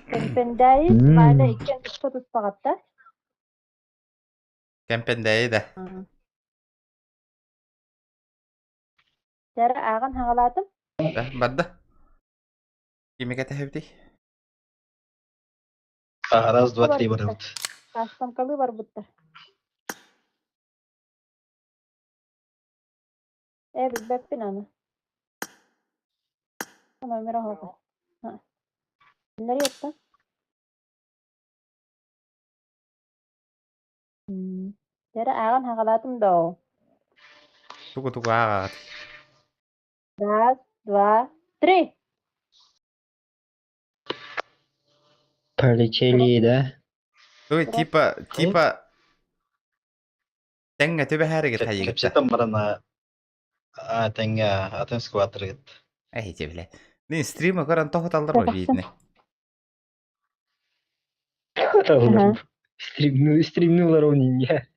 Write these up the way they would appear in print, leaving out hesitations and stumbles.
Кэмпэндээйи Валя иккиэн туспа туспаҕаттар. Кэмпэндээйи да. Дьара ааҕан хаҕалаатым. Да, барда. Кими кэтэһэбитий? Раз, два, три барабыт. Кастамкалыы барбыттар. Ээ, билбэппин аны. Номер оһоҕо. Кинилэри еттен. Дьэрэ ааҕан хаҕалаатым доо. Тугу тугу ааҕаҕыт? Раз, два, три. Полетели, да? Ой, типа, типа Тэҥҥэ түбэһээригит хайыгыт да? Кэпсэтэн баран аа тэҥҥэ атын скватрыгыт. Эһити билэ. Мин стрима көрөн тоһуталлар ба биитини. Стримну, стримнулар он не.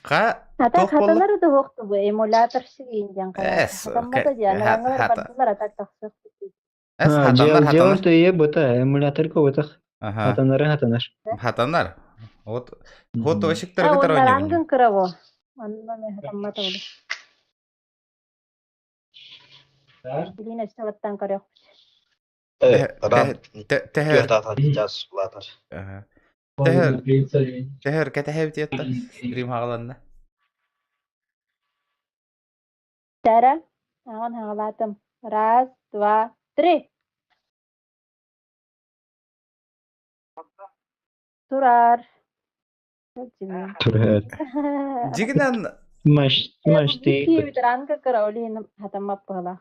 Ха Ата туох буолла? хатанары да суохтубу эмулятор сигиин диэн хайаата. Эс, Хатаммата диэн араҥалар бардылар атак тахсыах. Эс хатанар Дьиэл хатанар. тыйы бута эмулятор кубутах. Аха. Хатанары хатанар. Хатанар. Вот вот А ошиктарга уонна оонньуубун. рангын кыра бо. Онно мен хатаммата буолу. Билин өссө баттан көрүөхпүт. Ран Тэһэр түөрт аата час улаатар. Тэһэр тэһэр кэтэһэбит ятта стрим хаҕаланна. Тара, аҕан хаҕалаатым. Раз, два, три. Турар. Турар. Дьигинэн Маш, маш ты. Ранга кыра олиһин хатаммаппыһылаах.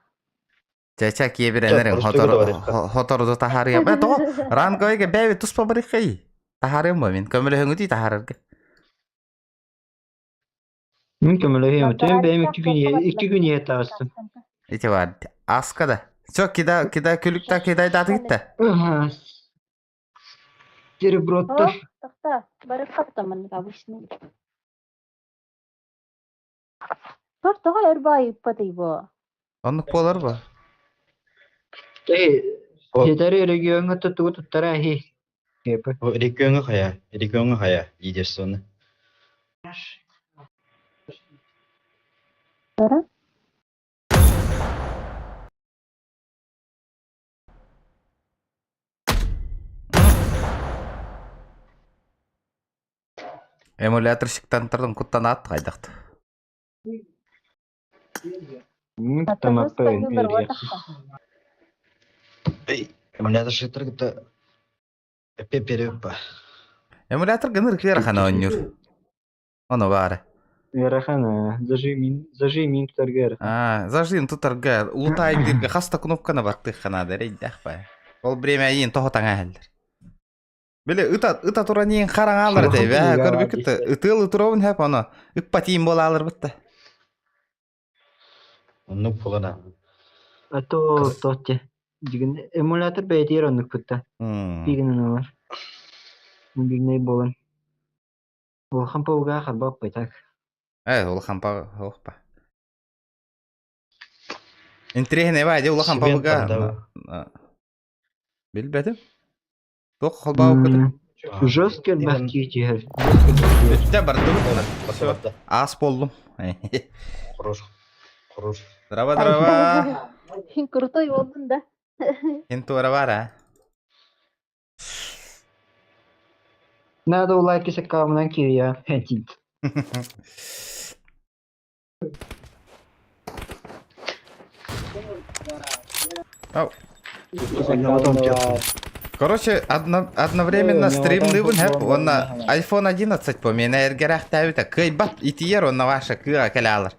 Чэ-чэ киэбирэнэрин хотору таһаарыам. Э, тоҕо ранговыйга бэйэбит туспа барыаххай. Таһаарыам ба мин. Көмөлөһөҥүтүй таһаарарга. Мин көмөлөһүөм. Төһө бэйэм икки күн икки күн иһэ таҕыстым. Ити бар. Аска да. Все, кида, кида, күлүкта кидайдаатыгытта. Сереброттар. Тохта, бары хаптамын обычный. Тор тоҕо өр баайыппатый бу? Оннук буолар ба? Эй, Ситэри региоҥҥа тугу туттара аһи? Региоҥҥа хайа, региоҥҥа хайа лидерствоны. Эмуляторщиктан тардым куттанаат хайдахт. Эмуляторщиктар кытта эппиэп Эмулятор гыныр ыарахан оонньуур. Ону баара. Ыарахан, зажим, зажим тутарга ыарахан. Аа, зажим тутарга, улутаайдыырга хас да кнопканы баттыахха наада эрэйдээх баа. Ол время иин тоһо таҥа иһэллэр. Били ыта ыта туран иин хараҥаалар этэ бээ көрбүккүт ытыал ытыробун хэп оно ыппатиин буолааларбыт да. Оннук буолана. А то тотте. Дигин эмулятор бэйэтигэр оннук пытта. Пигинен олар. Мобильный болан. Улахан пауга харбап так. Э, улахан пауга. Интириэһинэй баа, дьэ улахан пауга. Билбэтим. Туох холбообуккутуй? Жестко элбэх киһи түһэр. Бүттэ бардыбыт. Аас буоллум. Хорош. Хорош. Здраво, здраво. Крутой буоллун да. Ин туора бар а? Надо лайки с аккаунтом кирия. Ау. Короче, одновременно стримныыбын хэп уонна iPhone 11 по миэнэ эргэрээхтээбитэ кыайбат итийэр уонна ваша кыа кэлэ аалар.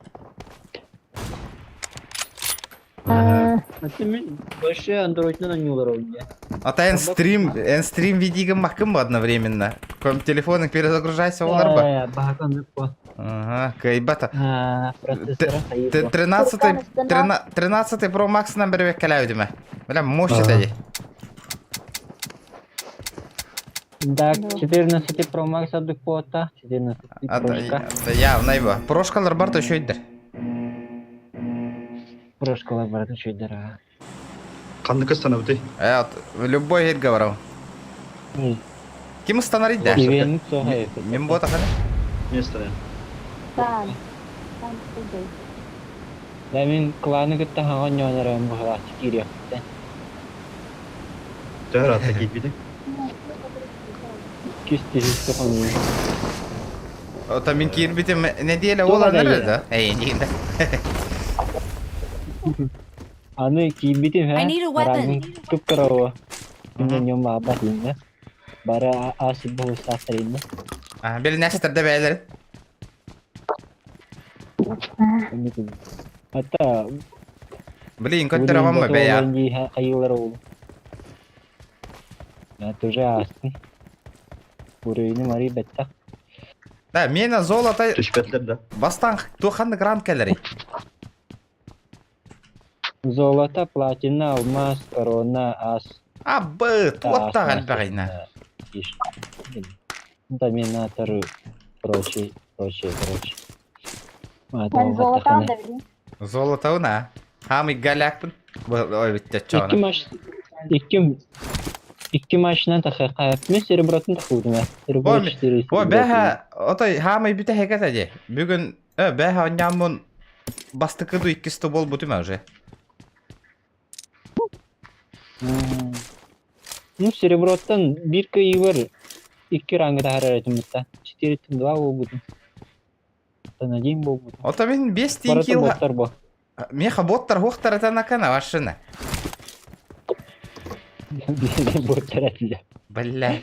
Больше андроиднан оонньуулар ойне. А та эн стрим, эн стрим видигин маккын бу одновременно. Ком телефонун перезагружайся олар ба. Э, баһакан по. Ага, кыайбата. Процессора хайы. 13 13 Pro Max-нан беребеккелээбитиме. Бля, мощь это Так, 14 Pro Max адык пота, 14 Прошка. Явно его. Прошкалар бар то еще Прошкалар бар то еще дорого. Ханнык ыстанабытый? Любой иһиргэ барабын. Ким ыстанар да? Ивенник суох Мин буотаханы. Мен ыстанайын. Сан. Сан сылдьай. Да мин кланы кытта хаҥа оонньоон эрэн быһалааччы киириэхпиттэн. Төһө ыраатта киирбитиҥ? Иккис тиһиккэ хонуу. Ото мин киирбитим нэдиэлэ Туох уоланнар аҕай да? Эйиин да. Аны киирбитим I һэ, need a weapon. рангым кып-кыра Күннэн дьон баҕарбат иннэ. Бары аас буһустаахтар иннэ. Билинэстэрдэ бэйэлэрин. Hatta Блин, көттөрөҕөм ба бэйэ. хайыылар ол. Тоже аастын. Уровень мари бэттэх. Да, мена золото Түспэтлэр да. бастан туоханнык грант кэлэрий? Золото, платина, алмаз, корона, ас. Абы, туоттаах элбэҕинэ. Доминаторы, прочее, прочее, прочее. Мен золотам да билим. Золотауна. Хамый галякпын. Ой, бүттэ Икки чоҕуна. маш... Икки... Икки машина тахы Мен серебротун тахыбытым Серебро О, 4 О, бэһэ, отой хаамай бүтэ хэкэтэ дии. Бүгүн, бэһэ онньааммын бастакы ду иккис ту буолбутум уже. Ну, сереброттан биир кыайыыбар икки рангы таһаарар этим бытта. 4-2 буолбутум. Оттон один буолбутум. Ото мин 5 тиин Барыта килл боттар бо. Меха боттар хуохтар этанакана машина. Боттар этилэр. Бля.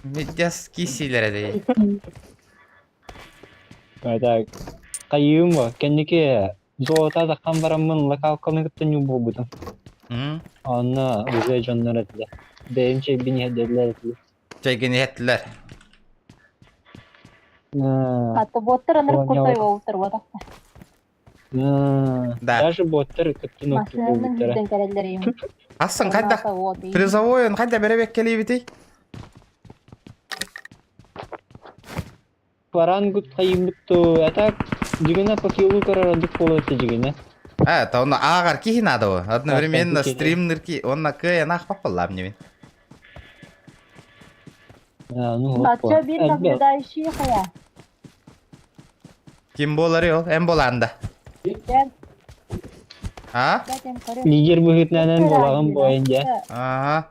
Медяс кисилер эдей. Так, хайыым бо. Кэнники золото таххан бараммын локалканы кытта ньуу буолбутум. Онно уже дьоннор этилэр. Бэйэм чэйбин иһэрдэллэр этилэр. Чэйгин иһэттилэр. Хатта боттар анырып куртай болуптар буотахта. Да. Даже боттар кыттын Машинанын буолбуттара. хүрден кэлэллэр им. Асын хайдах призовойун хайда беребеккелибитий? Парангут хайыммыт а так дьигинэ по килу көрөр буолуо этэ дьигинэ. А, то он ааҕар киһи наада Одновременно киһи. стримнер ки онна кыайан аахпаппаллаам ньимин. Ну Бачча бир наблюдающий хая. Ким буолары ол? Эн буолаанда. Дэн, А? дэн көрө. Лидер быһыытынан буолаҕын буойун дьэ. Ага.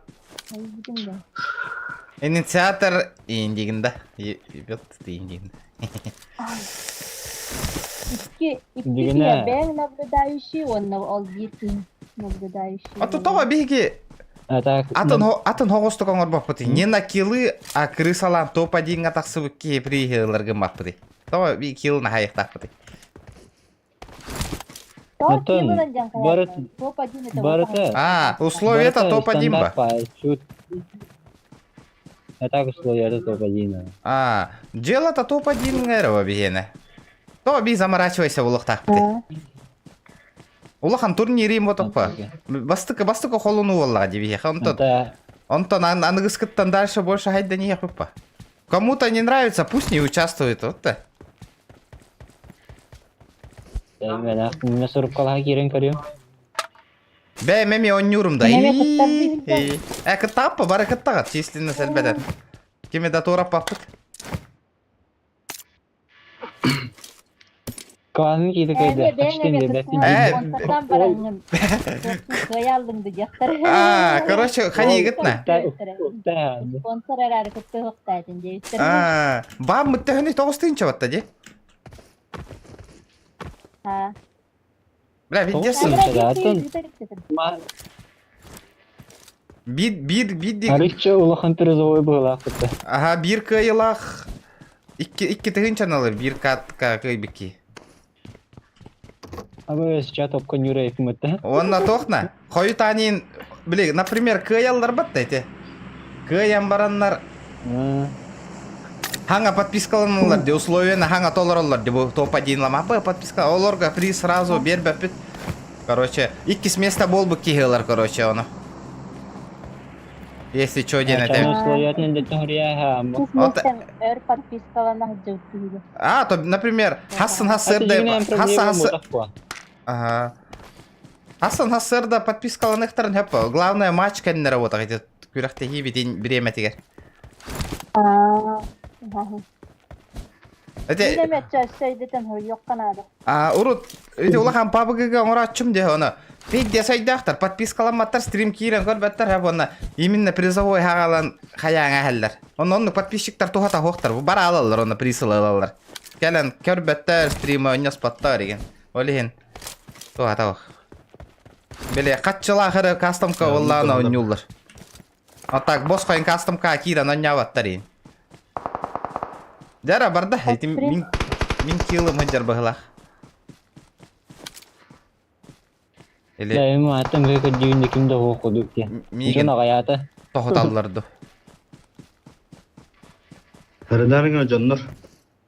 Инициатор индигинда. Ебет ты индигинда. Икки икки Дигинэ. киһи бэйэҥ наблюдающий уонна ол биир киһи наблюдающий. А то тоҕо биһиги А так атын атын хоҕустук оҥорбоппутуй. Не на килы, а крысалаан топ-1-ҥа тахсыбыт киһи приһыыларгын баппытый. Тоҕо би килл наһайыктаахпытый. Топ Атын килынан диэн бары- хайаатынан. Топ-1 это барыта А, условие это топ-1 ба. ба. А так условия это топ-1. А, дело-то топ-1 эрэ биһиэнэ. Тоҕо би заморачивайся улуохтаахпытый. Улахан турнирим ботоппа. Бастыкы бастыкы холуну буоллаҕа дии биһиэхэ. Онтон Это онтон аныгыскыттан дальше больше хайда не папа. Кому-то не нравится, пусть не участвует, вот да. мен суруккалаха киирэн көрүөм. Бэ меми онньуурум да. Меме кыттар диибин Э, кыттааппа, бары кыттаҕат, численно сэлбэтэн. Кими да туораппаппыт. Кланын кииди Эми кыйды. бэйэҥ Хачтын эмиэ диэбэппин Э, диир. спонсордан бараҥҥын. Кыайаллыҥ дьахтар. А, короче, ханиигытна. Спонсор эрээри кыттыһыктаатын диэбиттэр. А, баам мыттыһыны тоҕус тыынча батта дии. А. Бля, видесын. Атын. Биир биир биир дии. Арычча улахан призовой быһыылаах кытта. Аха, биир кыайылаах икки икки тыһыынчаны ылар, биир катка кыайбыкки. Абы сейчас топка нюрайып мытта. Уонна туохна? Хойутаанин, били, например, кыайаллар батта эти. Кыайан бараннар хаҥа подпискаланаллар ди, условияны хаҥа толороллор ди, бу топ-1 лама б подписка, олорго приз сразу биэрбэппит. Короче, иккис место буолбут киһи ылар, короче, ону. Если чё диэн этэ. Условиятын дэттэ Вот. Өр подпискаланах дьылтыыга. А, то, например, хассын хассырды, хасса хассы... Ага. Асан хассыарда подпискаланыахтарын хөп. Главное матч кэннэ работа ити күрэхтэһии битин бириэмэтигэр. Аа. Ити Мин эмиэ өссө өйдөтөн хоруйуохха наада. А, урут ити улахан пабыгыга оҥорооччум дии ону. Пиздец сайдаахтар, подпискаламматтар, стрим киирэн көрбөттөр һэ уонна именно призовой хагалан хайааҥа иһэллэр. Онно оннук подписчиктар туһата суохтар, бара алаллар онно приз ылаллар. Кэлэн көрбөттөр, стримы онньоспоттор деген. Ол иһин туһата суох. Били хаччылаах эрэ кастомка уоллаана онньууллар. А так босхо кастомка киирэн онньаабаттар иин. Дьара барда, ити мин мин килым сылдьар быһылаах. Или Да, ему аттан көкөдүүнде ким да суох курдук диэн. миигин Дьон аҕайаата. тоһуталлар ду. Харынаарыҥа дьоннор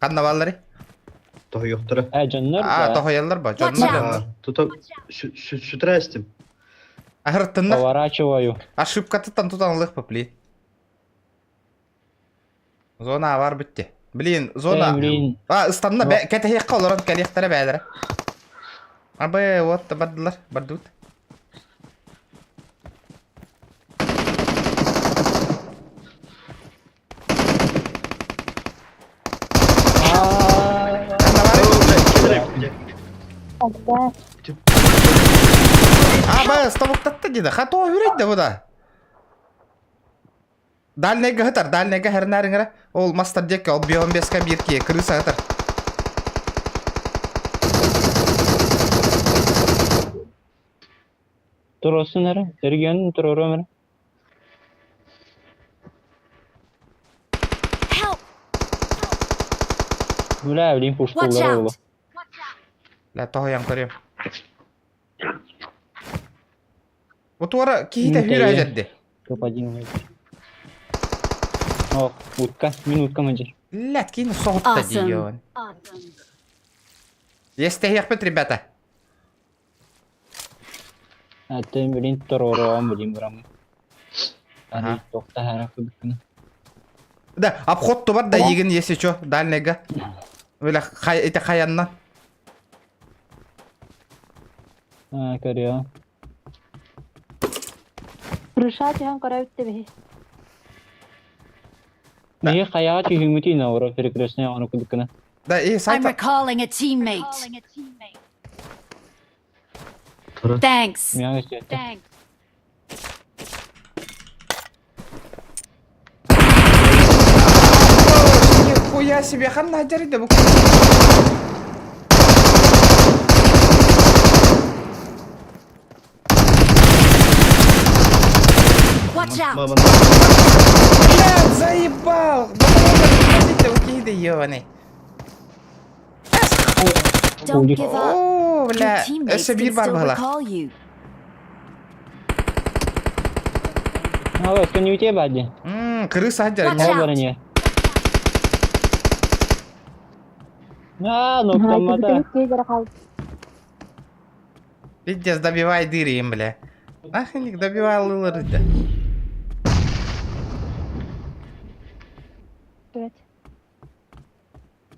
Ханна бааллары? тоһуйуохтара. Э, дьоннор А, да тоһуйаллар ба, Watch дьоннор out. дьоннор. Тута сүтэрэ истим. Аһыртыннар. Поворачиваю. Ошибкатыттан тутан ылыах блин. Зона авар бүтте. Блин, зона... Э, блин. А, ыстанна, кэтэһиэххэ олорон кэлиэхтэрэ бээлэрэ. Абы, вот, бардылар, бардыбыт. Аба, тобуктатта диде. Хато үрейді бұда. Дальнайга хытар, дальнайга хәрнәріңірі. Ол мастер декке, ол бион беске бір ки, крыса хытар. Туросун эрэ, эргиэн туруоруом эрэ. Help! Бля, блин, Watch пуштуллар out! оҕолор. Бля, тоһуйан көрүөм. Бу туора киһитэ Мин хүүрэ тэйиэ. дьэрди. Топ-1 О, утка, минутка мадьыр. Блядь, кини соһутта Awesome. диэн. Естэһиэхпит, ребята. Атын блин туруоруом блин бырам. Ага. Ары тохта кыбыккына. Да, обход тубар да егин, если чё, дальнайга. Бля, хай, это хаянна. Аа, көрүө. Крыша түһэн көрөбүт биһи. Миһи хайаҕа түһүҥҥүтүй оро перекрестный ону кыбыккына. Да, и I'm сайт... recalling a teammate. Тура. Thanks. Миэхэ өстүөттэ. Нихуя себе, ханна дьарыйда бу. Watch out! Мама, Блядь, заебал! Батарейка, бу киһи ебаный. Don't give up. О, Your бля, teammates өссө can биир бар still быһыла. recall you. Аа, өскөн үтэ бади. Ммм, крыса Watch дьарыйда. out. Ол баран Аа, ноктаммата. Пиздец, добивай дыры им, бля. Нахрен добивай лылары, да.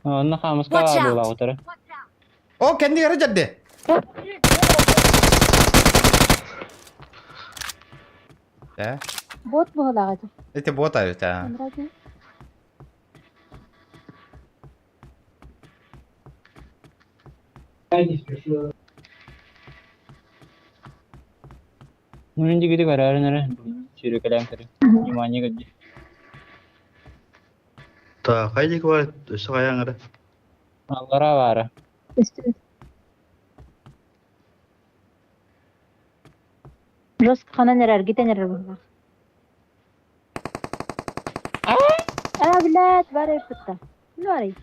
Онно хаамыска Watch out. буолаҕытара. О, кэннигэр дьэрди. Да. Бот буолаҕа дии. Эти бота ведь, а. Мин дигити көрөөрүн эрэ. Сүүрүкэлээн көрү. Внимание көрдү. Та, хайдик бар, өссө хайаң эрэ. Аллара баара. Жестко ханан эрэр, гитен эрэр буоллаах. Аа, блядь, бары ыппытта. Ну, арый.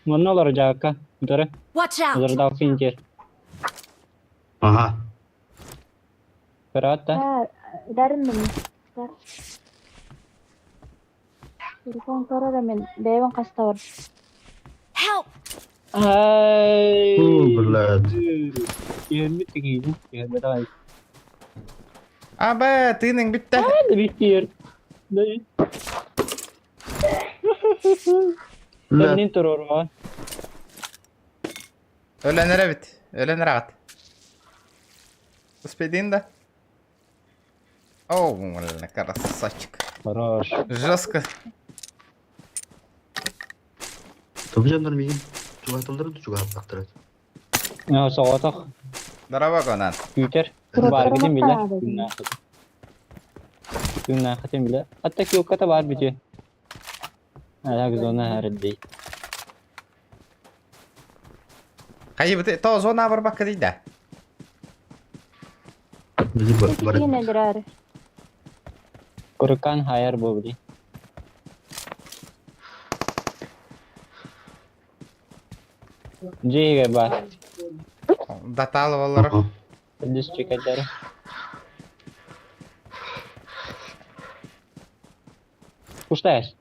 Манна олор дьаакка. Утары. Watch out! Олордаах интер. Аха. Көрөөт да. Аа, дарын мин. Телефон көрөр мен бэйэбин хаста бар. Help! Ай. Уу, блядь. Иһэрбит тигиидин. Иһэрбит аҕай. Аба, тыының бүтті. Да биттиэр. Да. Блядь. Мин туруоруоҕа. Өлөн эрэ бит. Өлөн эрэ аҕат. Успейдин да? О, блин, красавчик. Хорош. Жестко. Тобу дьоннор миигин чугаһаталлара да чугаһаппаттара. Соҕотох Здорово, Конан. күүтэр. Турар Бааргытын билэр. турар. Күннээххитин. Күннээххитин билэр. Хатта киокката баар бүтүө. Аяк зона хардей. Хайы то зона барбакка дейда. Били бар. Киин өлөрөр. Курыкан хайар буолли. Дьиэгэ баар. Даталы боллар. Дис чекадары. Пуштаешь?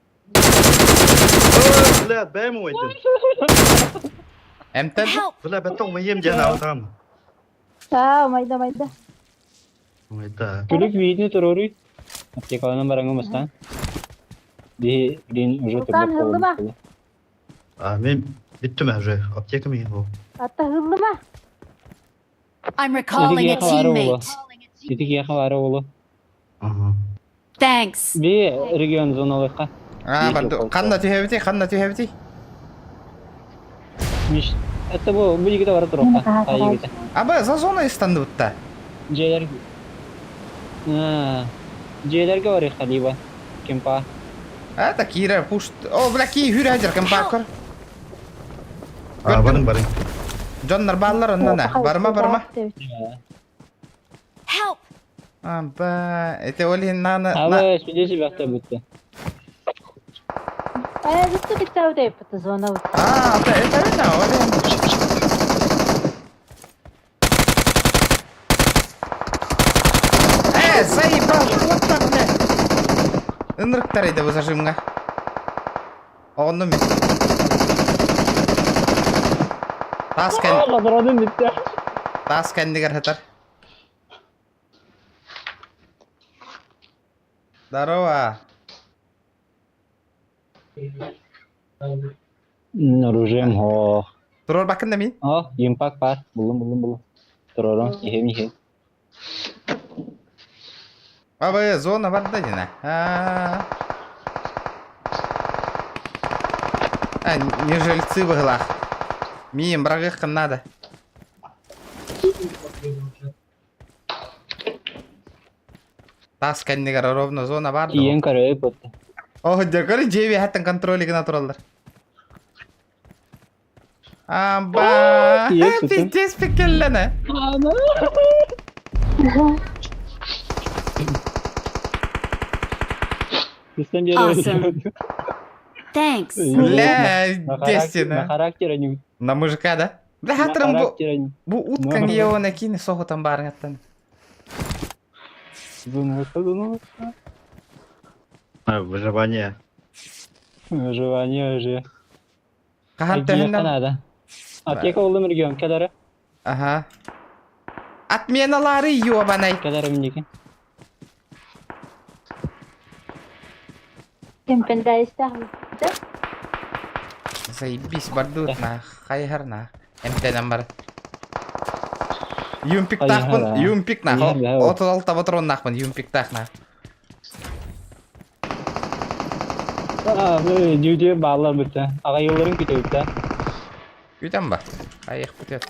Бля, бэм уйдым. Эмтен. Help! Бля, бэтон мыйым дьэн аутам. Аа, майда майда. Майда. Күлүк видно туруруй. Аптекаланан бараңы мастан. Ди дин уже Улахан хыллыма. А мен бүттүм уже. Аптека миин бу. Атта хыллыма. I'm recalling a Ити киһиэхэ баара буолуо. teammate. Ити киһиэхэ баара буолуо. Ага. Thanks. Би регион зоналыхха. А, барду. Ханна түһэбити, ханна түһэбити. Миш. Это бу бу игите бара туруохха. Ай игите. Аба, за зона истанды бутта. Дьиэлэр. Аа. Дьиэлэргэ барыахха либо. Кемпа. А, та киирэр пуш. О, бля, ки хүрэ хадьар кем пакыр. А, барың барың. Дьоннор бааллар оннана. Барма, барма. Help! Аба, это олин нана. Ала свидетель бахта бутта. Аа, битүү битүү деп зона. А, это это на, олин. Э, заебал, вот так, бля. Ынырыктар еді бұл зажимға. Оғынды мен. Тас кән, Ладронун битте. тас кәндігер хатар. Здорово. Оружием хо. Турор бакында мен. О, импак бар. Булум булум булум. Туророн, ихем ихем. Абы, зона бар да дина. А, А, не жильцы в углах. Мием, брагых надо. Тас кәндігер ровно зона бар. Киен көрөй бутта. О, декори жеби хаттан контролигina тураллар. Аба, Тиек tutun. пиздец пекеллене. Ана. Систем Awesome. Thanks. Бля, На характер, на дестина. характер они. На мужика, да? Бля, На хатырым бу характер они. бу уткан Ну. еуна кини соғытан барыңаттан. Думаю, думаю. А, выживание. Выживание уже. Кахан төһүннэн. надо. Аптека олдум регион. Кадары. Ага. Отменалары ёбаный. Кадары минеки. Кемпенде истэх. Заебись, бардут на хайхар на. МТ бар. Юмпик тахпын, Хайхар, а. юмпик на. Хайхар, да. 36 патрон нахпын, юмпик тах на. Аа, дүйдө баалар бүтті. Ага йолларын күтө бүтті. Күтәм ба. Аяқ бітет.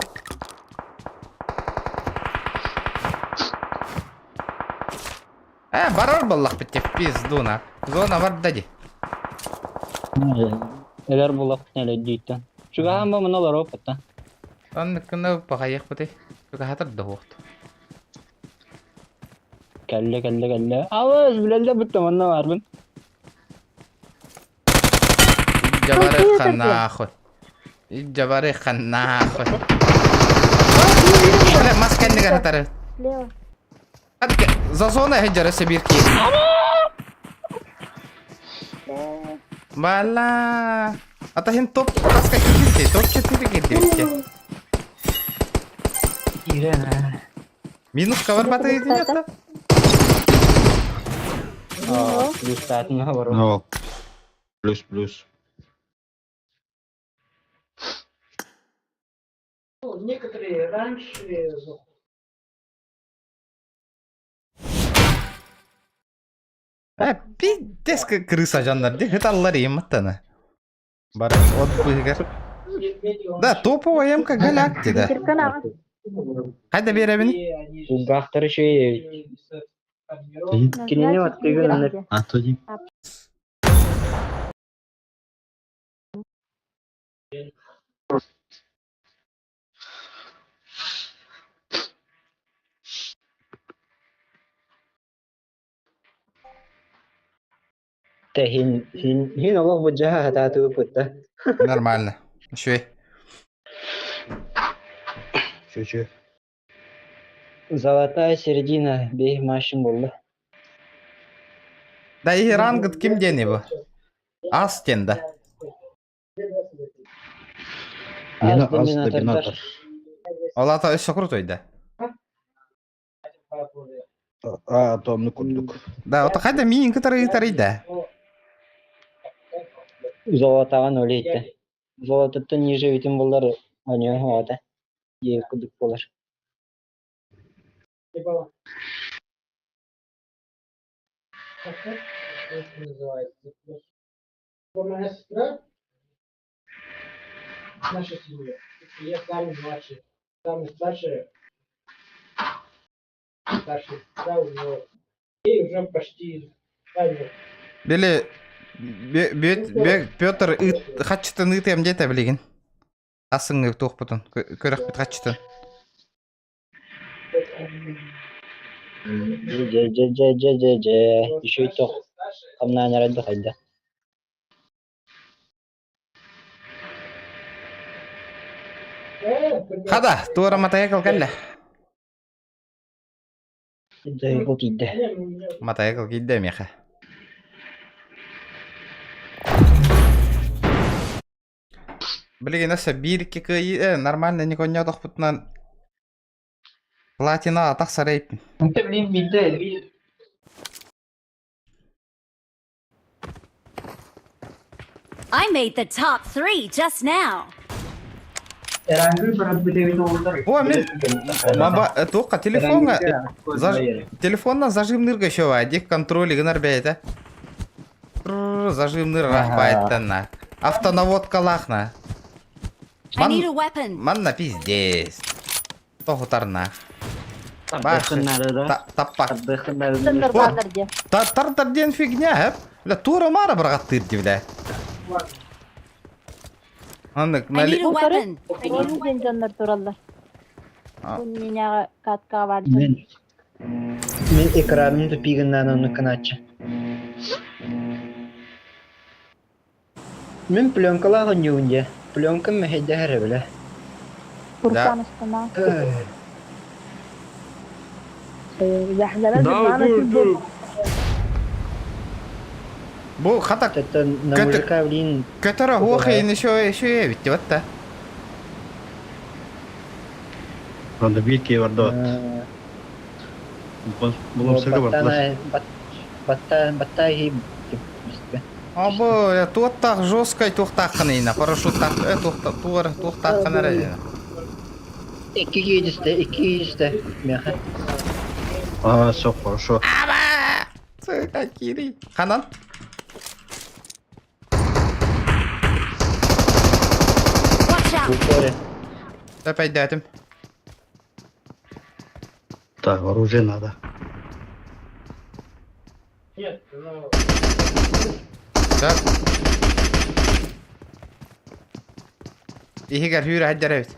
Ә, барар баллах бітте, пизду на. Зона бар дади. Элер булак неле дүйттен. Чугахан ба мыналар опытта. Онны күні бағайық біте. Түгі хатыр да оқты. Кәлле, кәлле, кәлле. Алыс, билелде бүтті, мында барбын. Жабары қанахой. Жабары қанахой. Бля, масканды қаратары. Слева. За зона хеджары себирки. Бала. Ата хин топ таска кирди, топ 4 кирди битте. Минус кавар бата единята. Плюс саатын бар. Ну, плюс плюс. Некоторые раньше Пиздец крыса дьоннор дии ыталлар иимматтана. Бары от быыһыгар. Да, топовая эмка галактида. Хайда биэрэбин? Кулгаахтары үчүгэй эбит. Кинини баттыгын аны. А, то ди. Тэ хин хин хин олох быдьаһа хатаатыбыппыт да. Нормально. Үчүгэй. Чүчү. Золотая середина бей машин буолла. Да и рангыт ким диэни бу? Ас диэн да. Мина Ас ас доминатордар. доминатор. Ол ата өссө крутой да. А, томну курдук. Да, ото хайда миин кытары ыытарый да. Золотаҕын олейтэ. Золототтон ниже бүтүн буллар оньон оҕото диэбит курдук буолар. Били Петр хаччытын ыытыам диэтэ билигин. Асыҥҥы туохпутун көрөхпүт хаччытын. Дьэ дьэ дьэ дьэ дьэ дьэ үчүгэй тох хамнаан эрэ да хайда. Хада, туора матайа кэллэ. Дойгу тиийдэ. Матайа киирдэ миэхэ. Билигин өссө биир-икки кыайыы нормально не конньоотохпутунан платина атах сарайпын. Блин, биирдэ I made the top three just now. О, мен маба туохха телефоҥҥа телефонна зажимнырга еще дик контроль гынар бэйэтэ. Зажимныр рахбайттанна. Автонаводкалаахна. I need a weapon. Манна пиздец. Тоһутарна. Таппак. Тартар диэн фигня, хэп. Бля, туора маара бырагаттыыр дии, бля. Аннык, I need a weapon. Диэн дьоннор тураллар. Бу миняҕа катка бар Мин мин экраным тупигынан ону кынааччы. Мин пленкалаах оонньуубун дьэ. Пленкам мэһэйдэһэр эрэ бile. Курсан устана. Бу хата На мужика, блин. Көтөрө хуохайын еще еще эбит батта. Анда биир киһи барда Булумсарга бардылар. Батта батта Абы, туоттаах жесткай туохтааххын парашюттаах туох туохтааххын эрэ Икки киһи икки киһи миэхэ. А, все хорошо. Аба! Сука, кири. Ханан? Watch out. Упоре. Опять Так, оружие надо. Так. Иһигэр хүүрэ хаддара эбит.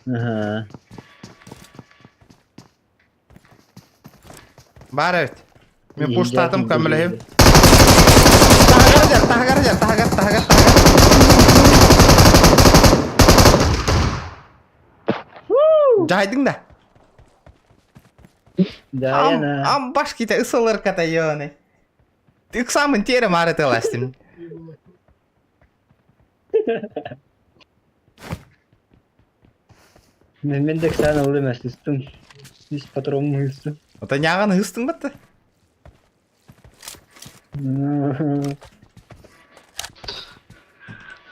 Ага. Баар эбит. Мин пуштаатым көмөлөһүм. Таһыгар дьэр, таһыгар дьэр, таһыгар, таһыгар, таһыгар. Жайдың да. Да, я на. Ам баш ките ысылыр ката йоны. Ыксамын тере мары тыластым. Мен де ксана ылым әсістім. Үс патрон мүйістім. Ота няған хыстың батты.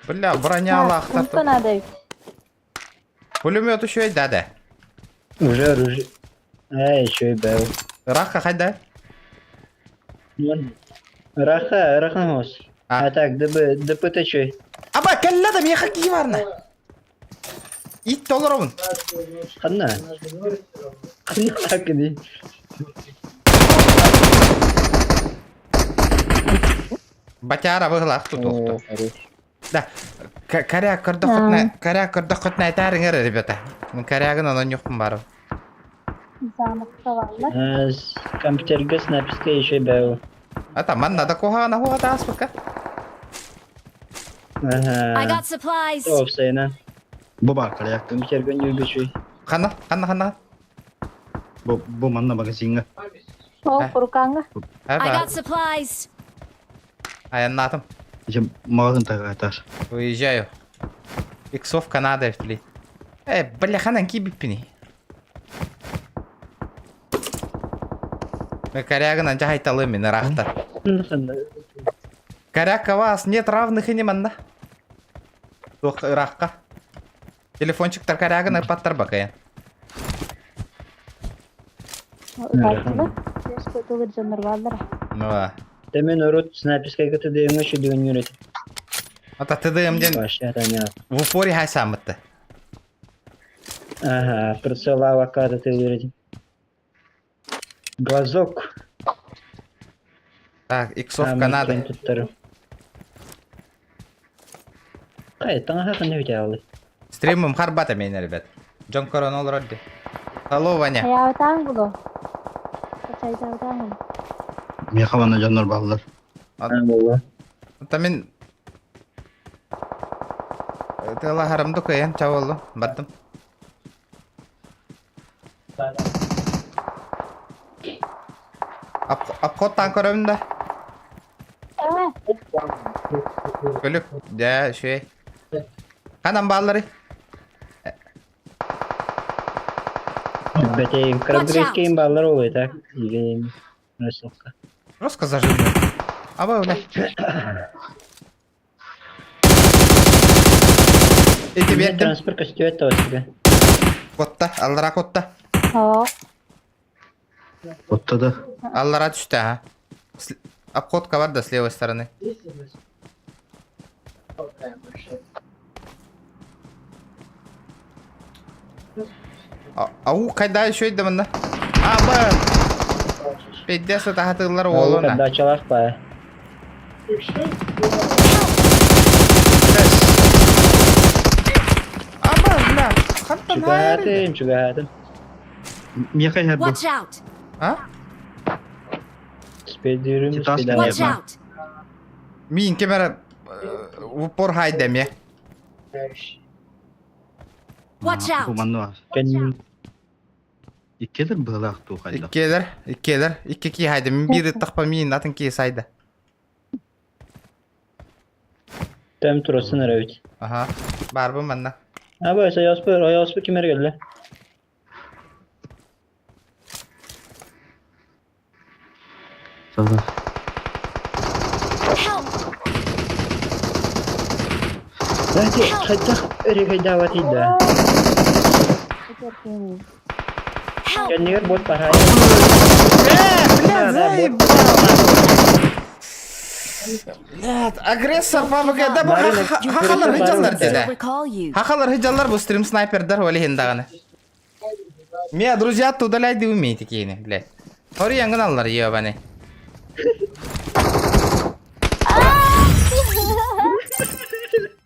Бля, броня лахтар. надо. Пулемет еще и да, да. Уже оружие. А, еще и бэл. Рахка хайда. Ыраха, ырахан хос. А. А так, ДБ, ДПТ чөй. Аба, кэллэ да миэхэ кии барна. Ит толоробун. Ханна? Ханна хакыны? Батяра быһылаах тутуохту. Да, коряк көрдөххүтүнэ, коряк көрдөххүтүнэ этээриҥ эрэ, ребята. Мин корягын онон ньухпун барым. Замокка бааллар. Компьютерга снайперская еще бэу. Ата манна да куһаҕана хуһата ааспыкка. I Ага. got supplies. Офсайна. Бу баар коряк. Компьютерга не убечуй. Ханна, ханна, ханна. Бу бу манна магазиҥҥа. Ол курукааҥҥа. I Аба, got supplies. айаннаатым. Дьэ маҕаһыын таҕаатар. Выезжаю. Иксов Канада впли. Э, бля, ханан киибиппиний. Корягын анча хайталы мин ыраахтар. Коряка вас нет равных и не манна. Туох ыраахха. Телефончиктар корягын ыппаттар бакайын. Ытааччылар. Көтөлөр дьоннор бааллар. Ну, а. Темен урут снайперскайга ТДМ-ҥа сүдүгүн үөрэтэ. Ата ТДМ диэн Вообще это в упоре хайсааммытты. Ага, прицел авокадо ты үөрэтин. Глазок. Так, иксов Канада. Туттарым. Кай, таҥаһа ханна бүтэ Стримым харбата мен, ребят. Дьон көрөн олорор ди. Алло, Ваня. Хайаабытаан було. Чайдаабытаан було. Миэхэ манна дьоннор бааллар. Буолла. Ата мин тыала харамды кыйан чаболлум. Бардым. Обход көрөбүн да. Көлүк. Дьэ, үчүгэй. Ханан бааллары? Бэтей, Крабгрейскейм бааллар ол так. Игейм. Рысылка. Жестко зажимно. Аба, бля. Эти бердим. Транспорт көстүбэт тоҕо себе. Котта, аллара котта. Оо. Отта да. Аллара түстэ, а. Обходка бар да с левой стороны. Ау, кайда еще иди манна? Аба! Пиздец, это хатылар уолуна. Дачалах па. Аба, бля, хантан хайры. Чугаһаатым, чугаһаатым. Миэхэ иһэр бу. Watch out! А? Спедирим, Титас спедаем. Watch Наверное. out! Мин кемера в упор хайдам я. Watch Бу out! манна баар. Кэн Иккилэр быһылаах дуу хайдах. Иккилер, иккилер, икки ки хайда. Мин биир ыттахпа мин атын ки сайда. тэм турасын эрэбит. Аха. Бар бу манна. Аба, ойоспу, ойоспу кимер келле? Сага. Help! Дайте, хайдах эрегайдаабат да. Help! Кэннигэр бот парай. Бля, заебал! Блядь, агрессор бабыга да бу хахалар хыджаллар Will деде. recall you. Хахалар хыджаллар бу стрим снайпердар оли хиндаганы. Меня друзья оттуда ляйды умеете такие, блядь. Хори янгын аллар ебаный.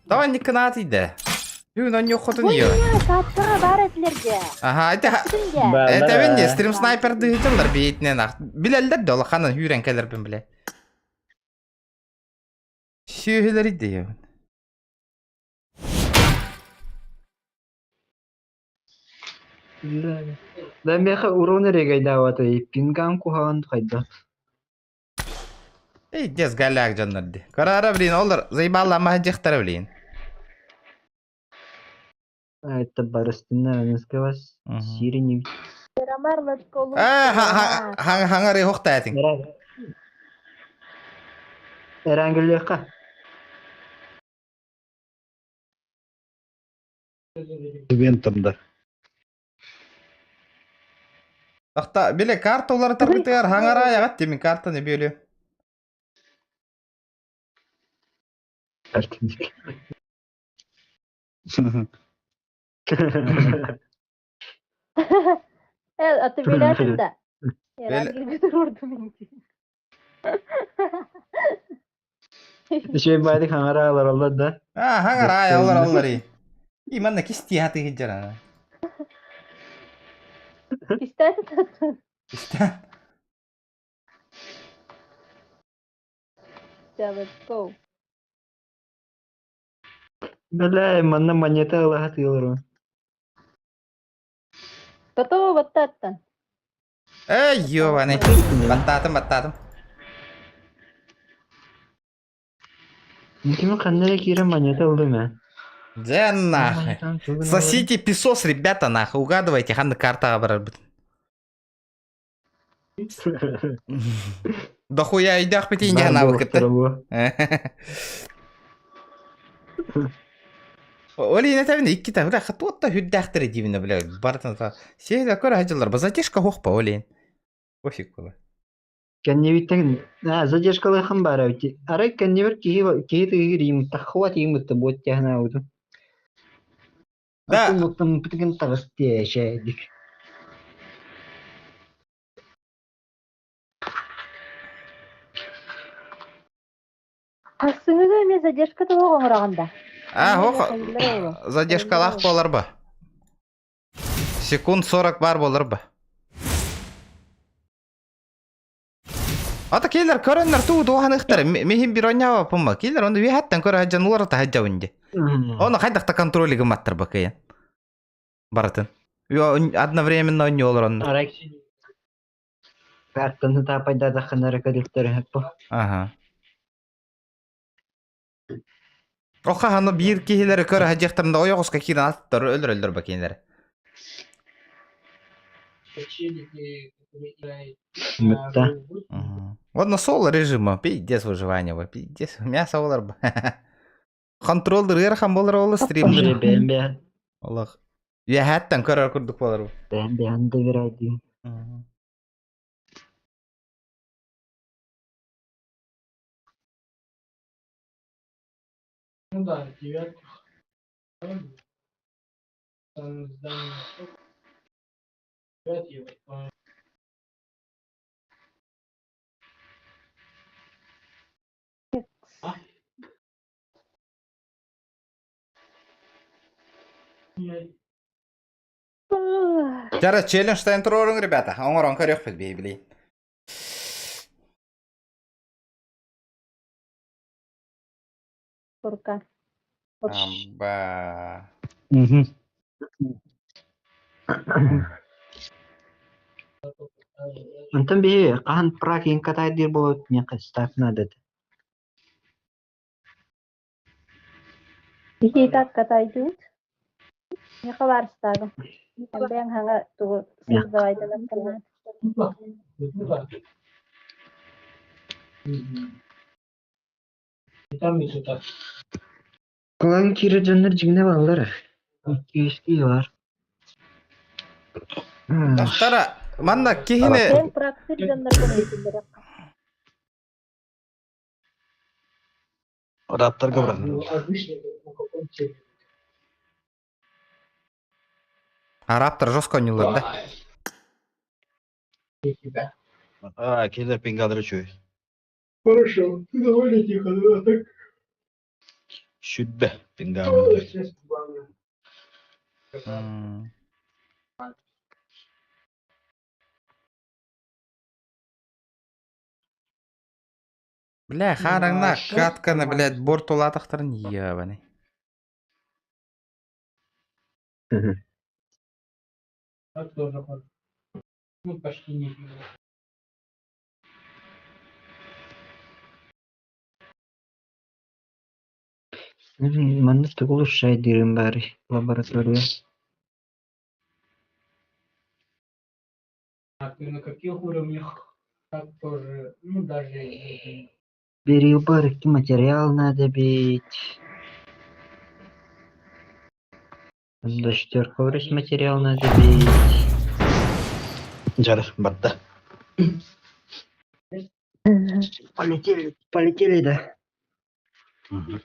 Давай не канат иде. Бүгүн он хотун ё. Каттыга бар этилерге. Ага, это Күнге. это мен стрим снайпер дыгытылар бейтинен ах. Билелдер де олаханын хүрен келербин биле. Сүйелер иде ё. Да меха урон эрегайдаабат пинган кухаган хайдах. Эй, дес галяк жаннар ди. Карара блин, олар заебала жактара блин. Это барыстына нескавас сирени. Э, хаңары хохта этиң. Эрангеллеха. Ивентом да. Ахта, биле карта олар таргытыгар хаңара ягат темин картаны бөлү. Картинка. Аты билэрин да. Бэл- Эрангилге турдум инти. Үчүгэй баайдык хаҥара олороллор да. А, хаҥара ай олороллор и. И манна кистии хатыы сылдьар. Кистээти таттын. Истэ. Yeah, let's go. Бэлээ, манна монета ыла сатыыллар. Готово баттааттан. Эй, ёбаный. Баттаатым, баттаатым. Кими ханна эрэ киирэн монета ыллым ээ. Дьэ нахуй. Сосите песос, ребята, нахуй. Угадывайте, ханна картаҕа барарбытын. Дохуя өйдөөхпүт иин дьаһанаабыккыт. Ол иһин этэбин иккитэ бля туотта үрдээхтэрэ диибинэ бля барытын сиэлэ көрө сылдьаллар задержка суох ба ол иһин пофиг было. Кэннибиттэн задержкалыахым баара эбит. Арай кэннибэр киһи киһи тыгыыр иимтаххуат иимытта буот тиэхнаабытым. Да. Аттын таҕыс тиэшээдик. Сарсыҥҥыга эмиэ задержка тоҕо оҥороҕун да? А, ох, задержкалаах буолар ба. Секунд 40 бар буолар ба. Ата киилэр көрөннөр туу туоханыхтар миһин бир онньаабаппын ба. Киилэр онно үөһэттэн көрө сылдьан уларыта сылдьабын дии. Ону хайдах да контроль гымматтар ба кыйан. Барытын. Одновременно онньу олороннор. Арай Картаны таапайдаатаххына эрэ көрүөхтэрэ сөп. Аха. Оха ханы биир киһилэри көрө сылдьыахтарында ойоҕоско киирэн аттар өлөр-өлөр ба кинилэри. Мытта. Уонна соло режима, пиздец выживание, пиздец. Мясо болар ба. Контроллер ыарахан болар ол стримдер. Бэйэм бэйэн. Олох. Үөһээттэн көрөр курдук болар. Бэйэм бэйэн доверяйдыым. Ну да, девятку. Там здание. Девятый, восьмой. Жара челлендж тайын туруоруҥ, ребята. Оҥорон көрүөхпүт бии Курка. Амба. Онтон биһи хаһан пракин катайдыыр буолбут миэхэ став надо этэ. Биһи так катайдыыт. Миэхэ баарыстаагым. Элбээн хаҥа тугу создавайданар Кылаан киирэр дьоннор дьиҥнэ бааллар. Икки бар. Тахтара манна киһини Эн практик дьоннорго өйдүүллэр. Раптарга баран. Араптар жестко ойнуулар да. А, киллер пингадыр үчүгэй. Хорошо, ты довольно тихо, да, так Сүрбэ пингадыр. Бля, хараҥна катканы, блядь, бортулаатахтарын ебаный. Так тоже Ну, почти не Манна тугу улучшай диирим баарый лаборатория. А ты на каких уровнях? Так тоже, ну даже... Берил икки материал надо бить. До четверка материал надо бить. Дьары, барда. Полетели, полетели, да. Мгм.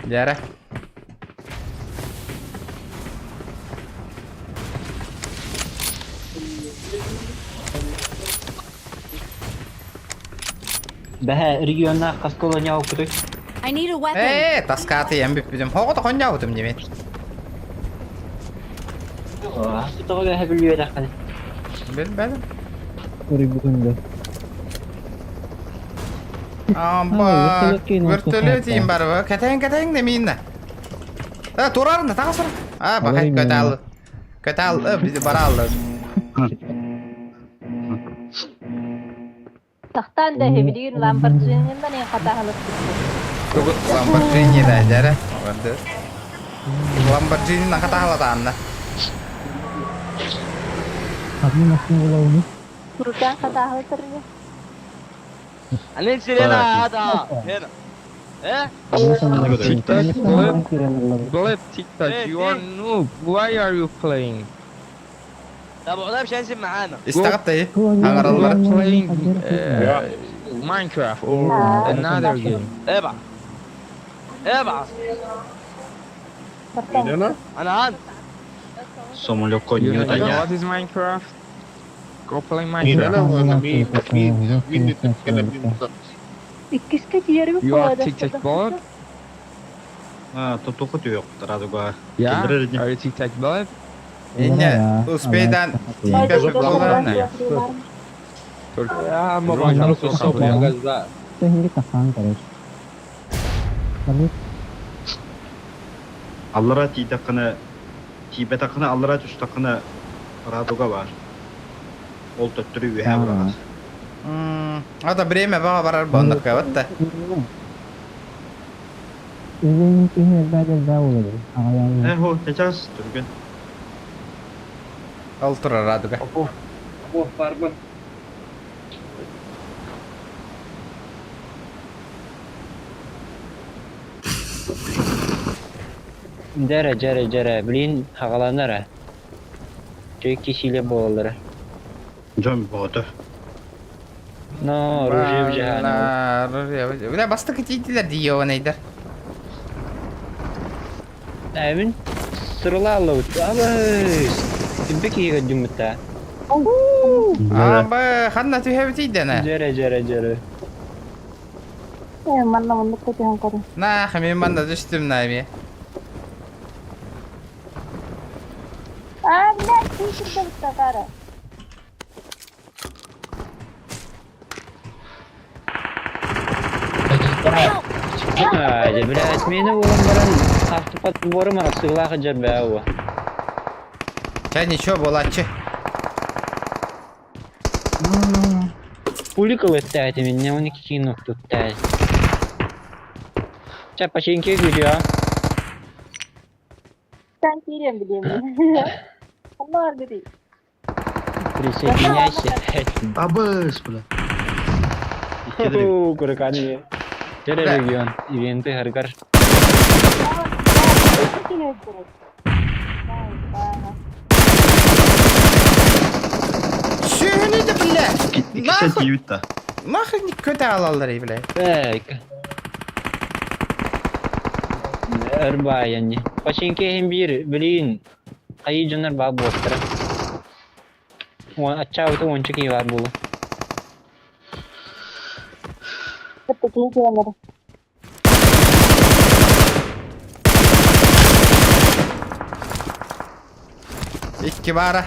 Дьэрэ. Бэһэ регионнаах хас колония оппутуй? I need a weapon. Ээ, таскааты эн бүппүтүм. Хоҕото хонньообутум димин. Тоҕо бэһэ бүлүөтэххинэ. Билбэтим. Уруйбутун да. Амба, вертолет иин барба. Кэтээн кэтээн да мииннэ. А, турарна, таҕасыр. А, бахай көтө Көтө алды, бизи бара алды. Тахтаан да билигин Lamborghini-нан эн хатааһылык Тугу Lamborghini да дьэрэ. Онды. Lamborghini хатаалатаанна. Ханна машина булауны? Курутаан хатааһылытырга. هننزل هنا هذا هنا ايه TikTok blip, blip TikTok, إيه، you are إيه. noob. Why are you playing? طب عقدة مش هينزل معانا Истаҕат You Аҥараллар. are playing Minecraft or another game. ابعت ابعت انا عندي Самолет You не know таня. what is Minecraft? Go play Minecraft. Иккиске тиэрби You are TikTok bot? А, то только ты радуга. Yeah? Кендер Are you TikTok bot? Инне успейдан тиийбэт буоллаҕына. Только يا عم بشرك الصبح يا جدع. Аллара тиидакына тиибетакына аллара түстакына радуга бар. Ол төттөрү үһэ бурагас. Ата время баҕа барар буоннукка батта. Э, хо, сейчас түргэн. Ол турар радуга. О, барбын. Дьэрэ, дьэрэ, дьэрэ, блин, хаҕаланара. Чөй кисиле буолаллара. Дьон боото. Но, оружие бжаһана. Бля, бастакы тиийдилэр дии Эбин сырылааллабыт. Абыс! Түббэ киһигэ дьуммута. Аба, ханна түһэбит идена. Дьэрэ, дьэрэ, дьэрэ. Манна муннук көтөһөн көрүн. На, хамин манна түстүм наами. А, блядь, киирдэ бутта Аа, дьэ, блядь, миэнэ буолан баран автоподборум арахсыылаах дьэрбээ уо. Чай ничего буолааччы. Пулик ылыттаати минне оны кикин туттаати. Ча пачинки күдүө. Тан киирэн билиэмин. Ханна баргыты? Присоединяйся. Абыс, бля. Ху, курыканы. Дьэрэ регион. Ивенты харгар. Сүүнү да бля. Иккисэ Нахуй, тиибит та. нахуй не көтө алаллар бля. Эк. Эрбаяни. Пачинки хим бир, блин. Кайы дьоннор баа буоттара. Аччаабыта уонча киһи баар буолуо. Икки бара.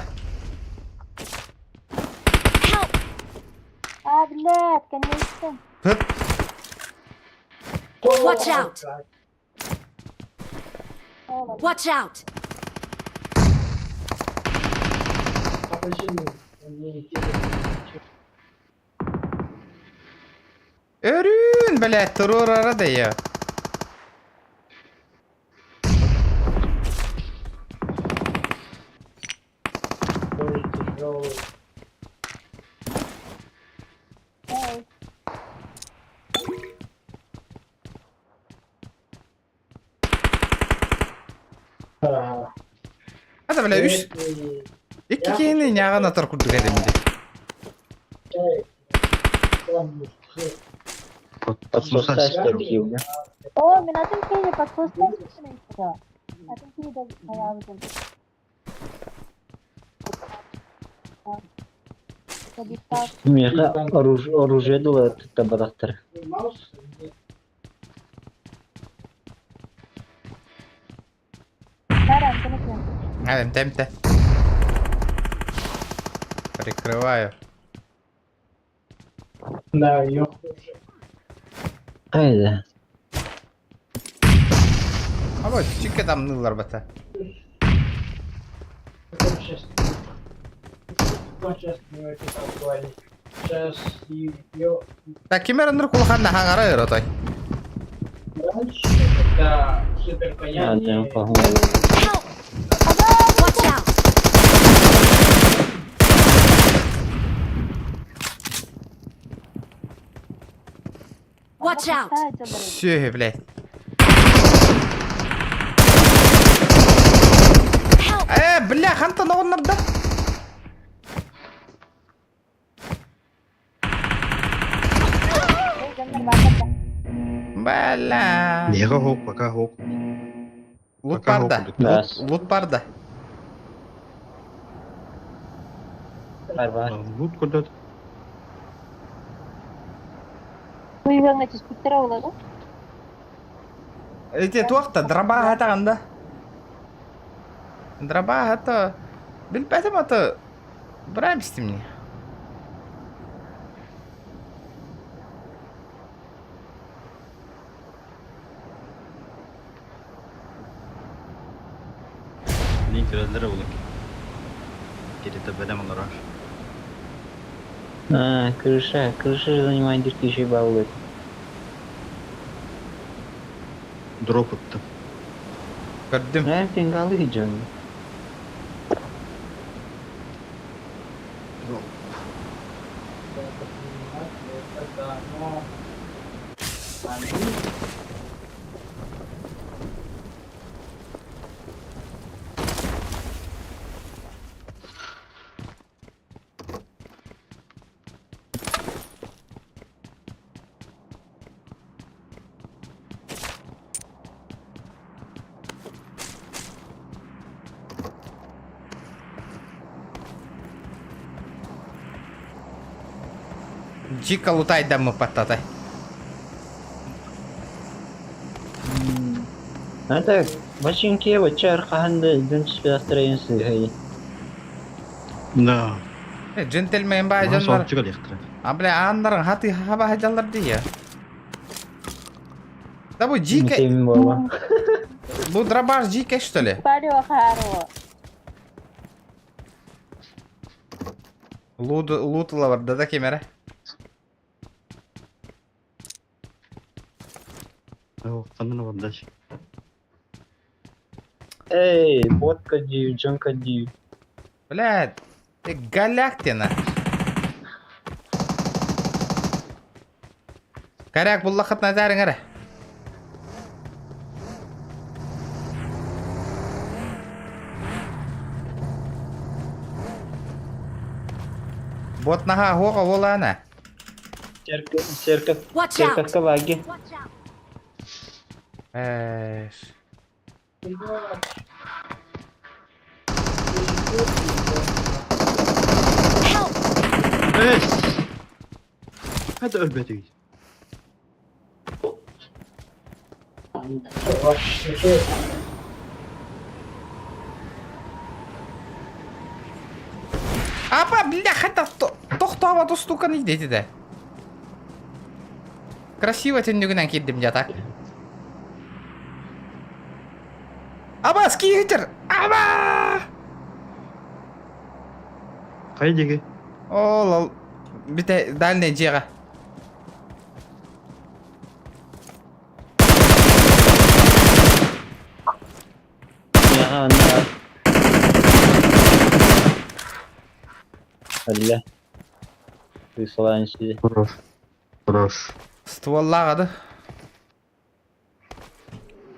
Help! А, блядь, конечно. Хыт. Watch out! Watch out! Өрүүн, блядь, туруорара да я. Тоже тяжелый. Ата бля, үс икки киһини ньааҕын атар курдук этим дии. Подсосать. Оо, мин атын киһини подпустан Атын киһи да хайаабытын. Миэхэ оружие дылы туттарбатахтар. А, МТ, МТ. Прикрываю. Да, ее Хайда. А вот, чикке там нылар бата. Сейчас, сейчас не очень актуально. Сейчас ее Так, кимер ыныр кулаханна хаңара ыротой. раньше, когда супер понятнее. Help! Watch out! Watch out! Все, блядь. Help! Э, бля, хантан оҕоннордо. Бля. Миэхэ хоп, пока хоп. Лут Пока барда. хоп. Лут, лут барда. Бар бар. Лут куда-то. Уйгаҥҥа түспүттэрэ буолла Эти туохта дроба хатаҕанда. Дроба хата. Билбэтим аты. Бырайым истимни. Билин көрөллөр булук. Кирите бэлэм олорор. А, крыша. Крыша занимает дырки еще и балует. Дроп ыттым. Көрдүм. Наверное, пингалы дьон. Дроп. Это, но они Дико лутайдаммы паттатай. А так, бачинки бачар хаһан да дьон түспэхтэрэ сыыһай. Да. Э, джентльмен баа Мана дьоннор. соһуччу кэлиэхтэрэ. А бля, ааннарын хаты хаба хадьаллар дии. Да бу дико... Митемин буолла. Бу дробаш дико что ли? Парио харо. Лут, лутала бар, да да кемере. Ханна бардач. Эй, ботка дию, джонка дию. Бля, ты галяктина. Коряк буллахат назарың әрі. Бот наха хоға олана. Церковь, церковь, Watch out! церковь Каваги. Watch out! Эш. Help! Эс! Это өлбөтүй. вообще Апа, бля, хата тохтоба тустукан иди да. Красиво теннүгүнэн киирдим дьэ так. Аба, скиитер! Аба! Хайа диэки? Ол, ол, бите дальний дьиэҕэ. Яха, онно. Алла. Присылаем сюда. Хорош. Хорош. Стволлааҕады.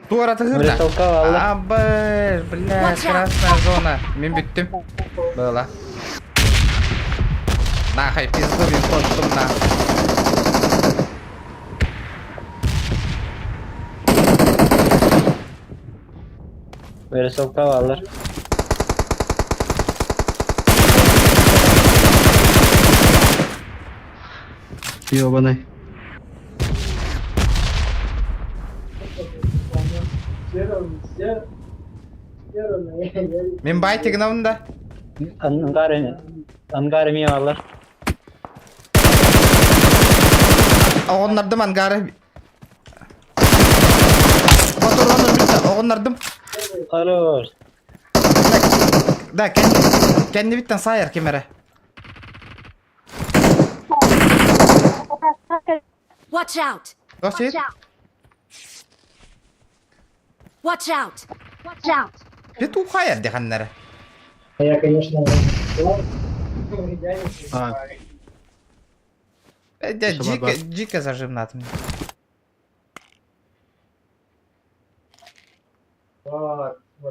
Туора тыһырда. Толковала. Абы, бля, Watch out. красная зона. Мин бүттүм. Была. Нахай, пизду, мин контум на. Пересовка бааллар. Ёбаный. Мин бай тигнабын да. Ангар, ангар эмиэ бааллар. Оҕоннордум ангары. Моторланыр bitti. Оҕоннордум. Хорош. Да, кэннибиттэн саайар ким эрэ. Watch out! Досит? Watch out! Watch out! Петухайар деханнары. Я, конечно, А, Дико, дико зажимнатым.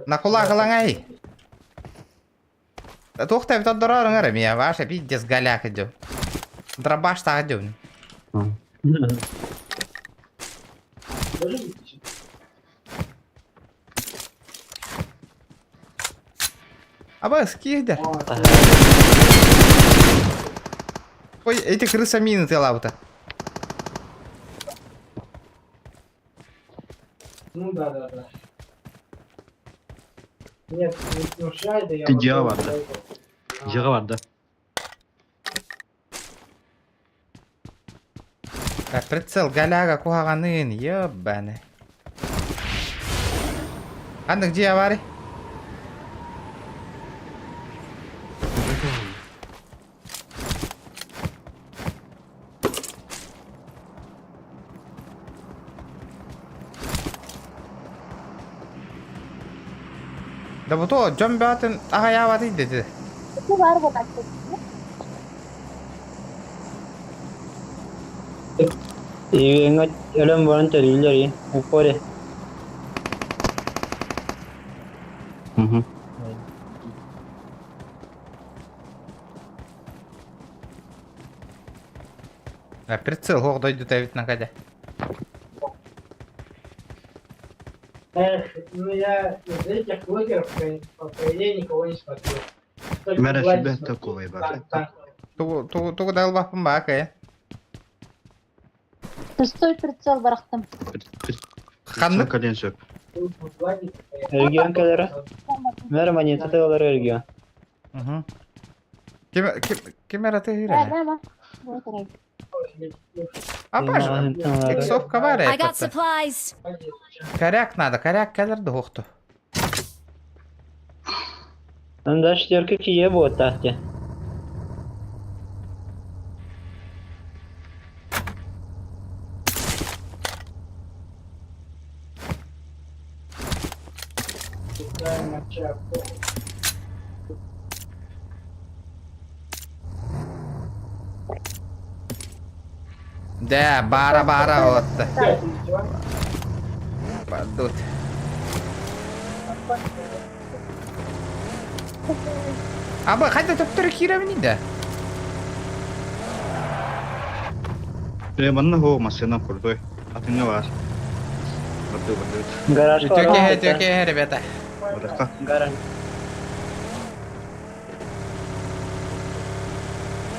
На кулак ылаңай. Туох та дорорың эрэ мия, ваша пиздец голяк идет. Дробаш тағы идет. Аба, скидер. Ой, эти крыса мины ты лаута. Ну да. Нет, не смущай, да я... Ты дьявол, да? Дьиэҕэ барда. Прицел голяга куһаҕанын, ебаны. Ханнык дьиэ баарый? Да бу то дьон бөҕөтүн аҕайаабатый деді. Бар буолааччы. Иҥҥэ өлөн баран төрүүллэр и упоре. Мгм. Прицел хоох дойдута эбит накадя. Эх, ну я из этих блогеров, по идее, никого не смотрел. Только Мэрэ Влади сүбэ смотрел. такой бар. Так, Тугу тугу тугу да ылбаппын баа кая. Пустой прицел барахтым. Ханнык? Кален сөп. Влади, Өргүөн кэлэрэ. Мэр монета тыалар өргүөн. Мгм. Ким ким ким эрэ тыһыыр Нама. Вот эрэ. Апаш, иксовка бар I got это. supplies. Коряк надо, коряк кэлэр да Анда шестерка кие буоттаах дии. Да, бара-бара вот. Падут. Аба, хайда төптөрү киирэбин да. Э, манна хоо машина курдой. Атыңа бар. Барды барды. Гаражка Төке, төке, ребята. Баракка. Гараж.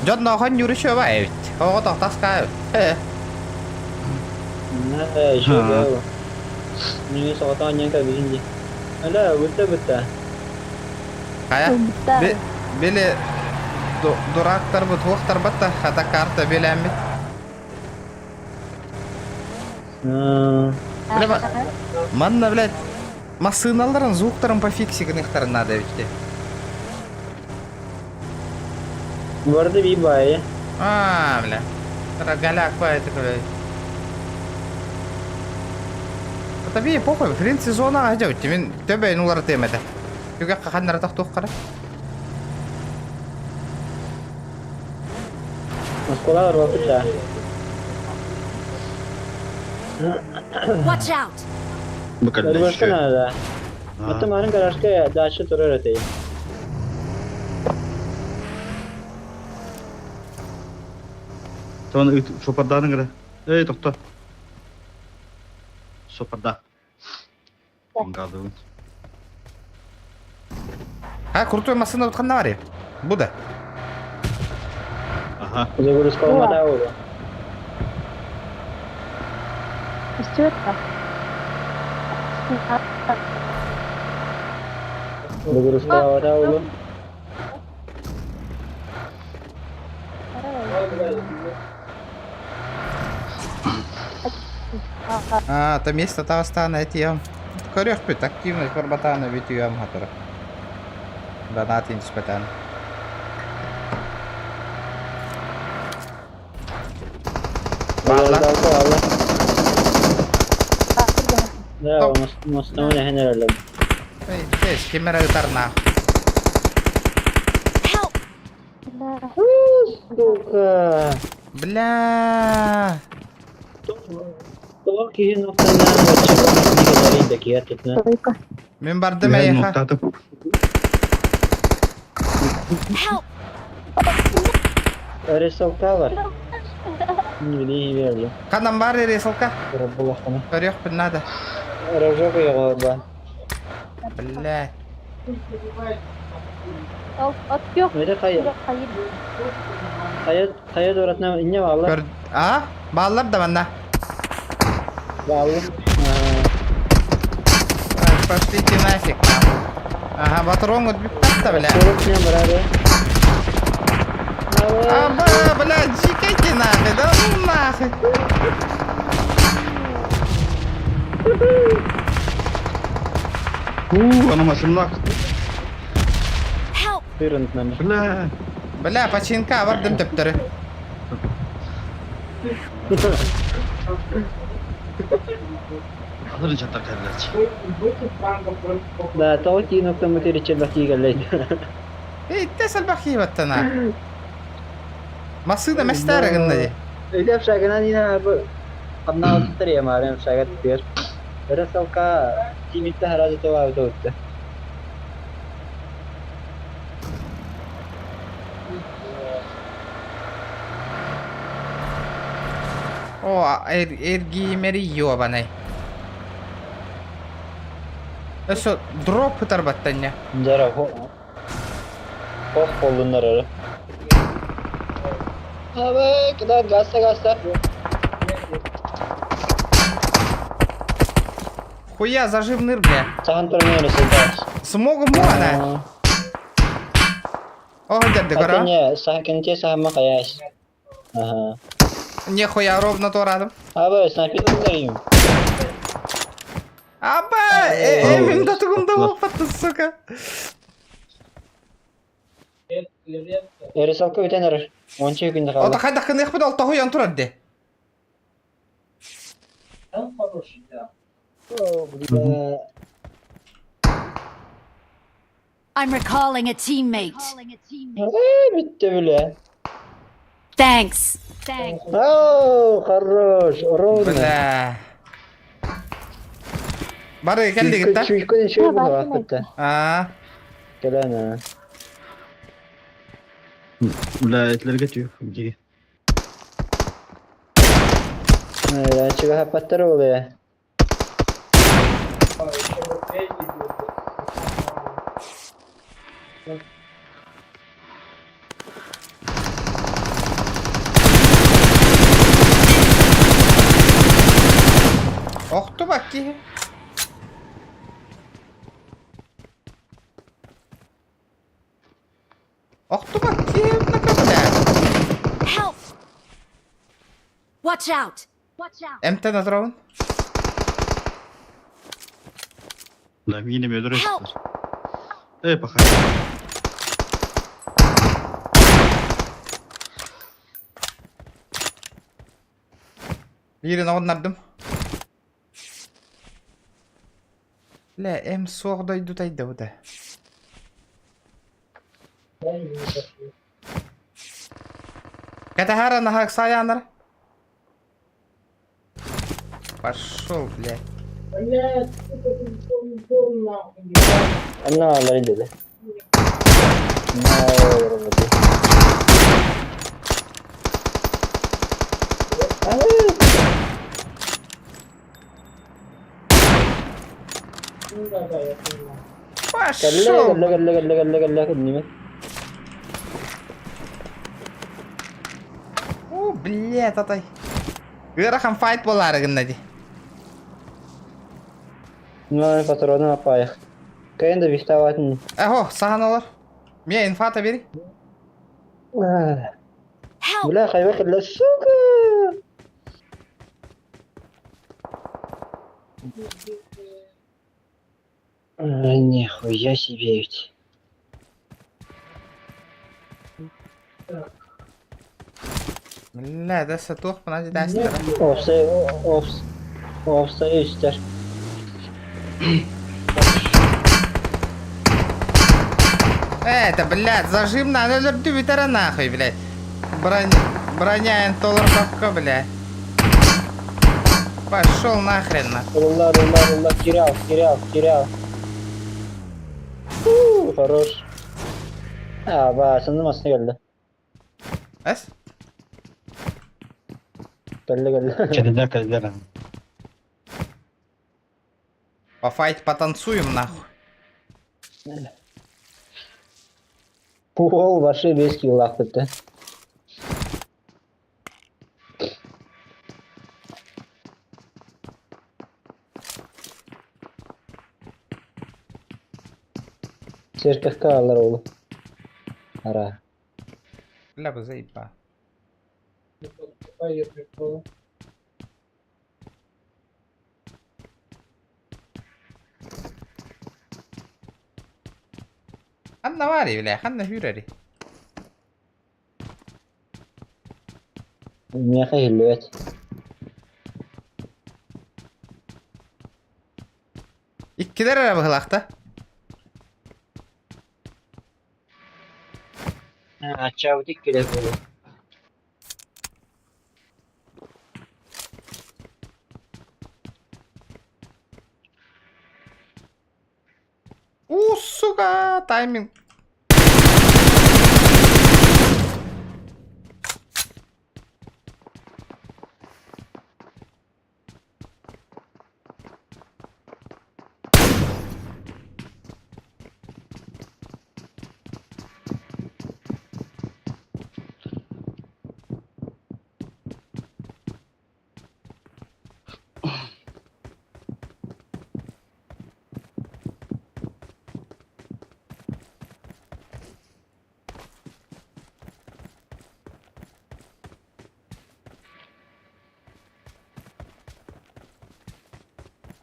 Дьон нохон юрүшө ба эбит. Ого тохтаска. Э. Э, еще было. Не соҕотоон диэн кэбиһин дии. Ала, бутта бутта. Хая. Били дурактар бут хуохтар батта хата карта билэммит. Бля, манна, блядь, массыналарын звуктарын пофиксигыныхтарын надо ведь. Барды би баайы. А, бля. Голяк по это, блядь. Это би похуй, в принципе, зона идет. Мен төбе нулар темеде. Түгә ханнара тохтух кара. Москвалар барбыт Watch out! Бакалда Гаражка еще. надо. Аты марын гаражка дача турар этэй. Тон сопарданың гыра. Эй, токто. Сопарда. Ыңгадыбын. А, крутой массыына ханна барый? Бу да. Ага. Загрузка алмата буолуо. Истибэт да. Загрузка алмата буолуо. А, там есть Татарстан, эти Көрүөхпүт, активность барбатааны бүтүөм хатыра. Донат инспетан. Бааллар. Бааллар. Да, мостовой генерал. Эй, тез, кимер ытарна. Help! Сука. Бля. Тоҕо киһи нуктанаан бачча кэлэрий да киһи тутна. Мин бардым эйиэхэ. Help! Рисовка бар. Не верю. Ханан бар рисовка? Булахтана. Көрүөхпүн надо. Рожок его ба. Бля. От yok. Это хайа. Хайа хайа дуратна инне бааллар. Көр... А? Бааллар да манна. Бааллар. Пошлите нафиг. Ага, патрон бүппэт да, бля. Аба, бля, дикайте нахуй, да ну нахуй. У, ана машина. Help! Бля. Бля, починка бардым төптөрү. Алырын чаттар кәлләч. Да, тоҕо киин оттоммут ириччэлбэх кэллэй. Эй, тес албахи баттана. Масына мәстәрі гынна ди. Өйдөп шагынан ина бу Одна ямарым шагат бер. Рысалка тимитте харазы това өтті. О, эргиимери ёбаный. Өсө дроп ытар баттанья. Жара хох болдундар ары. Абы, куда гаста гаста. Хуя зажим ныр, бля. Сахан турмай рысалка. Смогу муана. О, дядя гора. Не, сахан кенте сахан макаяш. Ага. Нехуя ровно то радом. Абы, снайпер Аба, эмим да тугунда болпатты, сука. Рысалка өтен Онча күндө Ота калды. хайда кынык бит алта хуян турар де. Там хороший, да. О, бля. I'm recalling a teammate. Э, битте бля. Thanks. О, хорош, ровно. Бля. Бары келди гитта. Чуйкон еще было битте. А, Келена. Бля, этлерге түйө. Ги. Чыга хапаттар олы. Охту бакки. Охту бакки, на бля. Help! Watch out! Watch out! Эмтен атырабын. Бля, мини медер. Help! Эй, паха. Бирин оғыннардым. Бля, эм суох дойду тайда бу да. Катахара на саянар. Пошел, блядь. Блядь, сука, ты дом нахуй, ебать. Анна алар деди. На, Ну да, да, я понимаю. Пошел! Кэллэ, кэллэ, кэллэ, кэллэ, кэллэ, кэллэ, О, блядь, атай. Ыарахан файт буолаары гынна дии. Ну, патроны апаях. Кайын да вихтаватын. Эхо, сахан олор. Мия инфата бери. Help! Бля, хайва кэллэ, сука! Нихуя себе ведь. Бля, да туох бына дии Офсай, офс, офсай үстэр. Это, блядь, зажим на өлөрдү бүтэрэ нахуй, блядь. Броня, броня толорбокко, блядь. Пошел нахрен, на. Рулла, рулла, рулла, терял, терял, терял. Фу, хорош. А, ба, санным астына келді. Эс? Келді, келді. Кэллилэр, кэллилэр. Пофайт потанцуем, нахуй. Пол вообще без килла бітті. Церковька алар ол. Ара. Бля, бы заеба. Какая прикол. Ханна вари, бля, ханна хүрери. Меха хиллүөт. Иккилер эрэ быһылаахта. Ачаабыт иккилер буолуо. У, сука, тайминг.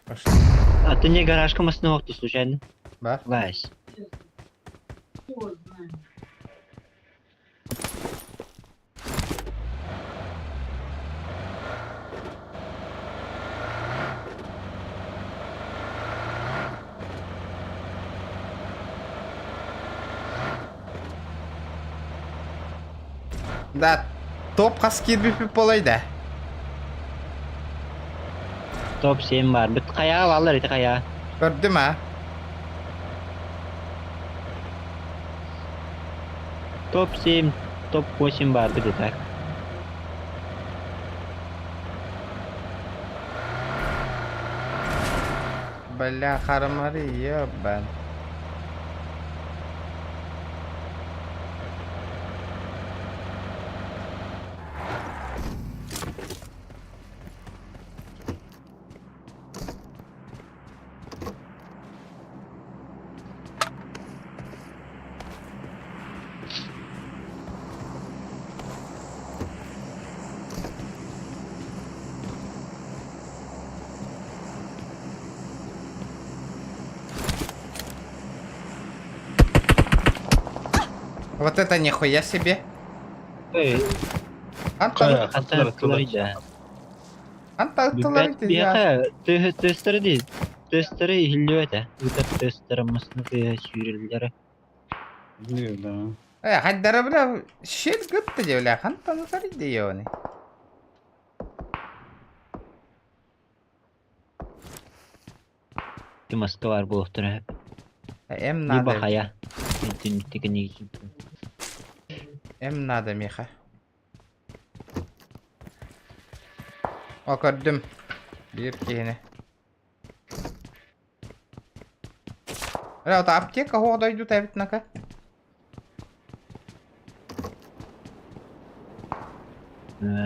Пошли. А ты не гаражка маснывок ты случайно? Бар. Вась. Да, топ хас киирбиппит буолай да. Топ 7 бар. Бит кая баллар ити кая. Көрдүм а. Топ 7, топ 8 бар бит так. Бля, харамари, ебан. Вот это нихуя себе. Эй, Антон, хантан тылар Антон тылар Биһиэхэ тестері дии. Тестері иһиллибэт этэ. Ыытар тестері масына тыаһа сүүрэллэрэ. Да. Э, хайдара, бля, щит гытта де, бля, хантан тылар ди оны. Маска бар буолуохтара. М Либо надо. хайа. Итин М надо, Миха. О, көрдүм. Биир киһини. Бля, это аптека хоҕо дойдута эбит нака.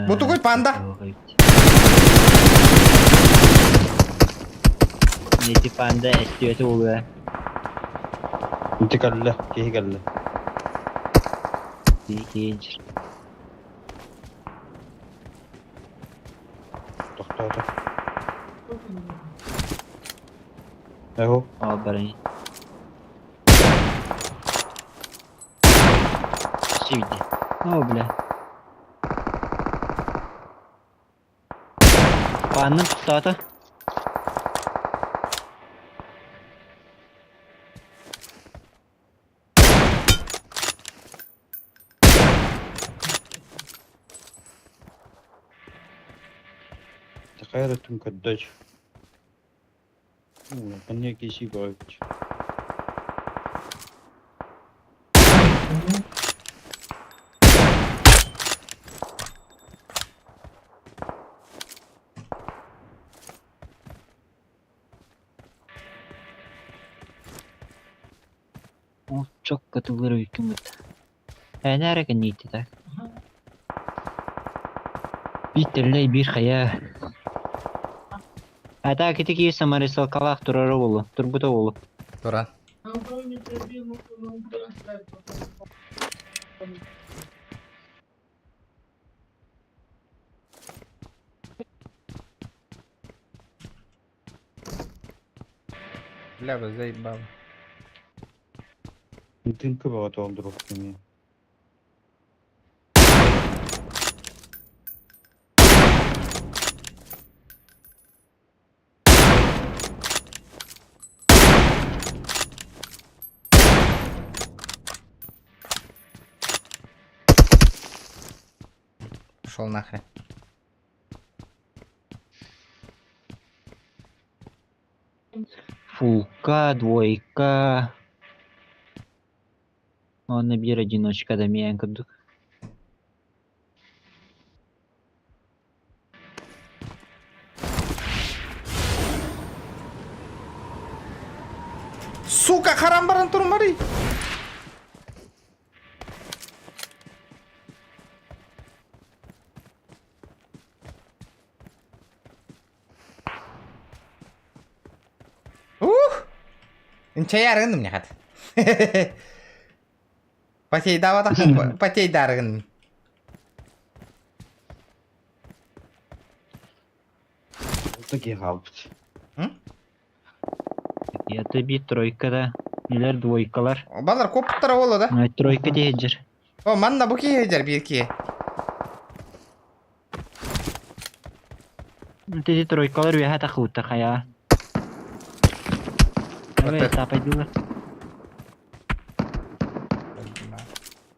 Бу тугуй панда? Эти панда эстиэти буолуо. Ити кэллэ, киһи кэллэ. Киһи Тохтоото. Эһо. Ол баран. Сивди. О, бля. Панным тохтоото. Такая да түн көрдөч. Ханна киси баҕайбыт. Ол чокко тыллар үккүммүт. Ээнэ эрэ кэнниити так. Биир тэллэй биир хайа. А так ити киһи самарисалкалаах турара буолуо, турбута буолуо. Туран. Бля, заебал. Дымка бөҕөтө олдуруохтун ээ. Пошел нахрен. Фулка, двойка. Уонна биир одиночка да миэн курдук. Сука, харам баран турмари. Ух! Инчэйэ арыгын мняхат. Потейдаабатах потейдаарыгын. Такие хаалбыт. Это биир тройка да. Илэр двойкалар. Балар копуттара буолла да. Тройка диэджер. О, манна бу киһи дьэр биир киһи. Ити тройкалар үөһэ тахыбыттар хайаа. Давай, тапайдылар.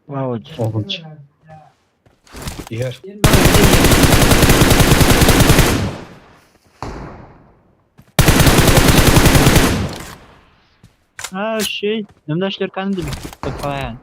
Вау. Оҕунч. Иһэр. А, шей. Намда шлерканы дебик. Топпаян.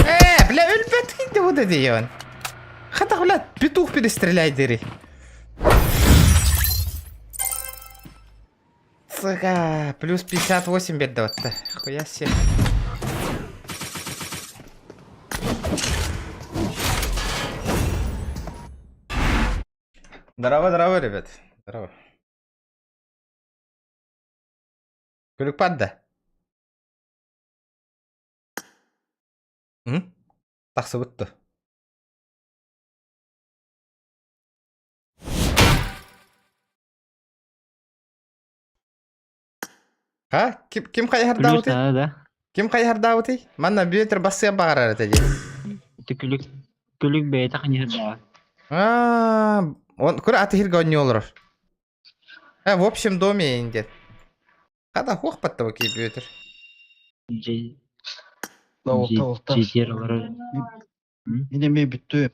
Э, бля, өлбөт киинде бу диэн. Хата, бля, петух перестреляй дери. Сука, плюс 58 биэрдэ Хуя себе. Здорово, здорово, ребят. Здорово. Күлүк падда. М? Тахсыбытты. Ха? Ким, ким Плюс хайһардаабытый? надо, да? Ким хайһардаабытый? Манна бүөтер бассыа баҕарар этэ дии. Ити күлүк күлүк бэйэтэ ханьыһырдаҕа. Аа, он кура аты хиргэ онньуу олорор. Э, в общем доме индет. Хата хуох паттаба ки бүөтер. Дьэ Олта, олта. дьиэтигэр олорор. Мин эмиэ бүттүм.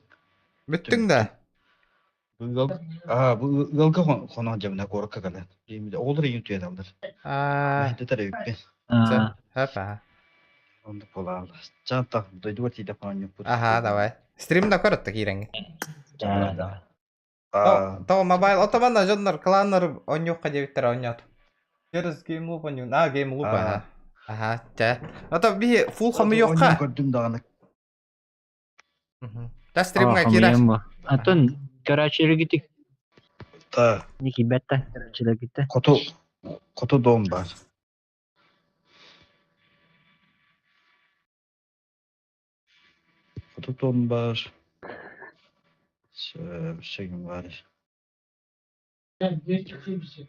Бүттүҥ да? Ыал, аа, бу ыалга хоно дьабына куоракка кэлэн. Оҕолор ийин туйаталлар. Аа, Мэһэйдэтэр эбиппин. чэ, хапа. Оннук буолаалар. Чаантах дойдугар тиийдэ хоонньуппут. Аха, давай. Стрим да көрөттө киирэҥҥин. Да. Аа, То мобайл отоманна дьоннор кланнар онньуохха диэбиттэр оонньоот. Через геймлуп онньуун. А, геймлуп аха. Аха, чэ. Ото биһи фул хомуйуохха. көрдүм даҕаны. Та стримҥа киирэр. Атын көрөөччүлэргитик Та киирбэт да көрөөччүлэргитэ. хоту хоту дом бар. Хоту дом бар. Шегин бар. 270.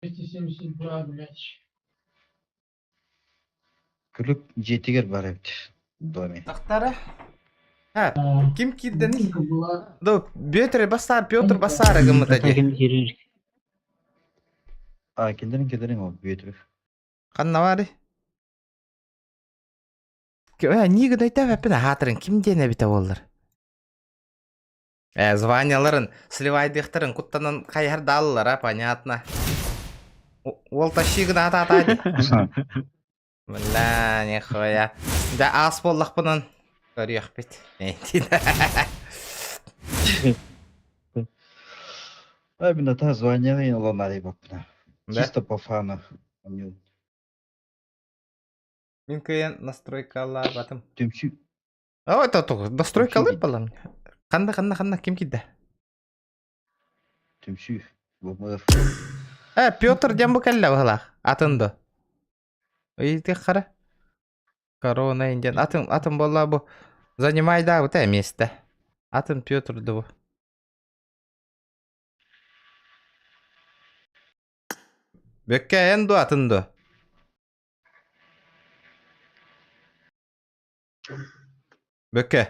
272, блядь. Күлүк дьиэтигэр бар эбит доме. Тахтара. Ха, ким киирдэний? Да, Петр Басар, Петр Басара гыммыта дии. Ким киирэр? А, киллэрин киллэрин ол Бүөтүр. Ханна баарый? Э, ниги дайтааппин аһаатырын ким диэн эбитэ буоллар. Э, званияларын, сливайдыахтарын куттанан хайыһар дааллара, понятно. Уол тащи гына атаатаа дии. Бля, нихуя. Да аас буоллахпынан көрүөхпүт. Ай, мин ата званияны ылан арыйбаппына. Да? Чисто по фану. Мин кыйан настройкалаабатым. Түмсүү О, это только настройкалыр балам. Ханна, ханна, ханна, ким киирдэ? Түмсүү. Бумыр. Э, Петр диэн бу кэллэ быһылаах. Атын да. Ыйытык хара. Корона диэн атын атын буолла бу. Занимай да бу место. Атын Петр да бу. Бөккэ эн ду атын ду. Бөккэ.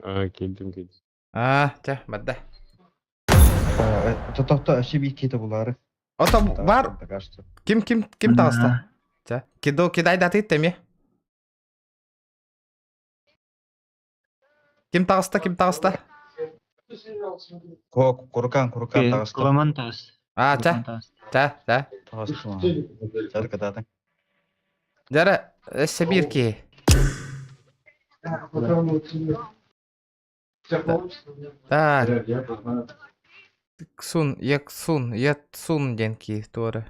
Аа, кэлдим кэлдим. Аа, чэ, барда. Тотохто өссө биир киһи булаары. Ото бар ким ким ким таҕыста? Чэ, кидо кидайдатыт эмиэ. Ким таҕыста, ким таҕыста? Курукаан, курукаан таҕыста. Куламан таҕыс. Аа, чэ, чэ, чэ. Таҕыста. Чары кытаатыҥ. Дьара, өссө биир киһи. Так. Ксун, Яксун, Ятсун диэн киһи туора.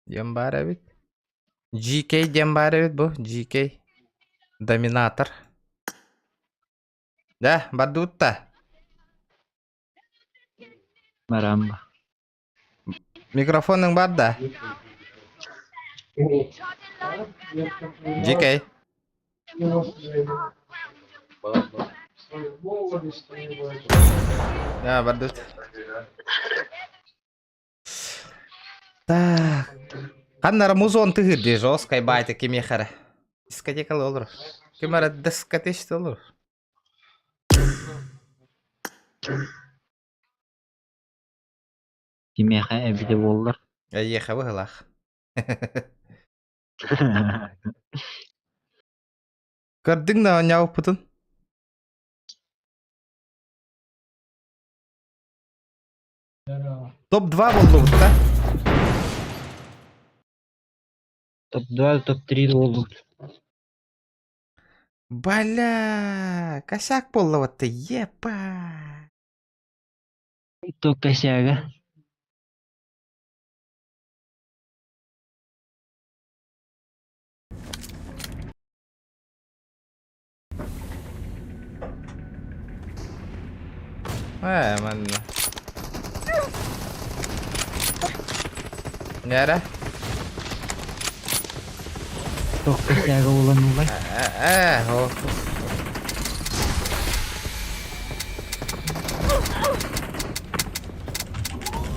Диэн баар эбит. GK диэн баар эбит бу, GK. Доминатор. Да, бардыбыт да. Барамба. Микрофоның бар да. GK. Да, бардыбыт. Так. Ханнара музон тыһыр дии жесткай баайта кимиэхэ эрэ. Дискотекалы олорор. Ким эрэ дискотечте олорор. Кимиэхэ эбитэ буоллар. Эйиэхэ быһылаах. Көрдүҥ да оонньообуппутун? Топ-2 боллубут да? Топ-2, топ-3 буоллубут. Бля, косяк буоллубут епа. Топ косяга. Ээ, манна. Нэрэ? Туох косяга уланулай? Ээ, о.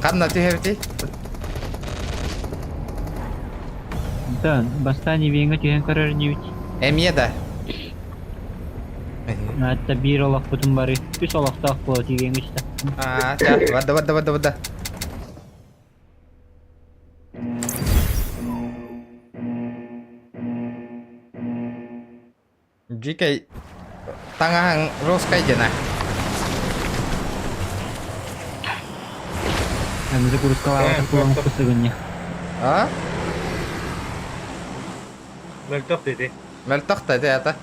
Ханна түһэбитий? Да, бастаан ивеҥҥэ түһэн көрөр инибит. Эмиэ да. Hatta биир олохпутун бары үс олохтоох буола тиийэн истэ. Аа, ча, барда, барда, барда, барда. Дьикэй таҥаһыҥ жесткай диэн Аны закурускалаабатах буолан кусыгынньа. А? Мөлтөх диди. Мөлтөх да это.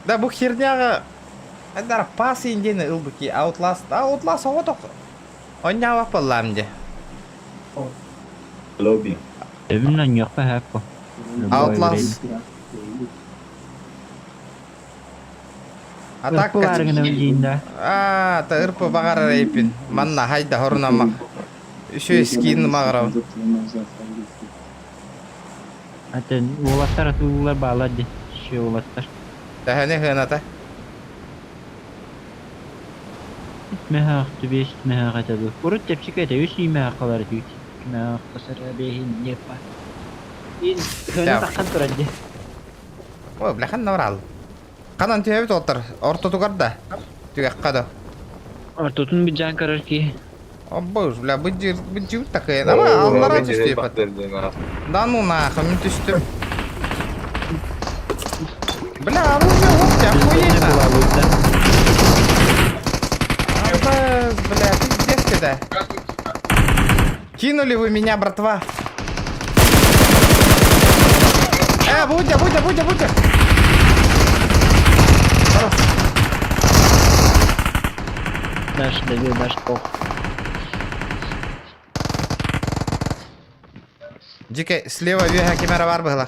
Да бу херняга Айдар пас индиени ылбыки Outlast Outlast оҕотох Онньаабах буоллаам дии. Эбин онньуохха һээппо. Outlast. Атака. Аа, та ырпы баҕарар эйпин. Манна хайда хорунамах. Үсү скин маҕарабын. Атын уолаттар атыылар баалар ди. Ши уолаттар. Тэһэни хыаната. Мөһөөх түбэс мөһөөх этэ дуу. Урут чэпчэки этэ үс ий мөһөөх халар этибит. Мөһөөх тасара бэһин ньеппа. Ин көнө таххан турар дии. Ой, бляхан наврал. Ханан түһэбит уолтар? Ортотугар да? Түгэххэ да? Ортотун быдьаан көрөр киһи. Оббуш, бля, быдьыр, быдьыр такая. Ама аллара түстү Да ну нахуй, мин түстүм. Бля, оружие вот охуеть нахуй. Бля, пиздец ты да. Кинули вы меня, братва. Будя, Будя, Будя, Будя. Хорош. Даш, добил, даш, пох. Дикэ, слева вега кемера бар быһыла.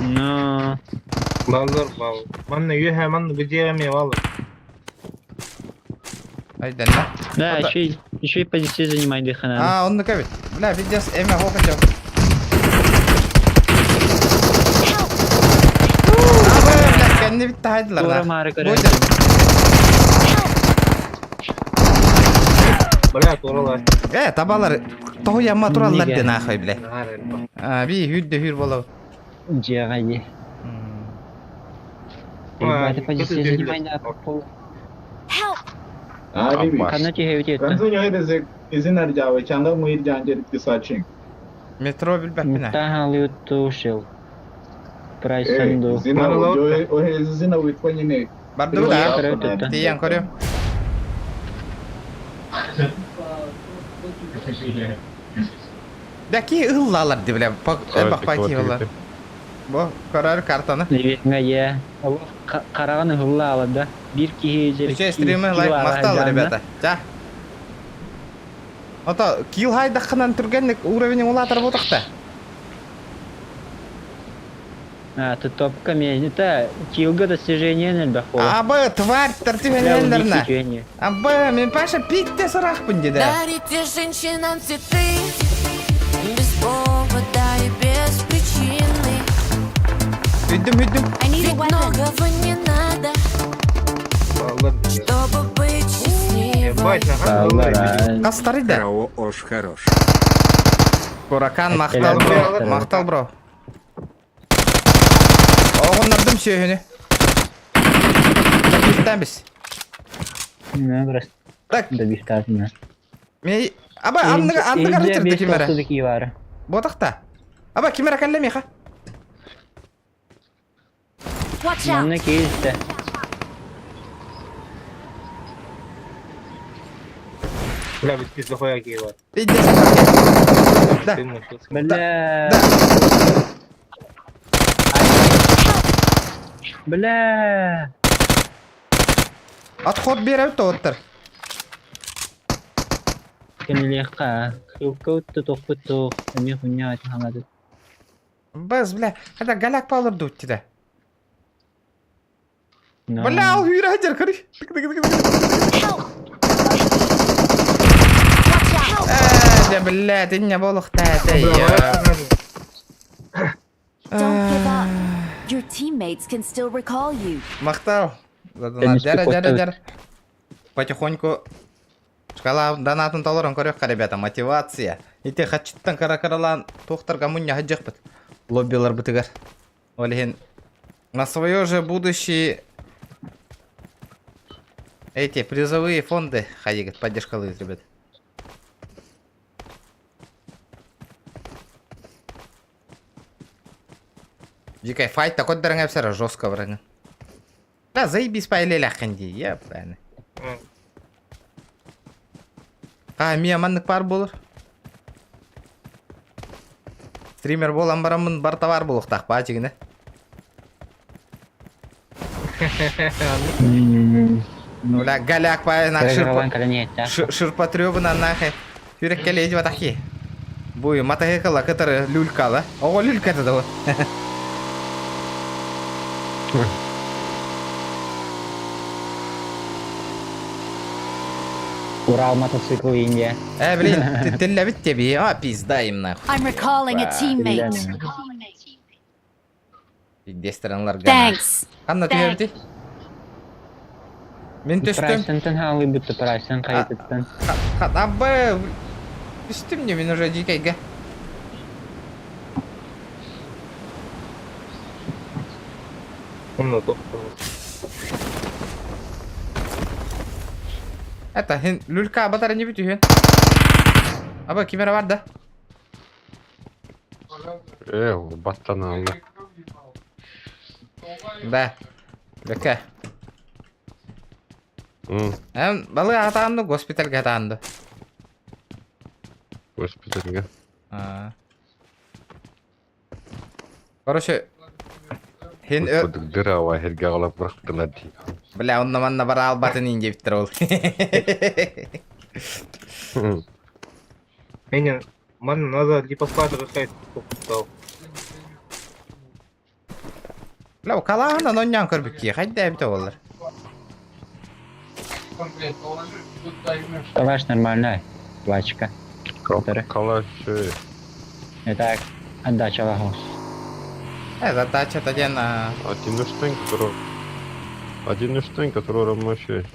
Но... Баллар бал. Манна үөһэ манна где эме баллар. Айданна. Да, еще и позиции занимай дыхана. А, он накавит. Бля, пиздец, эме хохотел. Бля, кэнни битте хайдылар. Будя. Бля, туоралар. Э, табалар тоҕо ямма тураллар диэн аахай бля. А, би хүр де хүр болов. Дьиэҕэ дии. Ребята, позиция занимай на пол. Ханна түһэбит Kanzu unyohereze izina ryawe cyangwa mu iryanjye risacinga. Метро билбэппин. Таһалыыту ушел. Прайсанду. Izina ohereza izina witwa nyine. Бардыбыт аа. Тиийэн көрүм. Да ки ыллалар ди бля. Бахпай ки ыллар. Бу көрөр картаны. Наверное, я. Хараҕын ыһылла да. Биир киһи Үчүгэй стримы лайк махтал, ребята. Ча. Ото килл хайдаххынан түргэнник уровень улаатар буотахта. А, ты топка меня. Это килга достижение элбэх буолар. Абы, тварь, тартименеллерна. Абы, мен Паша питте сарахпын деді. Дарите женщинам цветы без повода и без причины. Үддүм, үддүм. Ведь многого не надо, чтобы быть счастливой. Хастары да. Ош хорош. Куракан махтал бро. Махтал бро. Оҕуннардым сүөһүнү. Добивтан бис. Так. Добивтан. Мей аба анныга анныга рытырды кимера. Ботахта. Аба кимера кэллэ миэхэ. Watch out! Манна киирдэ. Бля, бит плохой киһи Да. Бля. Бля. Отход биэрэбит тоҕуттар. Кэнилиэххэ. Хилкаут тохпут туох. Эмиэ хунньа хаҥады. Быз, бля, это голяк палыр дут Бля, ол hүйрэ хадьар, көрүй. Э, да, бля, ты не болохта, это я. Don't give up. Your teammates can still recall you. Махтал. Дара, дара, дара. Потихоньку Шкала донатын толорон көрүөххэ, ребята, мотивация. Ити хачыттан кара-каралаан туохтарга мунньа сылдьыахпыт. Лоббиларбытыгар. Ол иһин на свое же будущее эти призовые фонды хайыгыт поддержкалыыр, ребят. Дикай файт такой дорогая все жестко врага. Да, заебись по дии, я правильно. А, мия маннык пар болор. Стример болан барамын бар товар болуқтақ ба жигіне. Бля, голяк па на ширпа. Ширпотребына нахе. Хүрек келе батахи. Буй, матахекала, который люлькала. Ого, люлька это вот. Урал мотоцикл Индия. Э, блин, ты телләбит тебе, а, пизда им нахуй. I'm recalling a teammate. Дестранлар гана. Thanks. Ханна түһәбити? Мин түстүм. Прайсынтан халы бүтті прайсын қайтыттан. Абы, түстүм не, мин уже дикайга. Онно тохтоо. Это, хин люлька батара не бүтү Аба, кимера бар да? Э, баттан алды. Да. Бөкө. Эм, балык атаанды, госпитальга атаанды. Госпитальга. А. Короче, хин Кудук дыра ва херге алып бырактылар ди. Бля, онна манна бара албатын инде биттер ол. Меня манна назад липа хайт тоқтау. Бля, калаһынан оннян көрбүкки, хайда бит олар. Калаш нормальная. Плачка. Калаш. Это отдача лагос. Э, задача тадена. Один штейн, который... Один штейн, который ромаши.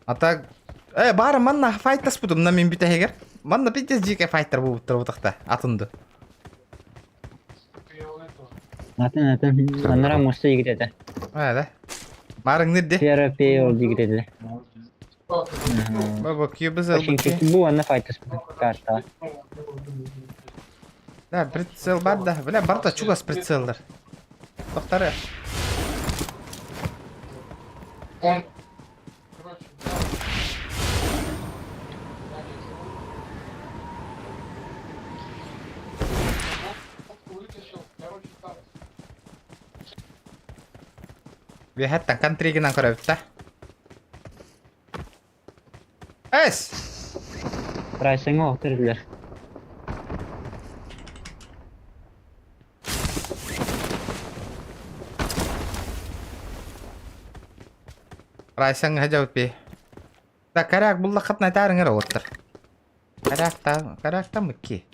А так... Э, бары манна файтас будум на мен бите хегер. Манна пиздец жеке файтер бу тур атынды. Атын атын. Анара муста игреді. Э, да. Барың нирде? Терапия ол игреді. Баба кюбыз албыки. Бу анна файтас карта. Да, прицел бар да. Бля, барда чугас прицеллер. Тоқтары. Биһәттан контригинан көрөбүт Эс! Прайсыңа оқтырдылар. Райсаң хажабыт би. Да, коряк булла хатна тарыңыр оттыр. Корякта, корякта мыкки.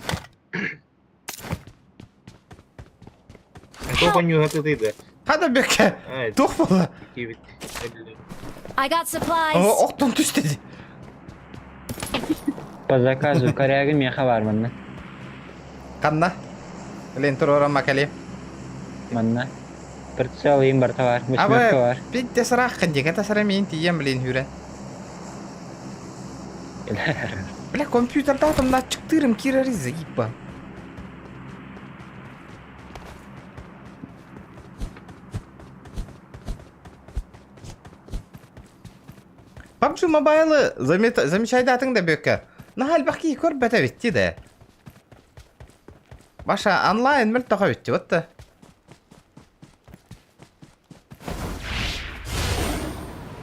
Тоқ нюхаты дейді. Хада бекке. Тух була. I got supplies. О, оқтон түс dedi. По заказу корягы меха бар манна. Канна? Лен тур оран макали. Манна. Прицел им бар товар, восьмерка бар. Бит сарах кынди, ката сара мен тием блин хүрен. Бля, компьютерда там на чыктырым кирери заеба. PUBG Mobile'ı замечайдатың да бөкке. Нахал бақи көр бәті бітті де. Баша онлайн мүл тоға бітті, вот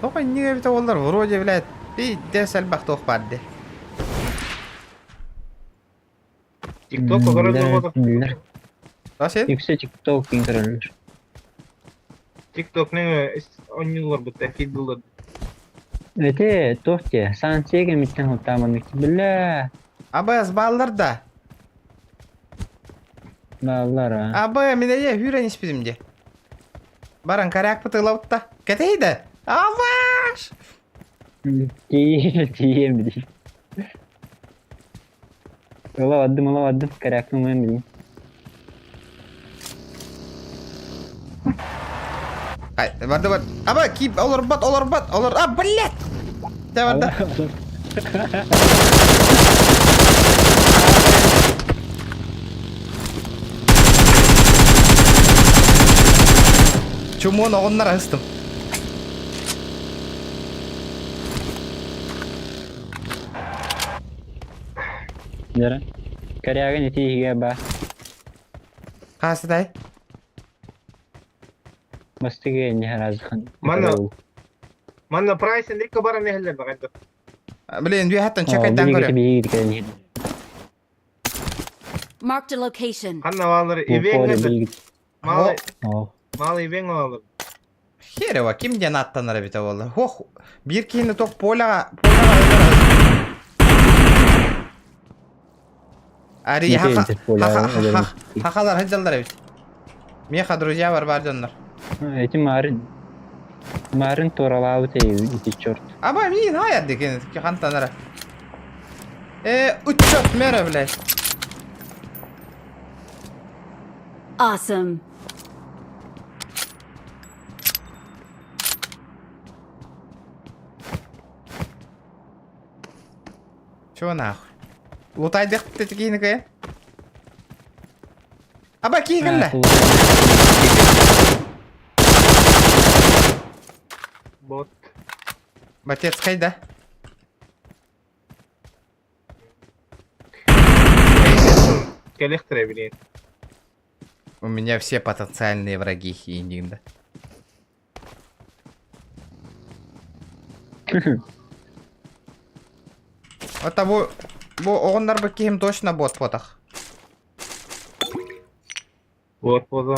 Тоға неге бітті олар вроде, блядь, пиздец әлбақ тоқ барды. ТикТок көрөт Nasıl? Yüksek TikTok көрөлөр. ТикТок не оннюлар бутта фидулар. Эте, тохте, сан сега миттен хуттамын. Бля. АБС баллар да. Баллар. а. АБ мине хүрен испизимде. Баран коряк пытылауытта. Кетейді. Аваш! Тием, тием били. Ыла баддым, ыла баддым. Коряктың мен билим. Ай, барды бар. Аба, кип, олар бат, олар бат, олар. А, блядь! Те барды. Чумуон оҕоннор аһыстым. Дьара. Корягин ити иһигэ ба. Хаасытай? Бастыгы не харазхан. Манна манна прайсын икки баран иһэллэр баҕайда. Блин, үөһэттэн чекайдан көрө. Marked a location. Ханна баалар ивеҥ Малы малы ивеҥ олалар. Херева, ким диэн аттанар эбитэ буолла. Хох, биир киһини тох поляҕа поляҕа Ари хахалар сылдьаллар эбит. Меха друзья бар бар дьоннор. Эти Марын Марын туоралаабыт ити черт. Аба миин хайар дикен хантанара. Э, учет мера, блядь. Awesome. Чего нахуй? Лутайдык киһини кыйа? Аба киһи кэллэ. Бот. Батец хайда? Кэлэхтэрэ билин. У меня все потенциальные враги хииндигин да. Это бу бу оҕоннорбут киһим точно бот потах. Бот бода.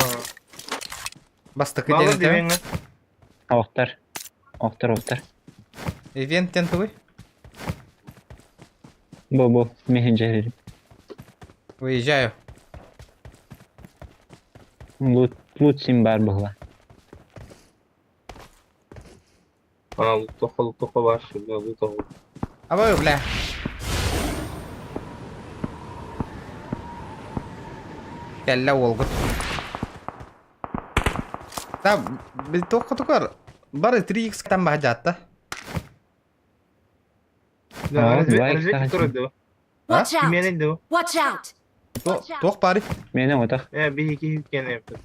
Бастакы диэн этэ. Охтар. Охтар, охтар. Ивенттен тугуй? Бу-бу, мессенджер. Выезжаю. Лут, лут син бар була. А, лутоха, лутоха ваша, да, лутоха. Абы, бля. Кэллэ уолгут. Да, туохха бары 3x там баһадьаатта. Да, разведчик турар Watch out! Кимиэнин дуу? Watch out! Туох бары? Мene отах. Э, биһи киһи киэнэ эбит.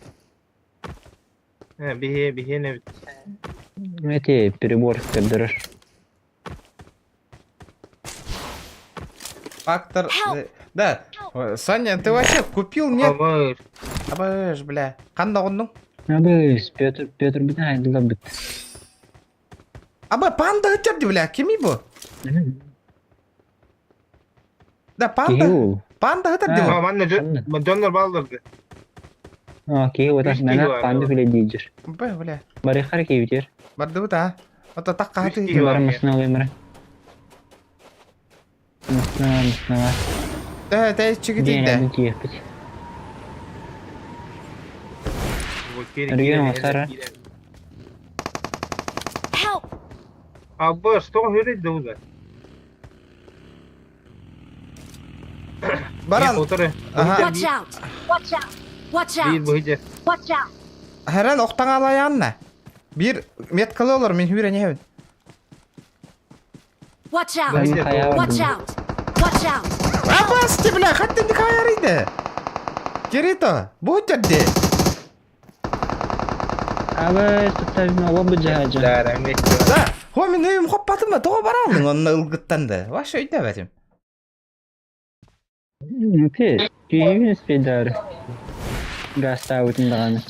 Э, биһи биһи эбит. Эти перебор көрдөрөр. Фактор... Да, Саня, ты вообще купил, нет? Абыш. Абыш, бля. Ханна оҕуннуҥ? Абыш, Петр, Петр бүтэн айдыла бүт. Аба, панда ыттар бля, кими бу? Да, панда. Панда ыттар А, манна дьоннор баалларды. А, киһи отас мэна панда хүлэ диджер. Бля, бля. Барыхар киһи Бардыбыт а. Ото так кааты. Бар масна Масна, масна. Тэ, тэ чигитинде. Регион Сара. Help! Абыш, что говорит да Баран. Ага. Watch out! Watch out! Watch Биир out! быһыдьа. Watch out! Хэрэн охтаҥалайаанна. Биир меткалы олор мин хүүрэн иһэбин. Watch out! Быһыдьа. Watch out! Watch out! Абасти, бля, хаттын каярыйды. Керито, бу жерде. Абы, туттарына лобы жаажа. Да, Да, хо мин өйүм хоппатым тоҕо баралдың онно ылгыттан да. Вообще өйдөбөтүм. Ты, күйүн спидар. Гаста даҕаны.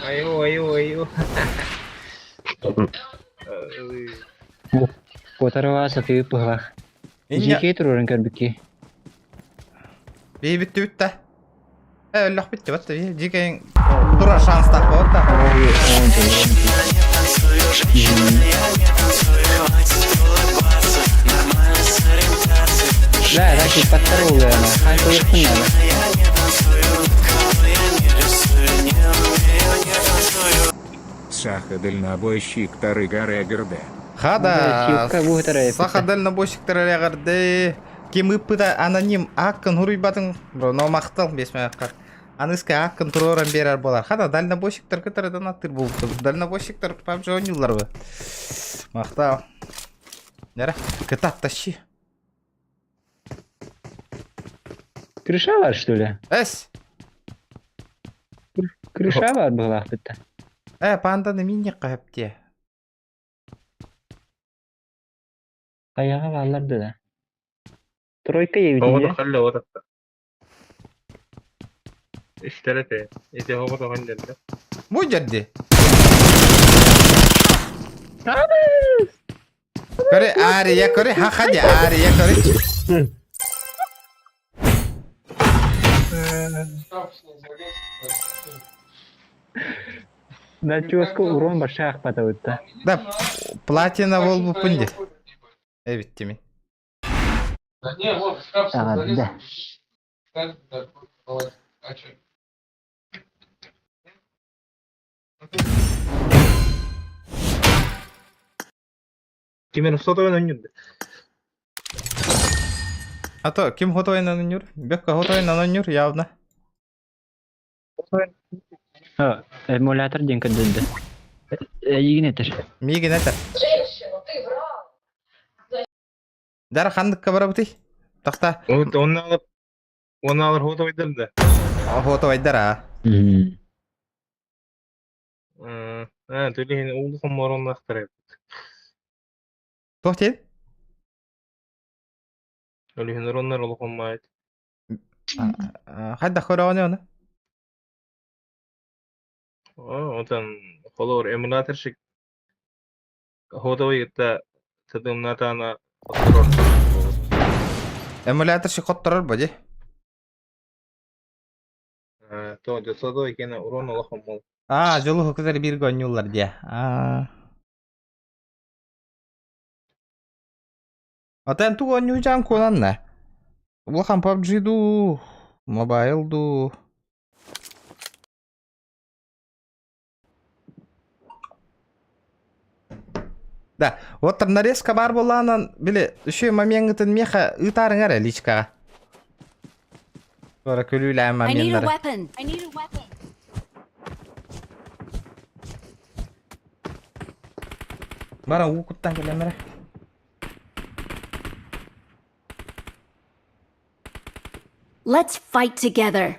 Айо, айо, айо. Котарова сатыы пыһлах. Жике турурун көрбүкки. Би бүттү бүтті. Э, өллөх бүттү батты би. Жикең тура шанс тап болот да. Да, так и паттар болду Хай коюктун надо. Саха дальнобойщик Тарыгар Эгерде. Хада. Сиукка бу Саха дальнобойщиктар эҕэрдэ. Ким ыппыта аноним аккын хуруйбатын бро, но махтал бесмәккар. Аныска аккын туроран берер болар. Хада дальнобойщиктар кытарыдан аттыр болду. Дальнобойщиктар PUBG ойнулар бы. Махтал. Нера, кытат тащи. Крыша бар, что ли? Эс! Крыша бар быһылаахпыт да. Э, панданы минньикка хөптиэ. Хайаҕа бааллар да. Тройка диэбитин Оҕото дии. халла отатта. Истэр этэ. Ити оҕото ханньалла. Бу дьэрди. Көрө ария көрө ха-ха ария көрө. Начоска урон большая ахпатабытта. Да, платина болбуппун ди. Эбитти мин. Даҕа Ким эрэ сотовой өнньүрдэ. А то ким хотойнан өнньүр? Бекка хотойнан өнньүр явно. Эмулятор диэн көрдөрдө. Эйигин этэр. Миигин этэр. Дара ханныкка барабытый? Тахта. Онно алып, онно алыр хотойдар да. Хотойдар а. Төлөһүн уулу хоммороннаахтар эбит. Туох диэн? Өлүһүн ороннор олохоммаайт. Хайдах көрөҕүнүй ону? Отон холоор эмуляторщик хотовой кытта тытымнатаана хотторор. Эмуляторщик хотторор бо дии. То дьосодой кene урон олохоммол. Аа, дьолу кытары бииргэ оонньууллар диэ. Аа. Ата эн тугу оонньуу куонанна? Улахан PUBG дуу, мобайл дуу. Да, вот там нарезка бар буоллаҕынан, били, үчүгэй момеҥҥытын миэхэ ыытаарыҥ эрэ личкаҕа. Туора күлүүлээн I need a моменнары. weapon. I need a weapon. Бара уу куттан кэлэн эрэ. Let's fight together.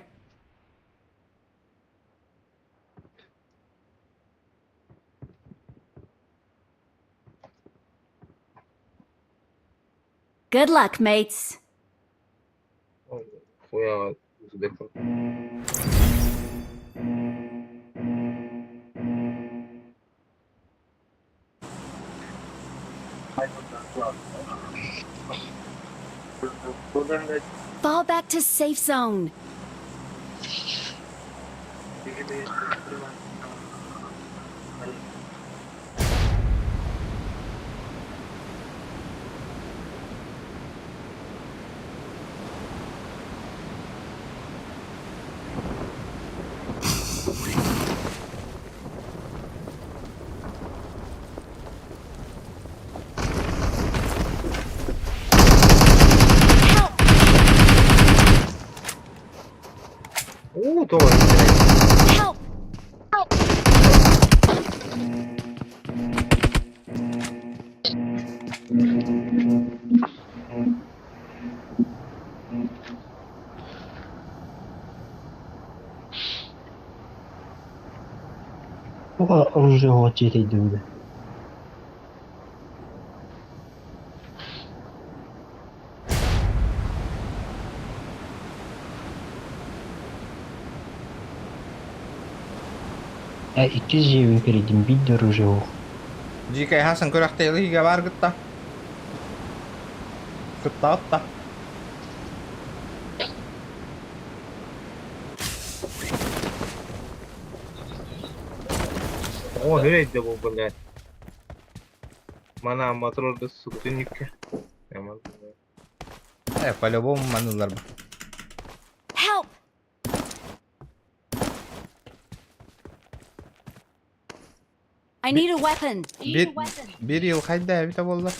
Good luck, mates. Хуя Fall back to safe zone. Help! Уу, то Help! Бу оружие дьиэтэйдибит. Э, иккис дьиэбин кэрийдим, биир да оружие суох. Дьиикэй хасан күрэхтэһиигэ баар кытта. Кыттаҕыт да. О, нэрейде бу блядь. Мана моторды сугутун юкке. Яман. Э, по-любому манулар бу. Help! I need a weapon. Биир биир йыл хайда эбитэ буолла.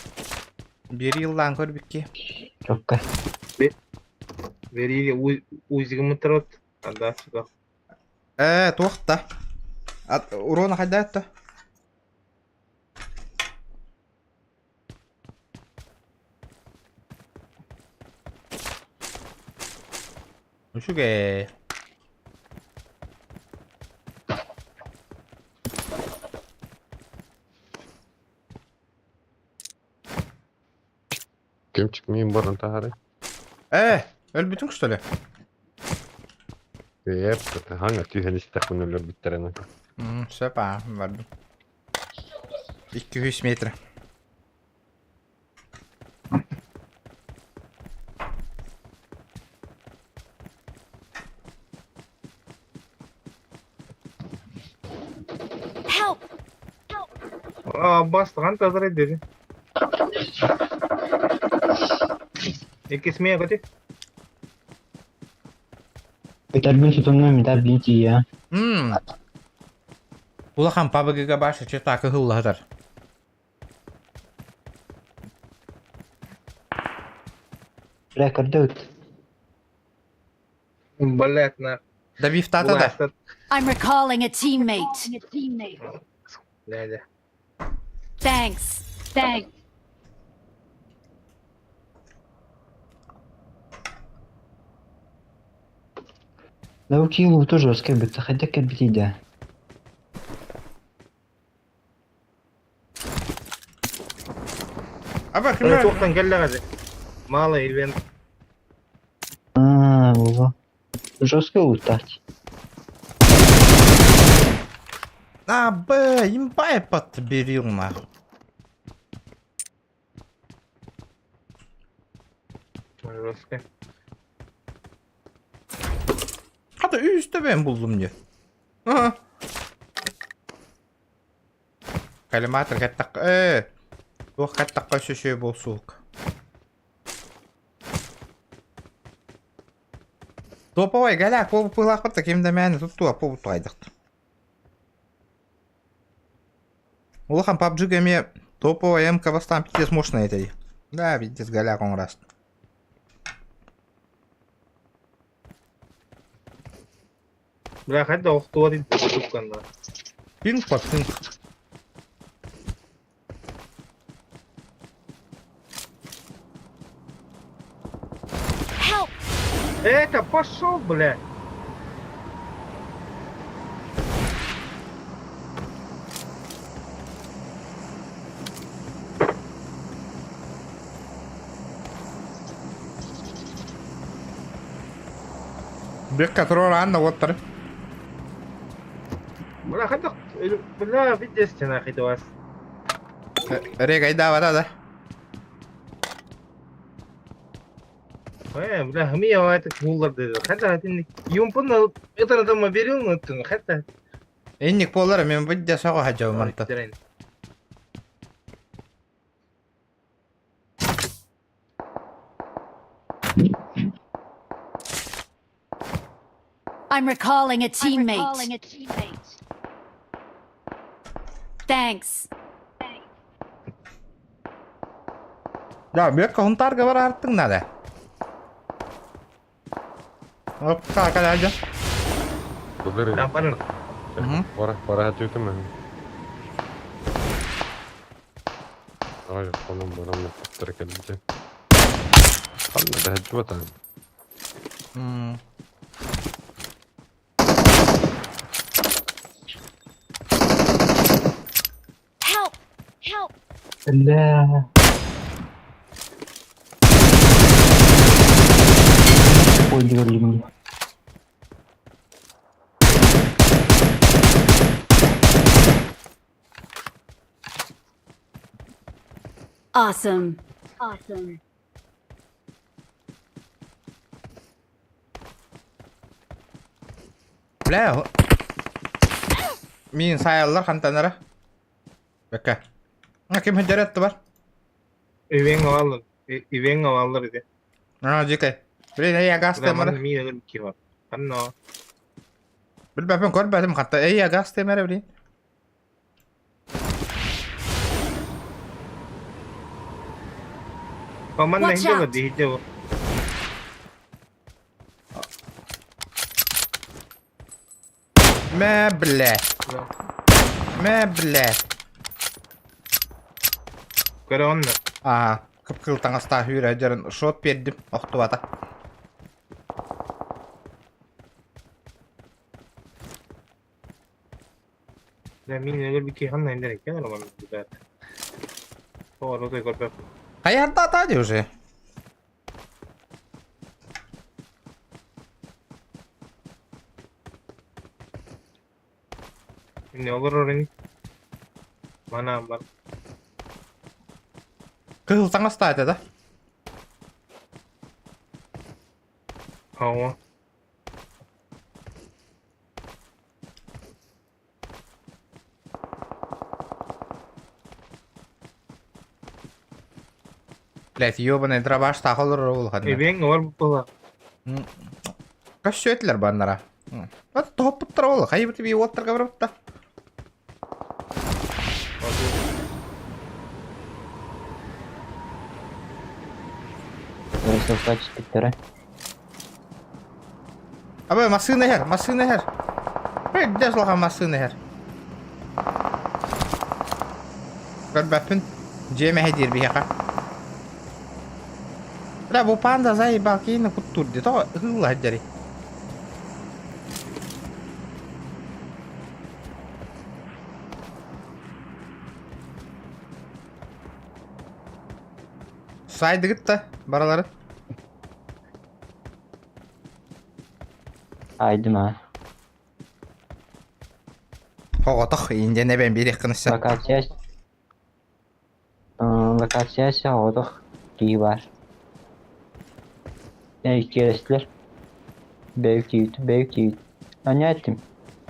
Биир йыллаан көрбүкки. Чокка. Бери узигымытрот. Анда сюда. Э, туох да. Урона хайда этте? Үчүгэй. Кимчик миин баран таһаарай. Э, өлбүтүҥ что ли? Еп, хаҥа түһэн истэхпин өлөрбүттэрин. Сөп аа, бардым. 200 метр. Help! Аббас хаан тазарай dedi. Иккис мия көтү. Битэрбин сутунна митар бин тиийэ. Мм. Улахан пабыгыга баша чета кыһыллаһытар. Бля, көрдөбүт. Блять на. Добивтата да. I'm recalling a teammate. Дядя. Thanks. Thanks. Научил тоже скэбит, хотя кэбитида. Аба Ким ким туохтан кэллэҕэ Малый ивент. А, во. Жестко лутать. А, Б, имбай подберил нахуй. Жестко. Хата үстэ ben буллум диye. Aha. Коллиматор каттак э туох каттакка өссө буолсук. Топовай галя куолуппулаахпыт да ким да мээнэ туттуа буолбут Улахан PUBG эмиэ топовай МК бастаан пиздец мощный этэй. Да, пиздец галя оҥорас. Бля, хайда охтуа дин тукканна. Пинг по пинг. Help! Это пошел, бля. Бекка туруораан да уоттары. Бля, хайда бля, видесте нахуй вас. Регайдаабата да. Э, бля, хмия это кулар деди. Хайда хатин юмпун это там мобилил, ну ты хайда. Инник буолар мен бу дьэ соҕо хадьабым манта. I'm recalling a teammate. Thanks. Да, Бекка хунтарга бараартыҥ надо. Оп, каля Былыр. Пора, пора ответим. Ай, онон баран туттара кэлбитэ. Ханна да хаджыбата. Help! Help! Бля. Ой, говорили. Awesome. Awesome. Бля, мин сайаллар хантанара. Бекка. А ким хадьарат бар? Ивен алалар. Ивен алалар иде. А, дикай. Блин, эй агас темара. Мин кива. Анно. Билбэппин көрбөтүм хатта. Эй агас темара блин. Манна Watch хинде out. дихите. Мэ, бля. Мэ, бля. Көрө онно. Аа, кып-кыл таҥастаах үүрэ дьэрин шот биэрдим, охтубата. Дьэ мин өлөр киһи ханна индэр иккен роман ребят. Тоҕо той көрбөп. Хайарда ди уже. Не олорор ини. Манаан бар. Кыһыл таҥастаата да? Һоо. Блять, ёбаный дробаш таах олорор улаханна. Эбиэҥ олор буолла. Көссүөтүлэр баннара. Вот тоһоппуттар ол, хайыбыт би уоттарга барбытта. Высока түспүттэрэ. Абы массыына иһэр, массыына иһэр. Пиздец улахан массыына иһэр. Көрбөппүн. Дьиэ мэһэйдиир биһиэхэ. Бля, бу панда заебал киһини куттуур дии. Тоҕо ыһыылла сылдьарый? Сайдыгыт да баралары. Айдым аа. Оҕотох индиан эбэн биэриэххин өссө. Локация локация оҕотох киһи баар. Иккиэрэстилэр. Бэйү киит, бэйү киит. Аня эттим.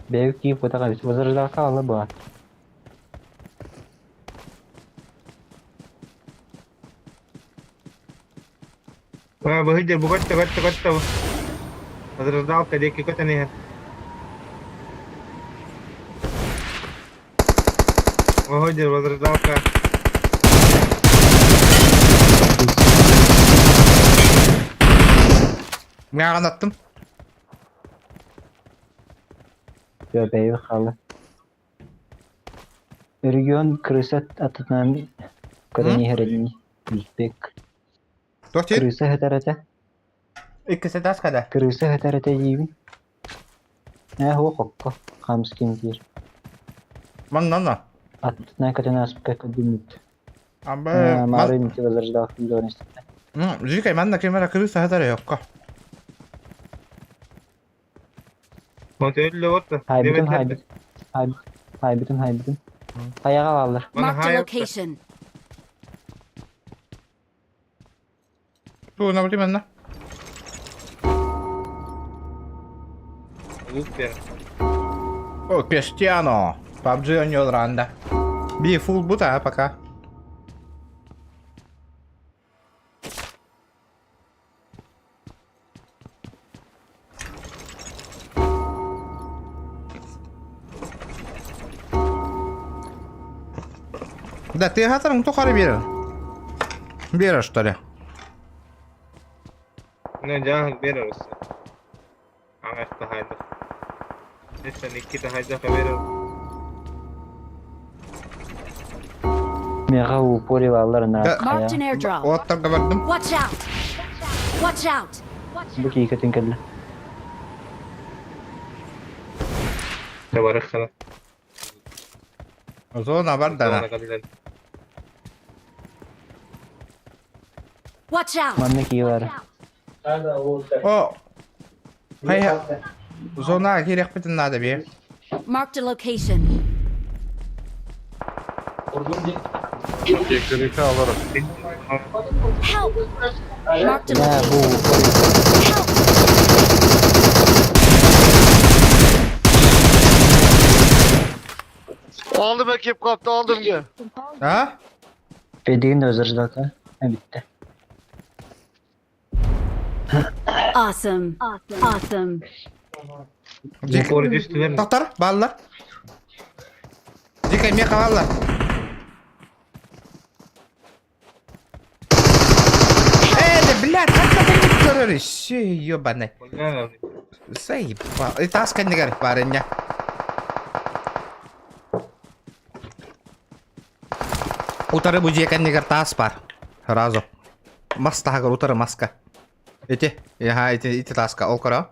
Бэйү киит кутаҕа эбит. Возрождалка ала буолар. Быһыйдыр бу көттө көттө көттө бу. Возрождалка диэки көтөн иһэр. Выходит, возрождалка. Миаҕын аттым. Бэйи хаалла. Регион крыса атынан көрөн иһэр ини. Билбек. Туох диир? Крыса сытар этэ. Иккис этаас када. Крыса сытар этэ диибин. Ээ һуох окко хаамыскын диир. Манна онно. Аттынан көтөн ааспыкка көрдүммүт. Абы Маары инти возрождалкын дьон истэ. Жикай манна кимера крыса сытар окко. Вот өллө вот. Хайбытын хайбыт. Хайбытын хайбытын. Хайаҕа бааллар. Marked a location. Тугуна бути манна? Лупер. О, Кристиано. PUBG оонньуу ранда. Би фул бута пока. Да, ты хатарың тухары бер. Бер, что ли? Не, жаһык берер өссө. Аҥарта хайдах. Өссө иккитэ хайдах берер. Миэхэ упори бааллар Да. Marked an airdrop. Уоттарга бардым. Watch out! Watch out! Бу киикэтин кэллэ. Табарыххана. Зона бардана. Watch out! Манна кии баар. О, хайа. Зона киириэхпитин наада бии. Marked a location. Кекирики алар. Help! Marked a Бля, бу location. упори. Help! Aldım ekip kaptı aldım gel. А? Бэдигин да возрождалка. Бүттэ. Awesome. Awesome. Упори түстүлэр. Тоқтар, баллар. Дикай меха баллар. Э, да, блядь, как это не көрөр? Ёбаный. Заебал. И таска не горит, парень. Утары бу дьиэ кэннигэр таас бар. Сразу. Мас таһыгар утары маска. Ити, яха, ити, ити тааска, ол көрө.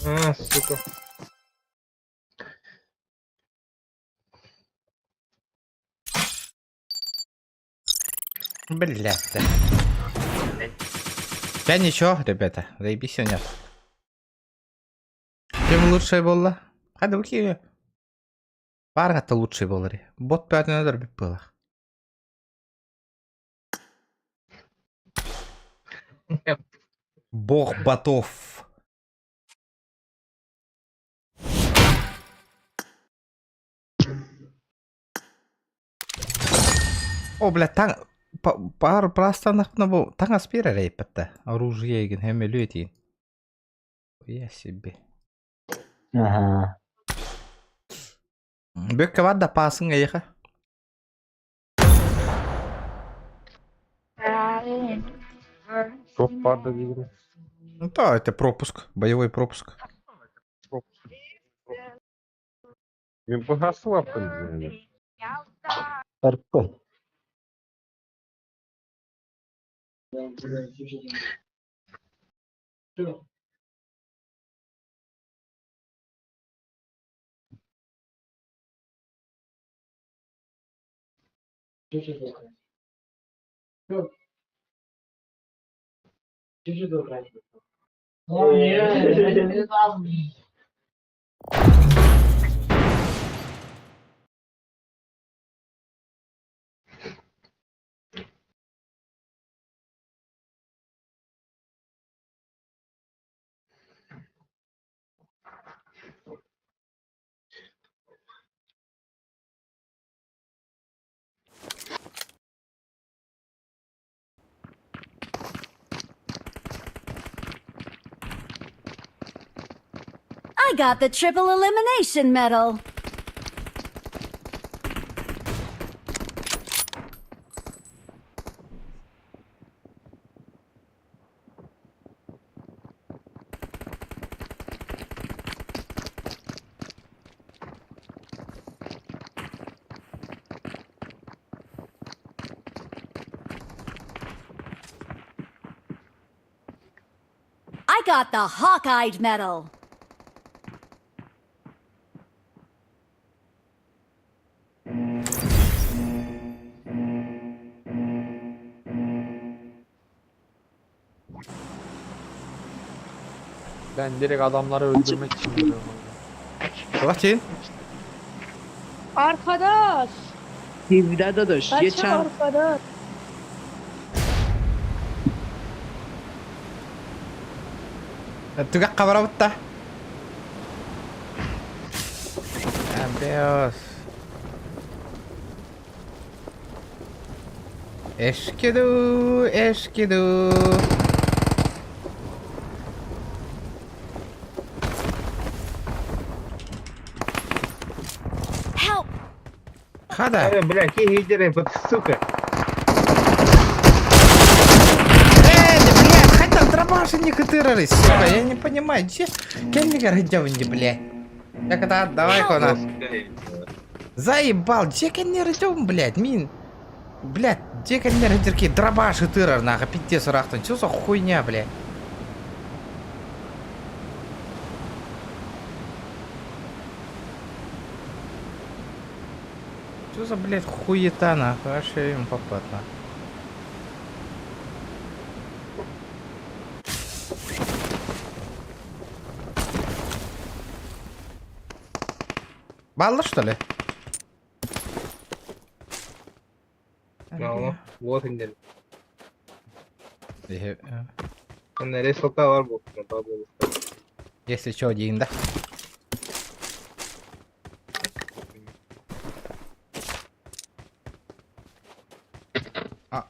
А, сука. Блядь. Да ничего, ребята, заебись сегодня. Кем лучшая была? А да окей. Парга-то лучший был. Бот пятый надо было. Бог ботов. О, бля, таң... Пар прастанахпына бу таҥас биэрэр эйпэтте. Оружие игин хэмэлү этиин. Я себе. Ага. Бөккө бар да паасың эйиха. Топ барды деген. Ну да, это пропуск, боевой пропуск. Мен бұғасы лаппын деген. Тарпы. I got the triple elimination medal. I got the Hawkeyed medal. Ben direkt adamları öldürmek için giriyorum oyuna. Латин. Arkadaş. Geçen arkadaş. Түгэх хабарабытта. Амбиос. Эшкиду, эшкиду. Help! Хада. Э, бля, какие лидеры, вот сука. Э, да, блядь, хотя дробаши не кытырались, сука, я не понимаю, че? Кем не городявнди, блядь? Как это отдавай кона. Заебал, че не рыдем, блядь, мин. Блядь, где не рыдерки, дробаши тырар, нахуй, пиздец, рахтан, чё за хуйня, блядь? Что за, блядь, хуета, нахуй, вообще им попад, нахуй. Баллы, что ли? Ну, вот индер. Ресалка бар бу. Если что, один, да? А.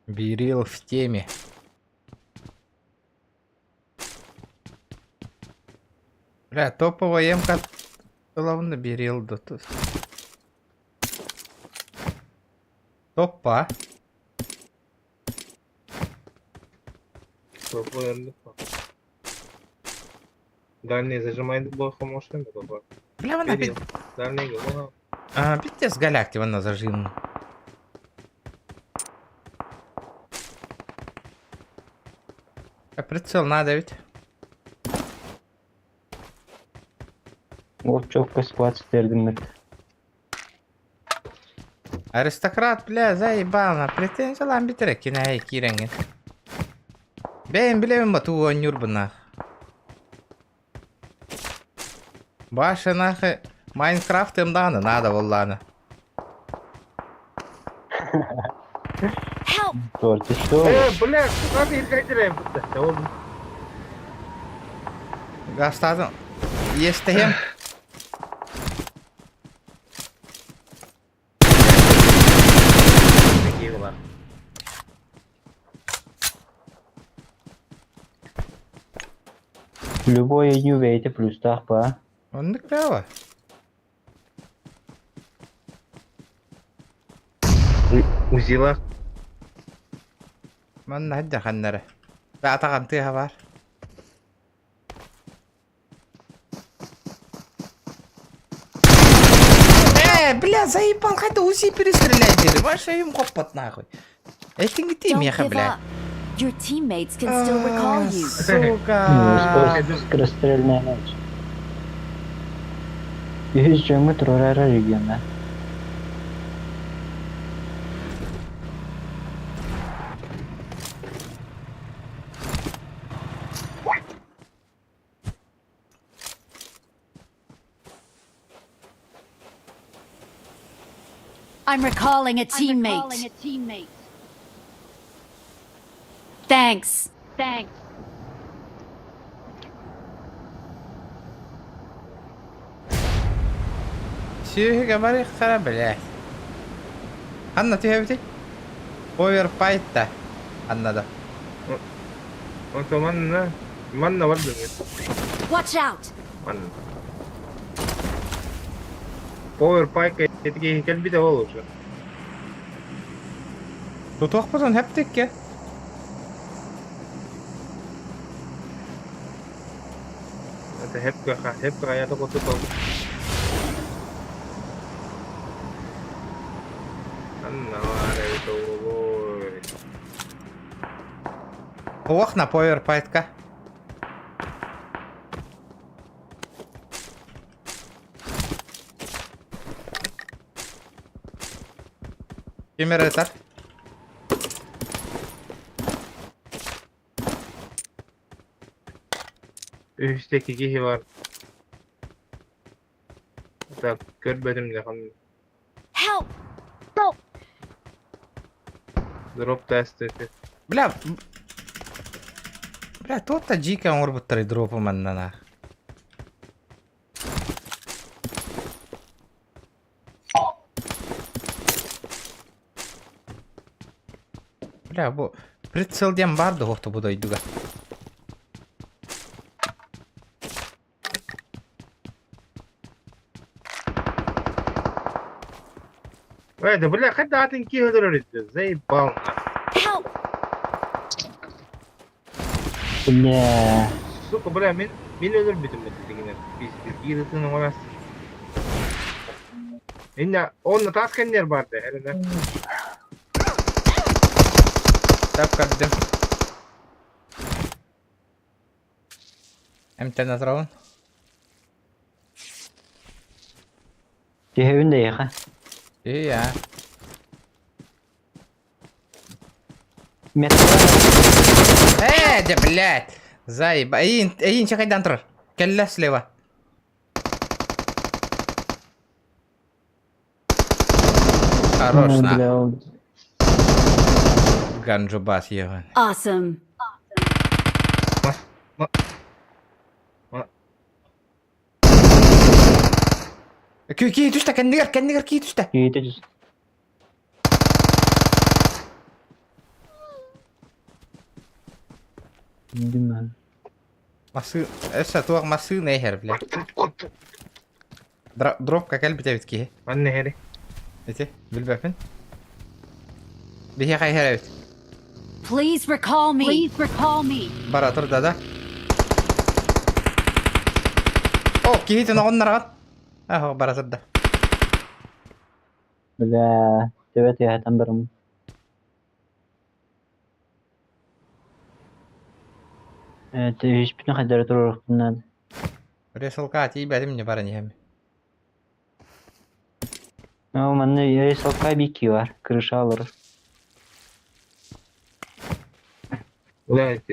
Берил в теме. Бля, топовая МК главное Берил да тут. Топа. Дальний зажимай болохомошен баба. Бля, вона Кирилл, дальний голова. А, пиздец, галякти вона зажимна. А прицел надо ведь. Ол чокко склад стердиммит. Аристократ, бля, заебал на претензиялаан бүтэрэ кинээйи киирэҥҥин. Бэйэм билэбин ба тугу оонньуурбун нах. Баша нахы Майнкрафт даҕаны наада буоллаҕына. Help! Торты что? Э, бля, куда ты играешь? Гастаатын иэстэһиэм. Любой ю бэйте плюстаах ба. Оннук бэҕэ. Узила. Манна сылдьар ханна эрэ. Атаҕын тыаһа баар. Э, бля, заебал, хайда УЗИ перестреляй дири. Ваше им хоппот нахуй. Этиҥ Don't меха, give бля. up. Your teammates can still recall you. Сука. Скорострельная ночь. Үһүс дьоҥҥо туруорара региона. I'm recalling a teammate. Thanks. Thanks. Сүөһүгэ барыахтара, блядь. Ханна түһэбитий? Оверпайт-та. Ханна да. Онто манна манна бардым. Watch out! Манна. Power Pike этики кэлбитэ ол уже. Тутуохпутун хэптикке. Это хепка хепка я только тут. Анна варя Ох, на поверпайтка. Ким эрэ Үстeki киһи бар. Так, көрбөтүм да хан. Help! Дроп тест. Бля, бля, туох да дьиикэ оҥорбуттарый дропу манна Бля, бу прицел диэн баар да суох бу дойдуга. Эй, да бля, хотя атын киһи өлөрөр Заебал. Help! Бля. Сука, бля, мин мин өлөрбүтүм дигинер. Пиздец, кииритин оҥорас. Инна, он тас кэннер барды, эрэнэ. Так көрдүм. Эмтэн атыраҕын. Түһэбин да эйиэхэ. Ия. Метро. Э, да блядь. Заеба. Эйин, эйин чекайдан турар. Кэллэ слева. Хорош, на. Бля, ол- Ганджубас ебаный. Awesome. Кии түстэ, кэннигэр, кэннигэр кии түстэ. Киһитэ түс. Диман. Масы, эсэ туох массыына иһэр, блядь. Дропка кэлбит эбит киһи. Манна эри. Ити, билбэппин. Биһиэхэ иһэр эбит. Please recall me. Please recall me. Бара турда да. Киһитин оҕоннорҕон. Аһо бара сырда. Бля, төбө тыаһатан барым. Түһүспүтүн хайдары туруорукпун наада. Ресалка тиийбэтим не баран иһэм. Оо, манна ресалка бики бар, крыша олорор. Блядь,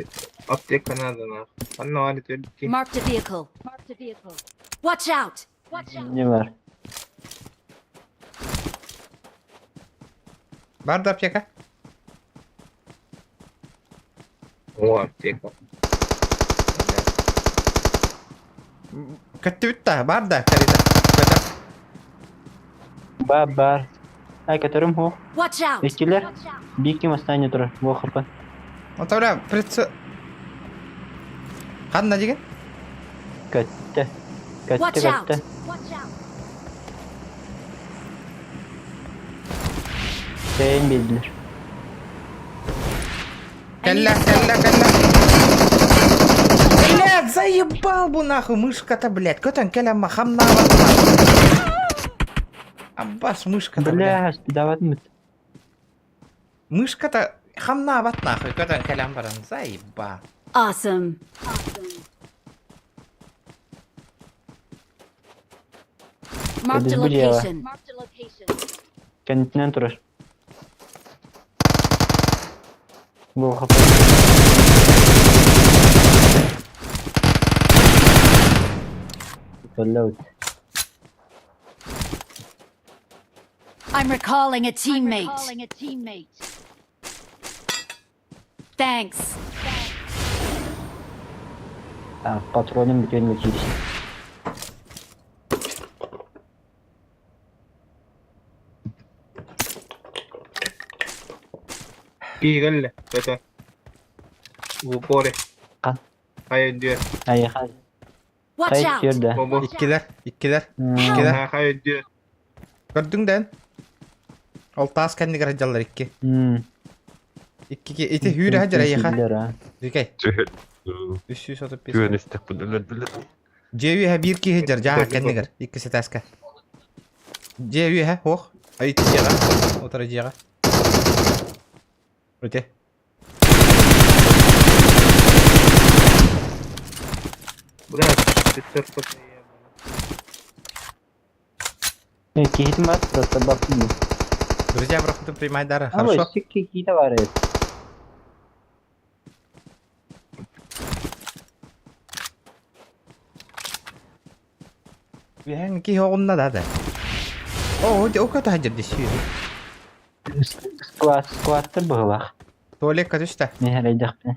аптека надо нах. Анна валит өлүкки. Marked a vehicle. Watch out! Не бар? Бар да аптека? О, аптека. Көттүбүт да, бар да, карита. Көтөр. Бар, бар. Ай, которым хо. Watch out! Иккилер. Бики мастане турар. Во хп. Ота бля, прицел. Ханна деген? Көттө. Көттө, Watch out! көттө. Тэйин биэрдилэр. I need Кэллэ, a кэллэ, scope. кэллэ. Блядь, заебал бу нахуй мышка-то, блядь. Көтөн кэлэмма хамнаабат нахуй. Аббас мышка-то, блядь. Бля, спидаватмыт. Мышка-то хамнаабат нахуй. Көтөн кэлэн баран, заеба. Awesome. Marked a Кэдис бу дьиэҕэ. location. Кэннитинэн турар. Бу хп. Өллөбүт. I'm recalling a teammate. Thanks. Так, патронум бүтүөн киирсин. Киирэллэ, көтө. В упоре. Хан. Хайа өйдүөр. Айха. Watch Хайа out! түөрдэ. Бобо. Иккилэр, иккилэр, М, иккилэр. Хайа өйдүөр. Көрдүҥ дэн? Ол таас кэннигэр сылдьаллар икки. м. Икки ити хүүрэ сылдьар эйиэхэ. Киирдилэр, а. Дикэй. Түһэн. 335. Түһэн истэхпин өлөрдүлэр. Дьиэ үөһэ биир киһи сылдьар дьааһык кэннигэр. Икки сэтээскэ. Дьиэ үөһэ, ох. Ай ити дьиэҕэ. Утары дьиэҕэ. Ити. Блядь, пятерка. Э, киһитин бар, просто баппын. Друзья, проходим принимать дары. А, Хорошо? какие-то бары. Үөһэҥ киһи оҕунна да да. О, о көтө сылдьар дии. Склад, складтар быһылаах. Туалекка түстэ. Мен эрэйдэхпинэ.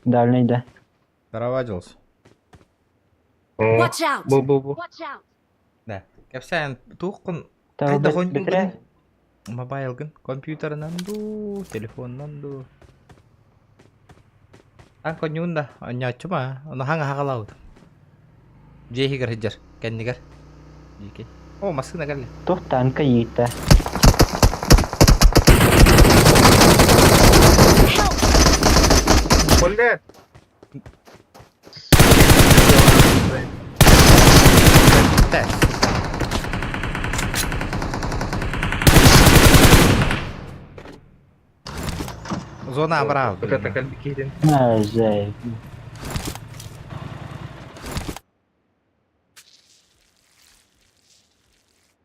Дальний да. Здорово, Джилс. Watch out! Бу бу бу. Да. Кэпсээн туоххун Тағы хайдах битирэ. оонньуугун? Мобайлгын, компьютерынан дуу, телефонунан дуу. Таҥ конньуун да, оонньооччума, ону хаҥа хаҕалаабытым. Дьиэ иһигэр сылдьар, кэннигэр. Дьиикэй. О, массыына кэллэ. Туох танка иитэ. Блядь. Тэ. Зона абрал. Вот это кальбикидин. Азай.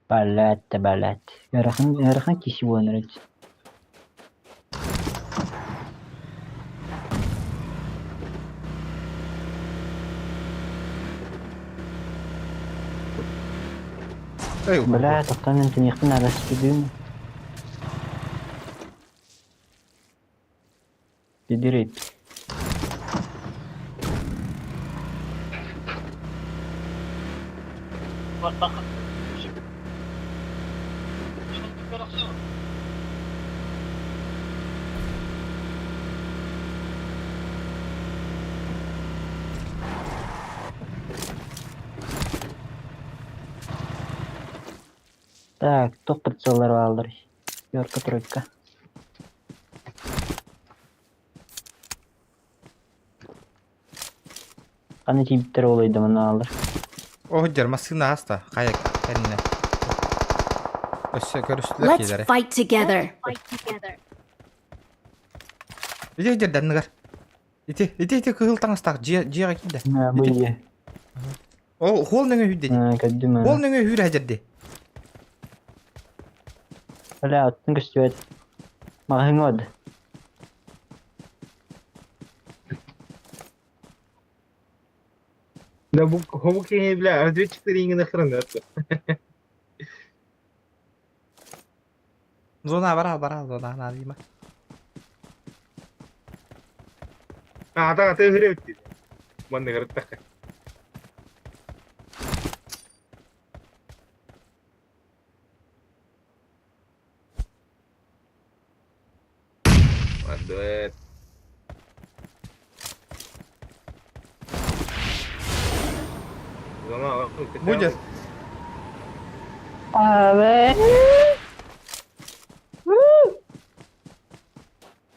Балат, балат. Ыарахан, ыарахан киһи буолан эрэр. Эй, Бля, тоқтан мен тиниэхпин арастыдым. Дидирип. Так, тоқ прицеллар баалар. Пятерка, тройка. Ханна тиийбиттэр ол ыйдаманаалар. Оһдьар массыына ааста хайа кэннэ. Өссө көрүстүлэр Let's киилэри. fight together. Ити дьэрдэнныгар. Ити, ити, ити кыһыл таҥастаах дьиэ дьиэҕэ киирдэ. Бу Ити. дьиэ. Ол хуол нөҥө үүрдэ дии. Көрдүм. Хуол нөҥө үүрэ дьэрди. Бля, оттон көстүбэт. Маҕаһыыҥҥа барда. Да бу хобу киһи бля разведчиктар иҥин охранятся. Зона бара бара зона наадыйма. Ата ата өһүрэ бүттү. Манна кырыттахха. Мадуэт. Зона Будет. Абэ.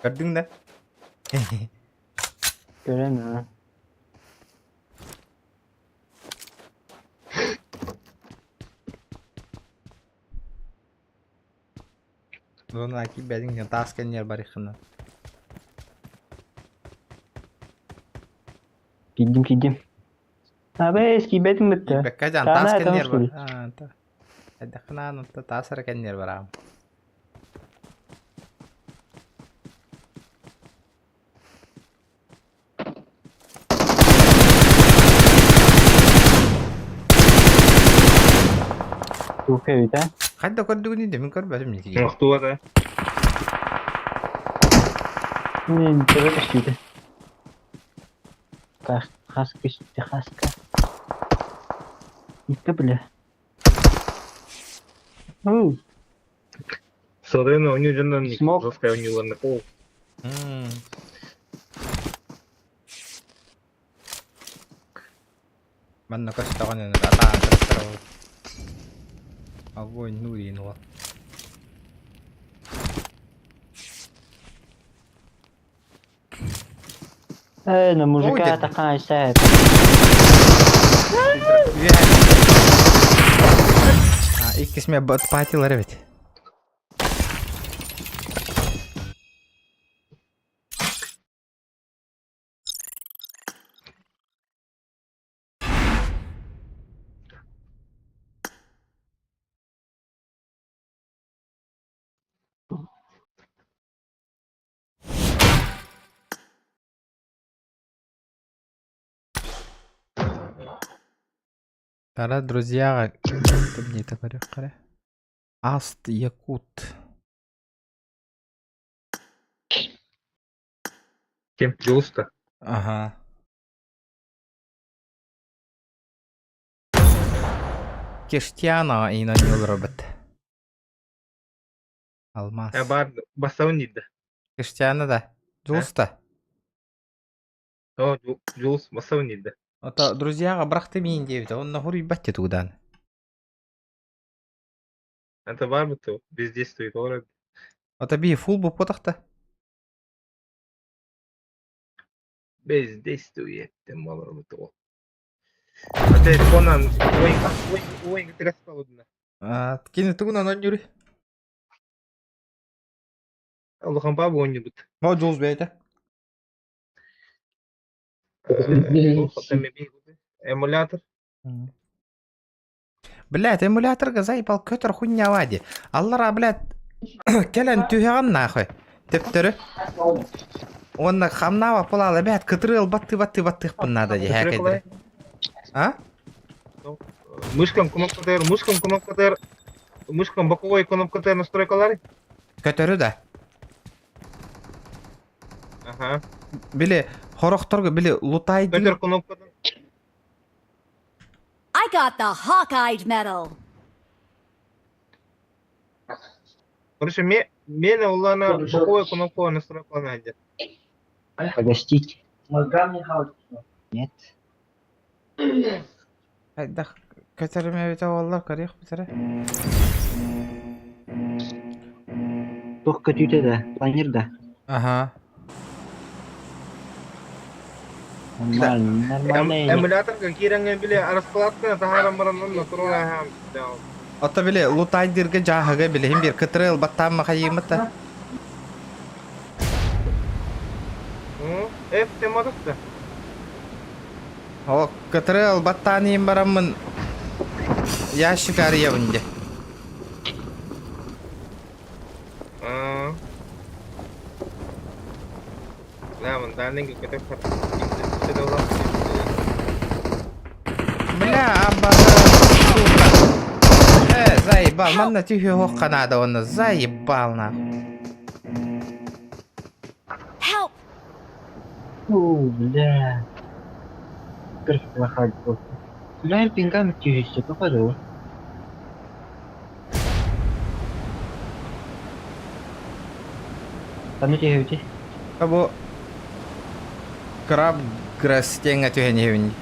Көрдүҥ да? Көрөн аа. Зона киирбэтиҥ таас кэннигэр барыаххына. Киирдим киирдим. Абэ киирбэтим бытта. Киирбэккэ дьан таас Таана кэннигэр бар. таҥас Хайдаххынаан онто таас эрэ кэннигэр бараам. Туох эбит аа? Хайда көрдүгүн дии мин көрбөтүм итиги. Охтуота. Мин төбө көстүүтэ. Хас көстү хаска. Икки бile. Уу, Сорын оонньуу дьоннон Смок. жесткая оонньууларна пол. Манна көстөҕүн атаан көстөр ол. Огонь нуриин уол. Э, на мужика Ой, такая сайт. Иккис мен патилар эбит. Тара друзьяға Аст Якут. Кем? Дьулуста. Ага. Кештиана и на робот. Алмаз. Э, бар бастабын дейді. Кештиана да. Дьулуста. О, Дьулус бастабын дейді. Ото друзьяға бырахты миин диэбитэ, онно хуруйбат тутугудаан. Это бар бу бездействует олар. Ото би фул буппутахта. Бездействует болар бу. Ате конан ойын ойын терес болудуна. Кини тугунан онньуруй? Улахан бабы ойнубут. Мо Дьулус бэйэтэ. Эмулятор. Блядь, эмуляторга заебал көтөр хуйня ди. Аллара, блядь, кэлэн түһэҕин нахуй. Төптөрү. Уонна хамнаава пулаала, блядь, кытырыал батты батты баттыхпын надо ди хээкэйдere. А? Мышкам кнопка тер, мышкам кнопка тер, мышкам боковой кнопка тер настройкалары. Көтөрү да. Ага. Били хорохторго били лутайдын Көтөр кнопкадан. I got the Hawkeye medal. Короче, ме мен улана боковой кнопка настройкалары найдет. Погостить? Нет. Хайдах көтөрүм эбитэ буоллар көрүөх бүтэрэ. Туох көтүүтэ да, планер да. Аха. Нормально, нормально. Эмуляторга киирэҥҥэ били раскладканы таһааран баран онно туран ааһаам. Ото били лутайдырга жааһыга билиһин бир кытыры ылбаттаан махайыымыт да. F тематыкта. О, кытыры ылбаттаан иин бараммын ящик арыйабын де. Бля, аббата, сука. Заебал, манна түһүөх ханаада онно, заебал нахуй. Help! О, бля. Плохая просто. Бля, пингами тюжишься, попаду. Там тюжите. Бу краб грасс диэҥҥэ түһэн иһэбин дии.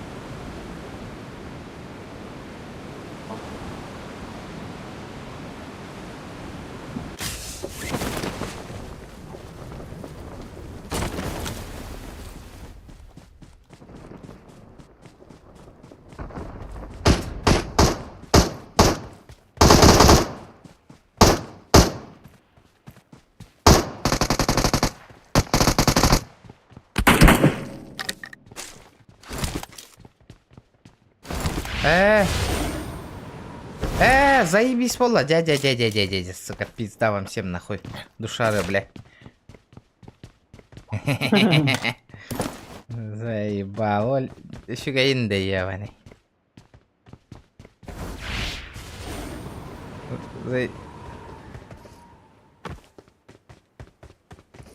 Э, э, заебись буолла, дядя, дядя, дядя, дядя, сука, пизда вам всем нахуй. Душары, бля. Заебал, үчүгэйин да ебаный.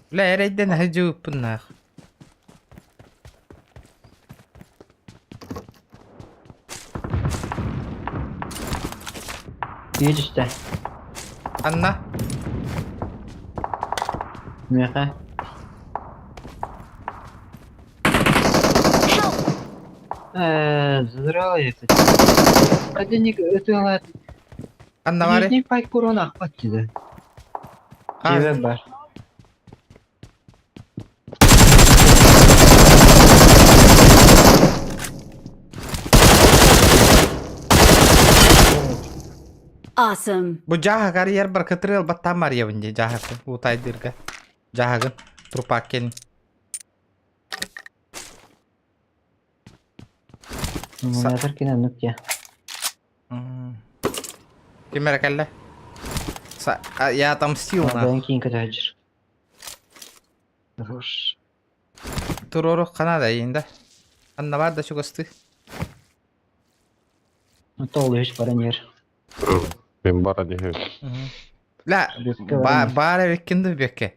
Бля, эрэйдэн аһы нах. Видишь-то? Анна? Меха. Здравия. Один это Анна Вари? Не пай корона ахпат деді. Жебе бар. Awesome. Бу жааһа карьер бар кытырыл баттаан Марьябын дии жааһы утайдырга. Жааһыгын трупак келин. Эмулятор кине я. Ким эрэ кэллэ? Я отомстил нахуй. Бэйэн киин көтөһөдьүр. Хорош. Туруору хана да иинда. Анна бар да чугасты. Толу үс баран ер. Мен бара дехе. Ла, баар эбиккин да бекке.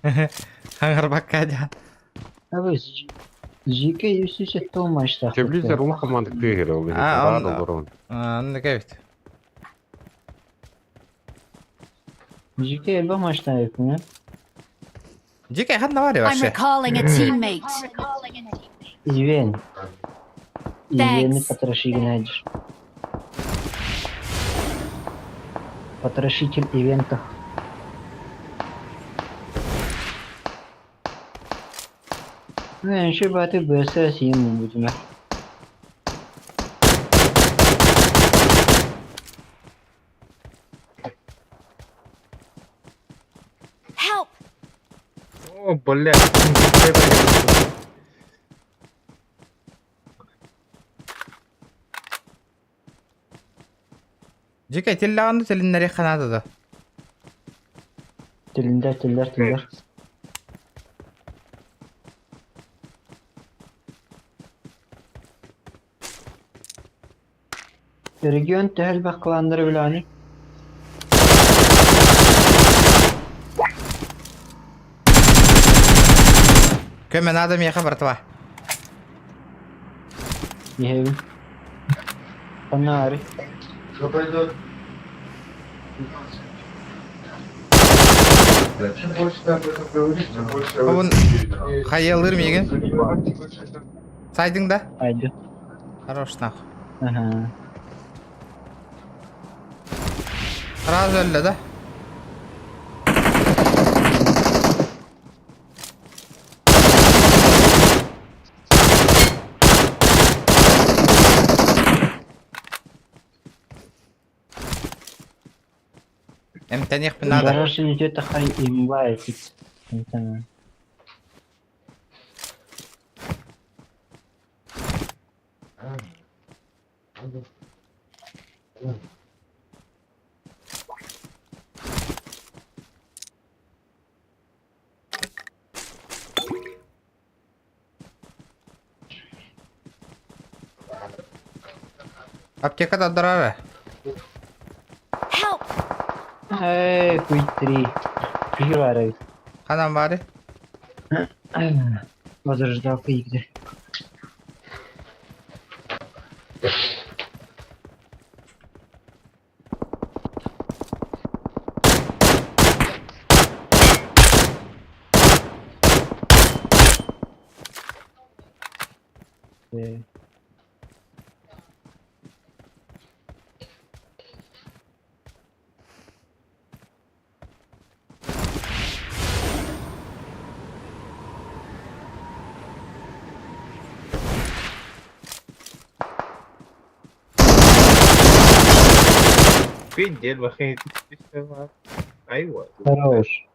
Хаңарбакка дьаан. Абы жеке үс толмаштах. Теплизер улахан мандык тыгыр ол. А, Бар олорон. Онно кэбит. Жеке элбэ маштан эппин. Жеке ханна бар I'm вообще. recalling a teammate. Ивен. Ивени Thanks. потрошигнадж. Потрошитель ивентов. Ну, еще баты БСС ему будем. Help! О, блядь. Жеке теллаҕын телиннэри ханаада да. Тилиндер, тиллер, тиллер. Регион төһөл кланнары билани. Көмө надо миэхэ братва. Ехебин. Панари. Обун хайалыр миигин. Сайдың да? Айды. Хорош нахуй. Ага. Сразу өллө да? Эмтэниэхпин наада. Гараж идет хай имба этит. Аптека да Help! Эй, куйтри. Пиварой. Ханан баары? Возрождалка игры. في الوحيد ايوه Хорош.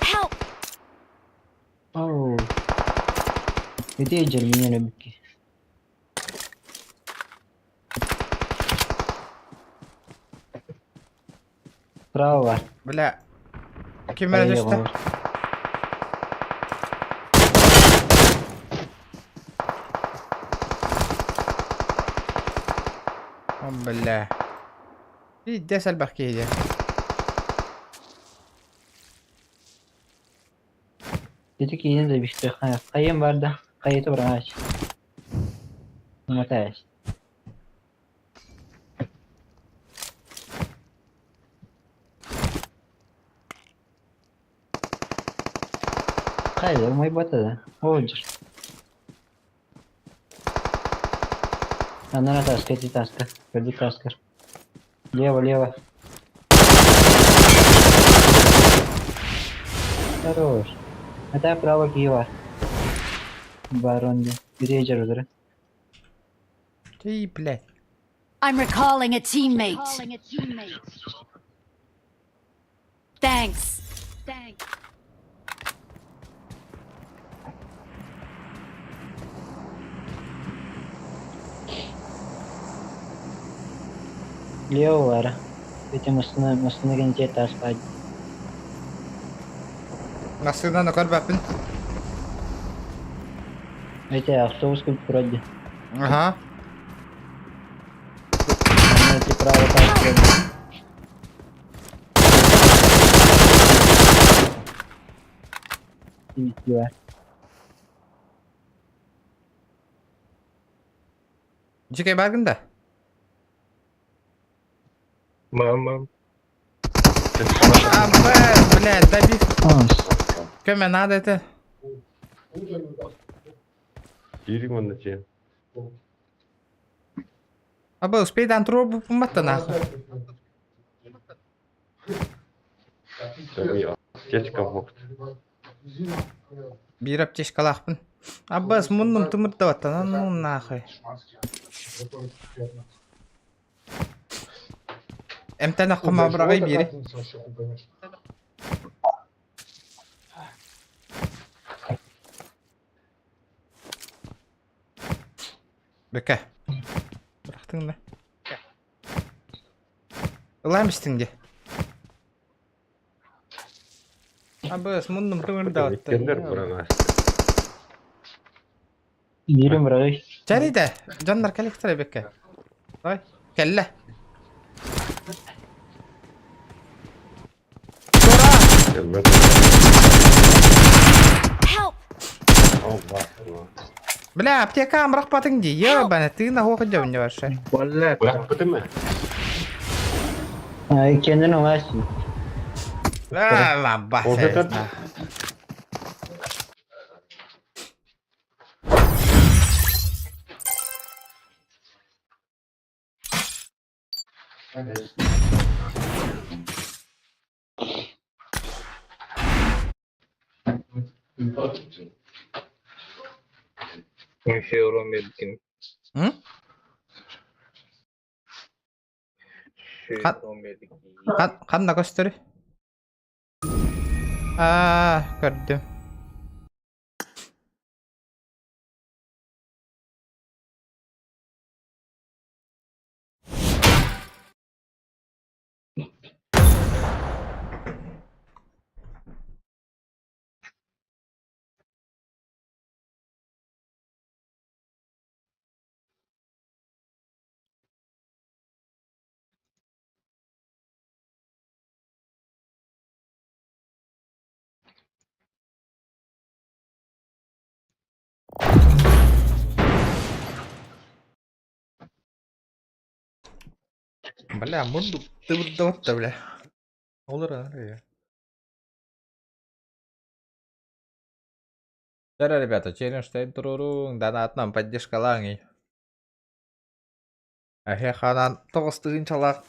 Help! Оу. Где Джермина любки? Справа. Бля. Ким эрэ түстэ? О, бля. Пиздец элбэх киһи дии. Ити киинэ да биште хайым бар да хайыты бырагач. Мотаешь. Хайда, мой бата да. Оджер. Она на таска, эти таска. Пойди таскар. Лево, лево. Хорош. Это право Киева. Барон, Рейджер удары. Ты, блядь. I'm recalling a teammate. Thanks. Лево вара. Эти машины, машины генте таспать. Массыынаны көрбөппүн. Эти автобус культ вроде. Аха. Эти право таспать. Дьикэй бааргын да? Мама. А, блядь, добить. Көмө надо это. Киирик манна дьиэ. Аба, успей дан трубу пуматта нахуй. Аптечка бокт. Биир аптечкалаахпын. Аббас муннум тымырдабаттан, ну нахуй. Эмтэн аххама быраҕай биири. Бөкө. Бырахтыҥ да. Ылаам истиҥ дии. Абыс муннум тымырдабаттан. Иккиэннэр баран ааста. Биирим быраҕый. Чэридэ, дьоннор кэлиэхтэрэ бэккэ. Давай, кэллэ. Кэлбэт. Help! Алла. Бля, аптека бырахпатыҥ дии. Ебана, тыына хуох дьон вообще. Валла. Бырахпытым ээ. Ай, кендин оҥасын. А, ламба. Вот это- Еще М? Ханна көстөр? Аа, көрдүм. Бля, мунду тыбырдабатта, бля. Olur ya. Здорово, ребята, челлендж тайм турурун, донатнан поддержкалаң. Ахе ханан тоҕус тыһыынчалаах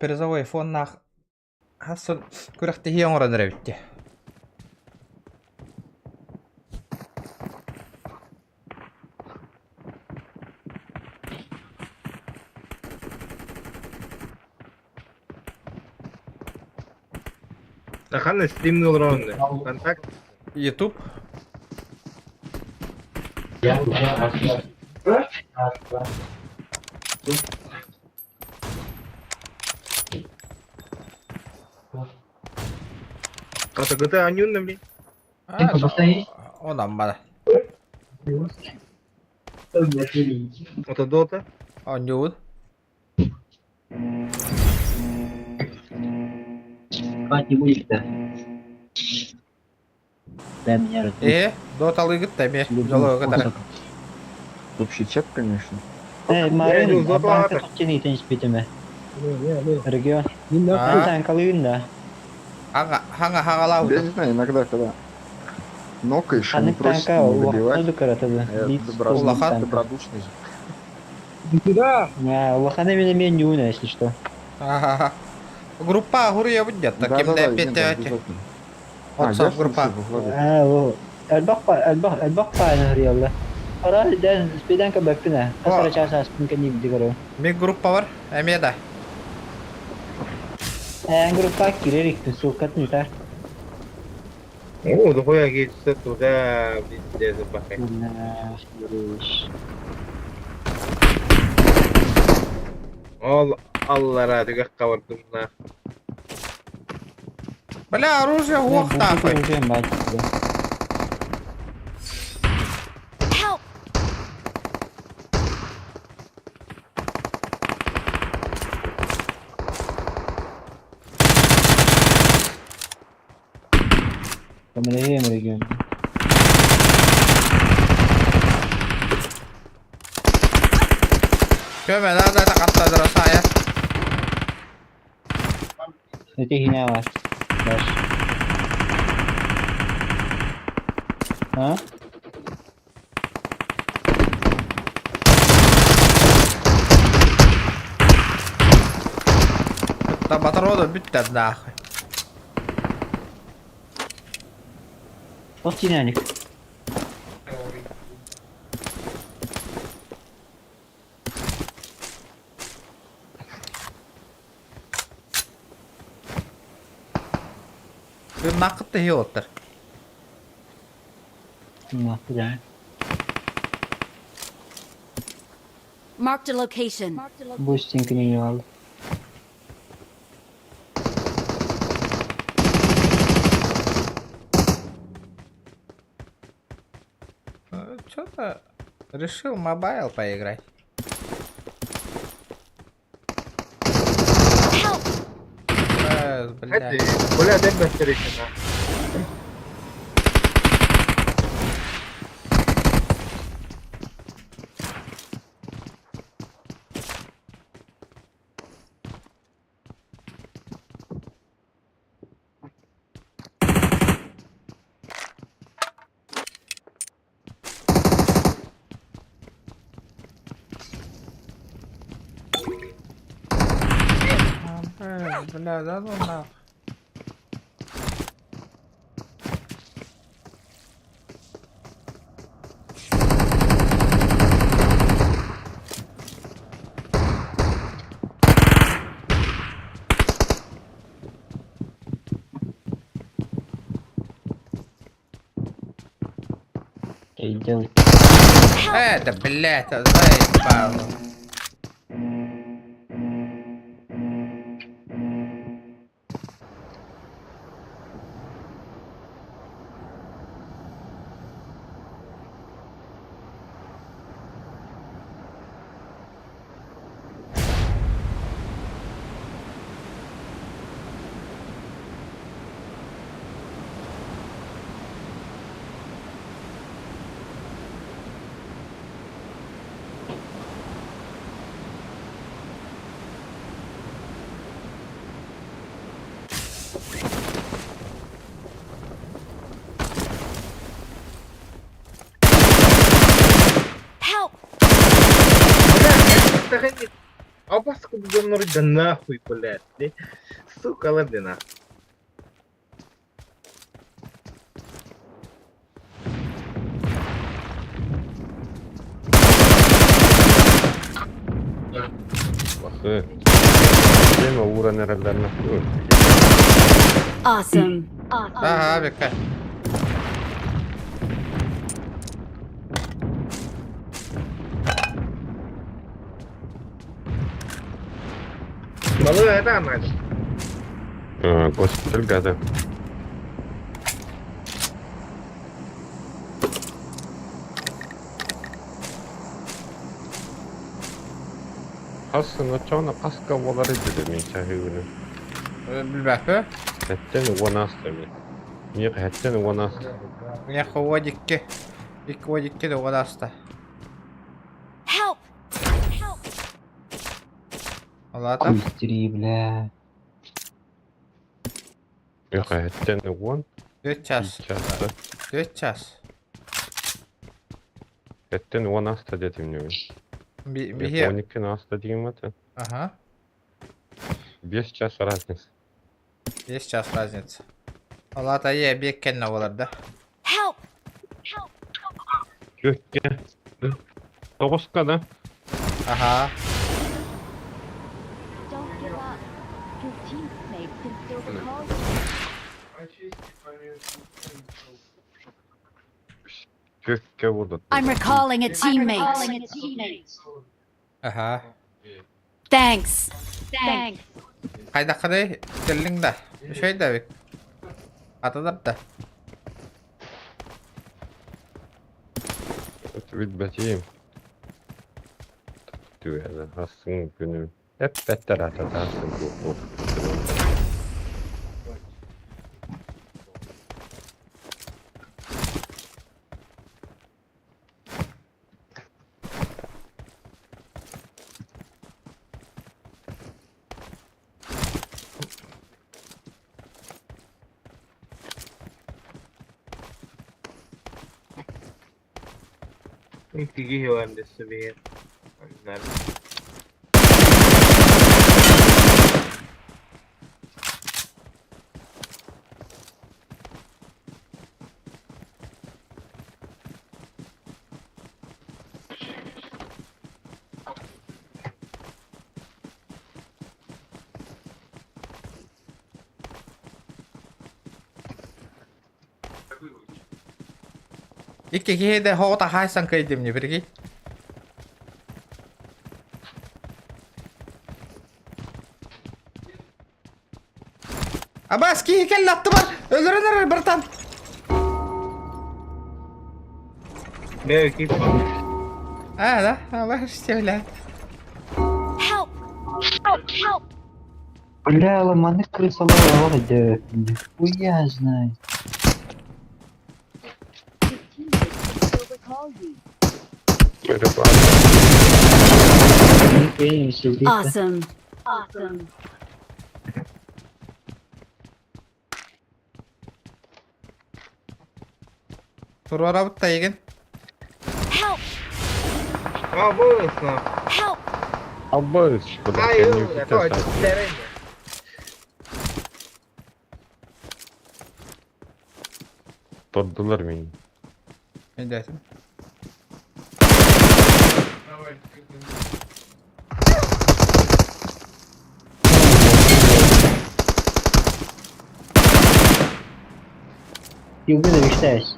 призовой фоннаах хас сыл күрэхтэһии оҥорон эрэбит Ханна стримни олорон Контакт. YouTube. Катагыта анюнна блин. Он аммана. Это дота. Оонньуубут. Спать не будешь, да? Да, меня разбудит. Ээ, доталыгыт да эмиэ дьолуга кытары. Общий чат, конечно. Э, Марын, банка тутчен итен Регион. Аа. Танкалыын да. Хаҥа хаҥа хаҥалаабыт. Я не знаю, иногда, когда нокаешь, они Ханнык просят танка не добивать. улахан каратады. А я Улахан? добродушный же. Не, улахан именно мен нюна, если что. Аха. Группа хуруйабыт дьатта. Да-да-да, Кимдэ Евген, эппиэттээччи. обязательно. А, WhatsApp я группа. слушаю, выкладывай. А, о. Элбэх элбэх пааны хриалла. Ара ден спиданка бэппинэ. Хасара час аспын кэнни дигэрэ. Ми группа бар. Эмиэ да. Эн группа кирер иктин ссылкатын итар. О, дохуя гейса туда, пиздец, бахай. Ол аллара түгэх кабардымна. Бля, оружие уох нахуй. Help! Көмөлөһүөм регион. Көмө да да каттадыра сая. Эти хиня бар. Баш. А? Та батарода бүттэ нахуй. Вот тиняник. Накытты хилоттар. Ну, да. Marked a location. Бустинг не алды. Что-то решил mobile поиграть. Help! Бля. Бля, дай быстрее, Бля, да ну нах. Идем. Это, блядь, заебало. Help! Абас кудоннор да нахуй, блядь. Сука, ладно. Бахы. Тема уран эрэллэрнэ. Awesome. Ага, бека. Балык это надо. Госпиталь гада. Хас начана каска болар иди мен чахыгыны. Билбәпе. Хәттен уанаста мен. Мне хәттен уанаста. Мне холодикке. Икки водикке да угадаста. Help! Алата. Кустери, бля. Yok хәттен уан. Төрт час. Часта. Төрт час. Хәттен уанаста дедим не. Бихе. 12 наста дигән мата. Ага. 5 час разница. 5 час разница. Алата е беккен олар да. Help! Көккә. Тоғызка да. Ага. Don't give up. Your teammates can still recall you. Көккә vurdu. I'm recalling a teammate. Ага. Thanks. Thanks. Кайда кадай теллиң да. Шөй да бек. Аталар да. Билбәтим. Түгәле, хасын күнү. Эп бәттер ататасың бу. Икки киһи бар дэссе Икки киһи де хоҕута хаайсан кыйдым не бирги. Абас киһи кэллэ аттыбар. Өлөрөн эрэр братан. Бээ кип. А, да, Абас бля. Help! Help! Help! Бля, ломаны крысолова, да. Хуя знает. Your teammates can still recall you. Нихуя не сидит. Awesome. Awesome. Турарабыт та еген. Help! А, болысна. Help! Абыз, Ай, это Тордулар мин. Өйдөөтүм. Югы да мечтаешь.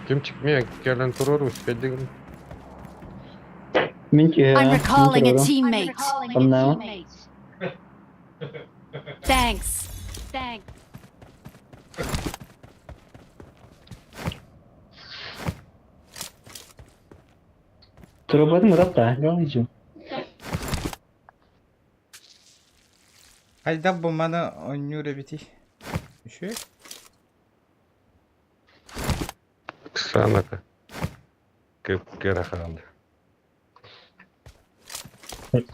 Кимчик мен кэлэн турар успейдигин. Мин I'm түһэ, мин recalling a турарым. teammate. Оннааҕы. Thanks. Thanks. Турбатын ырап да, жалгычы. Хайдах бу маны оонньуур эбитий? Үчүгэй. Оксанака. Кып-кыра хаалла.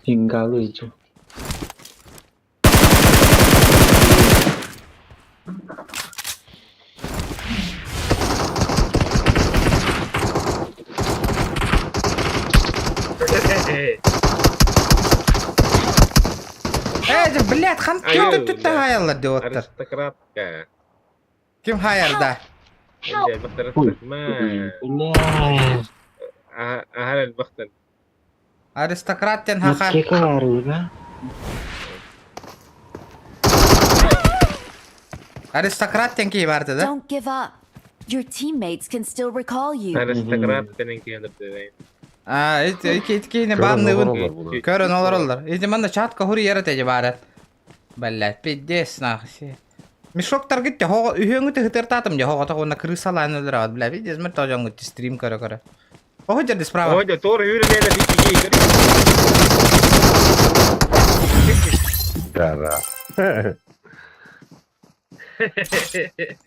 Фингалы иду. Э, дьэ, блядь, хан ким Айыл, түттэ хаайаллар деп оттар. Аристократка. Ким хаайарда? Инде бахтар Ой. ма. Бля, Аһар элбахтан. Аристократ диэн хаха. аптека бар да? Аристократ диэн киһи баар да? Don't give up. Your teammates can still recall you. Аристократ дenen киһи А, ити ити ити киһини Көрөн баанныыбын. олороллор була. Көрөн олороллор. Ити манна чатка хури теже баара. Блядь, пиздец нахуй. Мешоктар гитте хого үһүөҥү тыһытыртаатым дьэ хого тоҕуна крысалаан өлөрөт бля пиздец мэр тожоҥҥут стрим көрө көрө. Охо жерде справа. Ой, тор хүрэ нэлэ дики Да, да.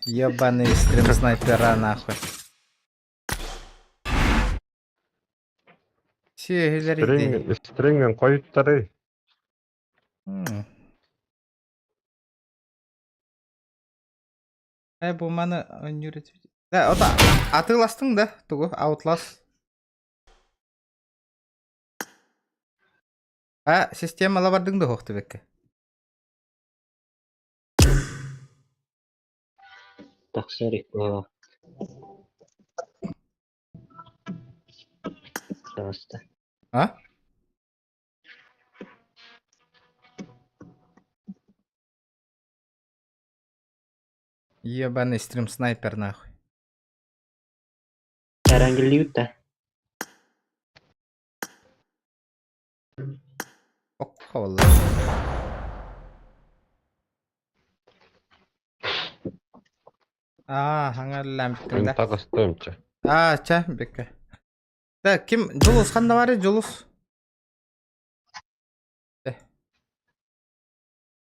Ебаный стрим снайпера нахуй. Сиэһилэр ити. Стринг, стрингин коюттары. Э, бу маны оонньуур этибит. Да, ота атыыластың да тугу Outlast. А, системала бардың да хоқты бекке. Тахсар икки. Пожалуйста. А? Ебаный стрим снайпер нахуй. Эрангелиют да. Окко валла. Аа, хаңаллаан бүттүм Мен да. тагыстымчы. Аа, ча, бекке. Да, ким Жулус ханна бары Жулус? Э.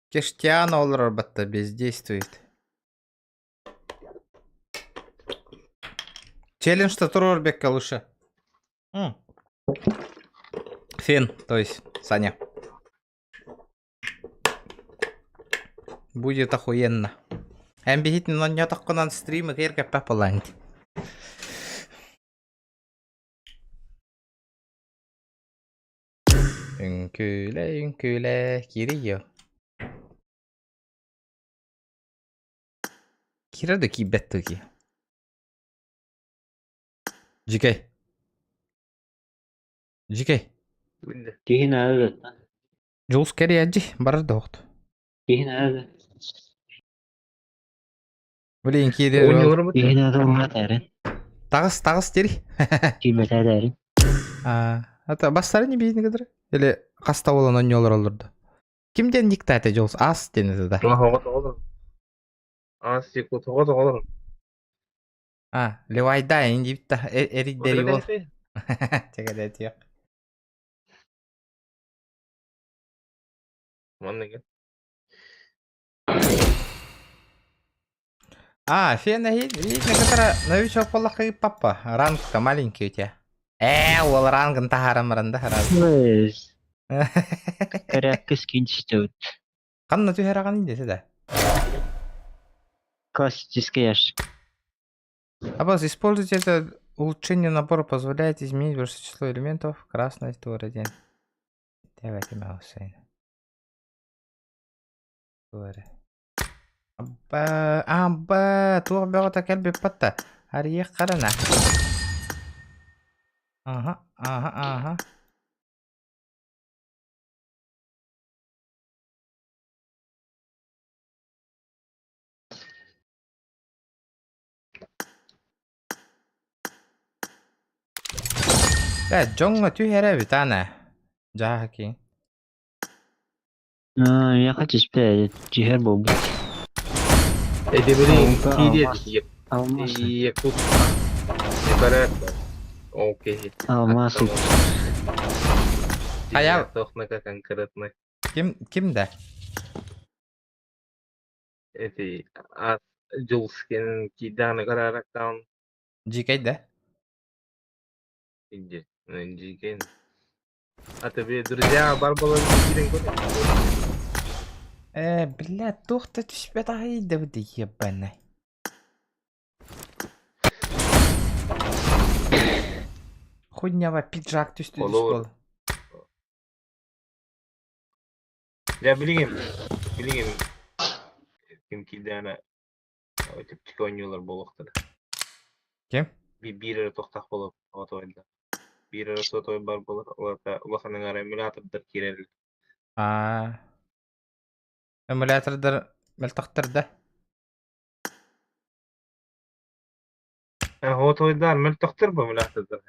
Кештиано олорор батта бездействует. Челлендж-то турор бекке лучше. М. Фин, то есть Саня. Будет охуенно. Эн биһитин онньотоххунан стримы киэр кэппэх буоллаҥ Үҥкүүлэ, үҥкүүлэ, киириэ. Киирэр да киирбэт дуу кии. Дьикэй. Дьикэй. Киһи наада да. Дьулус кэрийээдьи, барар да оһохто. Киһи наада. Блин, киирэр Киһи наада уҥа таарын. Таҕыс, таҕыс дири. Киирбэтэ таарын. А, ата бастары не биһини кытары? Или хаста буолан онньуолар олорду? Ким диэн диктаата Дьулус? Ас диэн этэ да. А, Левайда ин диэбит да эрийдэри буол. Чэкэлэтиэх. А, фена видно, которая новичок поллахы папа. Ранг-то маленький у тебя. Ол рангын таһааран баран да харас. Өс. Корякка скинчтөт. Ханна түһэрэҕин десе да. Классический ящик. Абаз, используйте это... Улучшение набора позволяет изменить большее число элементов красной туора диэн. Тэбэтим аҕысайын. Туора. Абба, абба, туох бөҕөтө кэлбиппэт да. Арыйыах харана. Аха, аха, аха. Э, дьоҥҥо түһэрэ эбит аана. Дьааһыки. Аа, миэхэ түспэт, түһэр буолбут. Эти блин, Алта киириэ алмаас. Алмаас. Якут. Сепарат. Окей. Алмаас. Хайа- Тохнака конкретно. Ким ким да? Эти а Джулскин киданы карарактан Дьиикэй да? инде. Дьиикэн. А тебе друзья бар болон киирэн көр. Э, бля, туох да түспэт аҕай да бу ебаный. Хуйнява пиджак түстү түс Олор. буол. Я билигин билигин ким киирдэҕинэ чэпчэки оонньуулар буолуохтара. Ким? Биир эрэ тохтох буолуо оҕотуойда. Биир эрэ сотовой бар буолар, улаата улахан аҥаара эмулятордар киирэллэр. Аа. Эмулятордар мөлтөхтөр да? Оҕотуойдар мөлтөхтөр бу эмулятордар.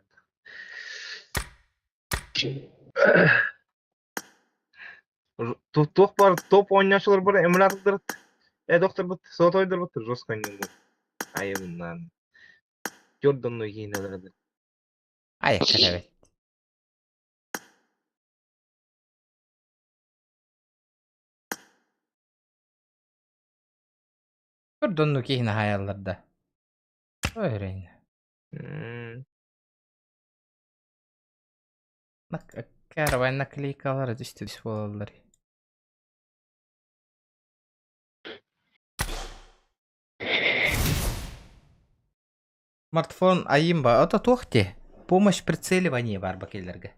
Туох бар топ оонньоочулар бар эмулятордар э докторбут сотовойдарбыт жестко оонньууллар. Айыбыннаан. Jordan'ы киинэлэрэ Айакка эбит. Jordan'ы киһини хаайаллар да. Öğreyin. Каравай наклейкалара түстү түс буолаллар. Смартфон айым ба, ото туох те. Помощь прицеливании бар бакелерге.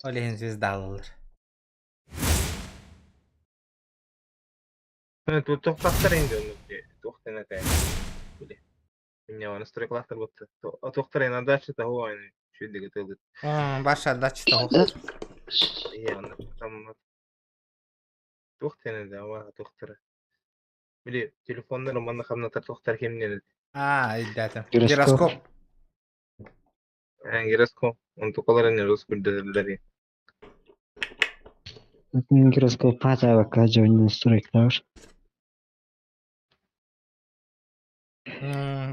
Ол иһин звезда алалар. Туохтахтар инде оннук туохтан этэ. Меня настройкалаахтар буолта. Туохтар эн отдача того аны үчүгэйдик ытылыт. Ваша отдача того. Ийэ онно там туох диэн этэ ава туохтара. Били телефоннар манна хамнатар туохтар кимнен Аа, өйдөөтүм. Гироскоп. Гироскоп. Гироскоп. Онтукалар эн рус көрдөрөллөр. Гироскоп паата дьонун настройкалар.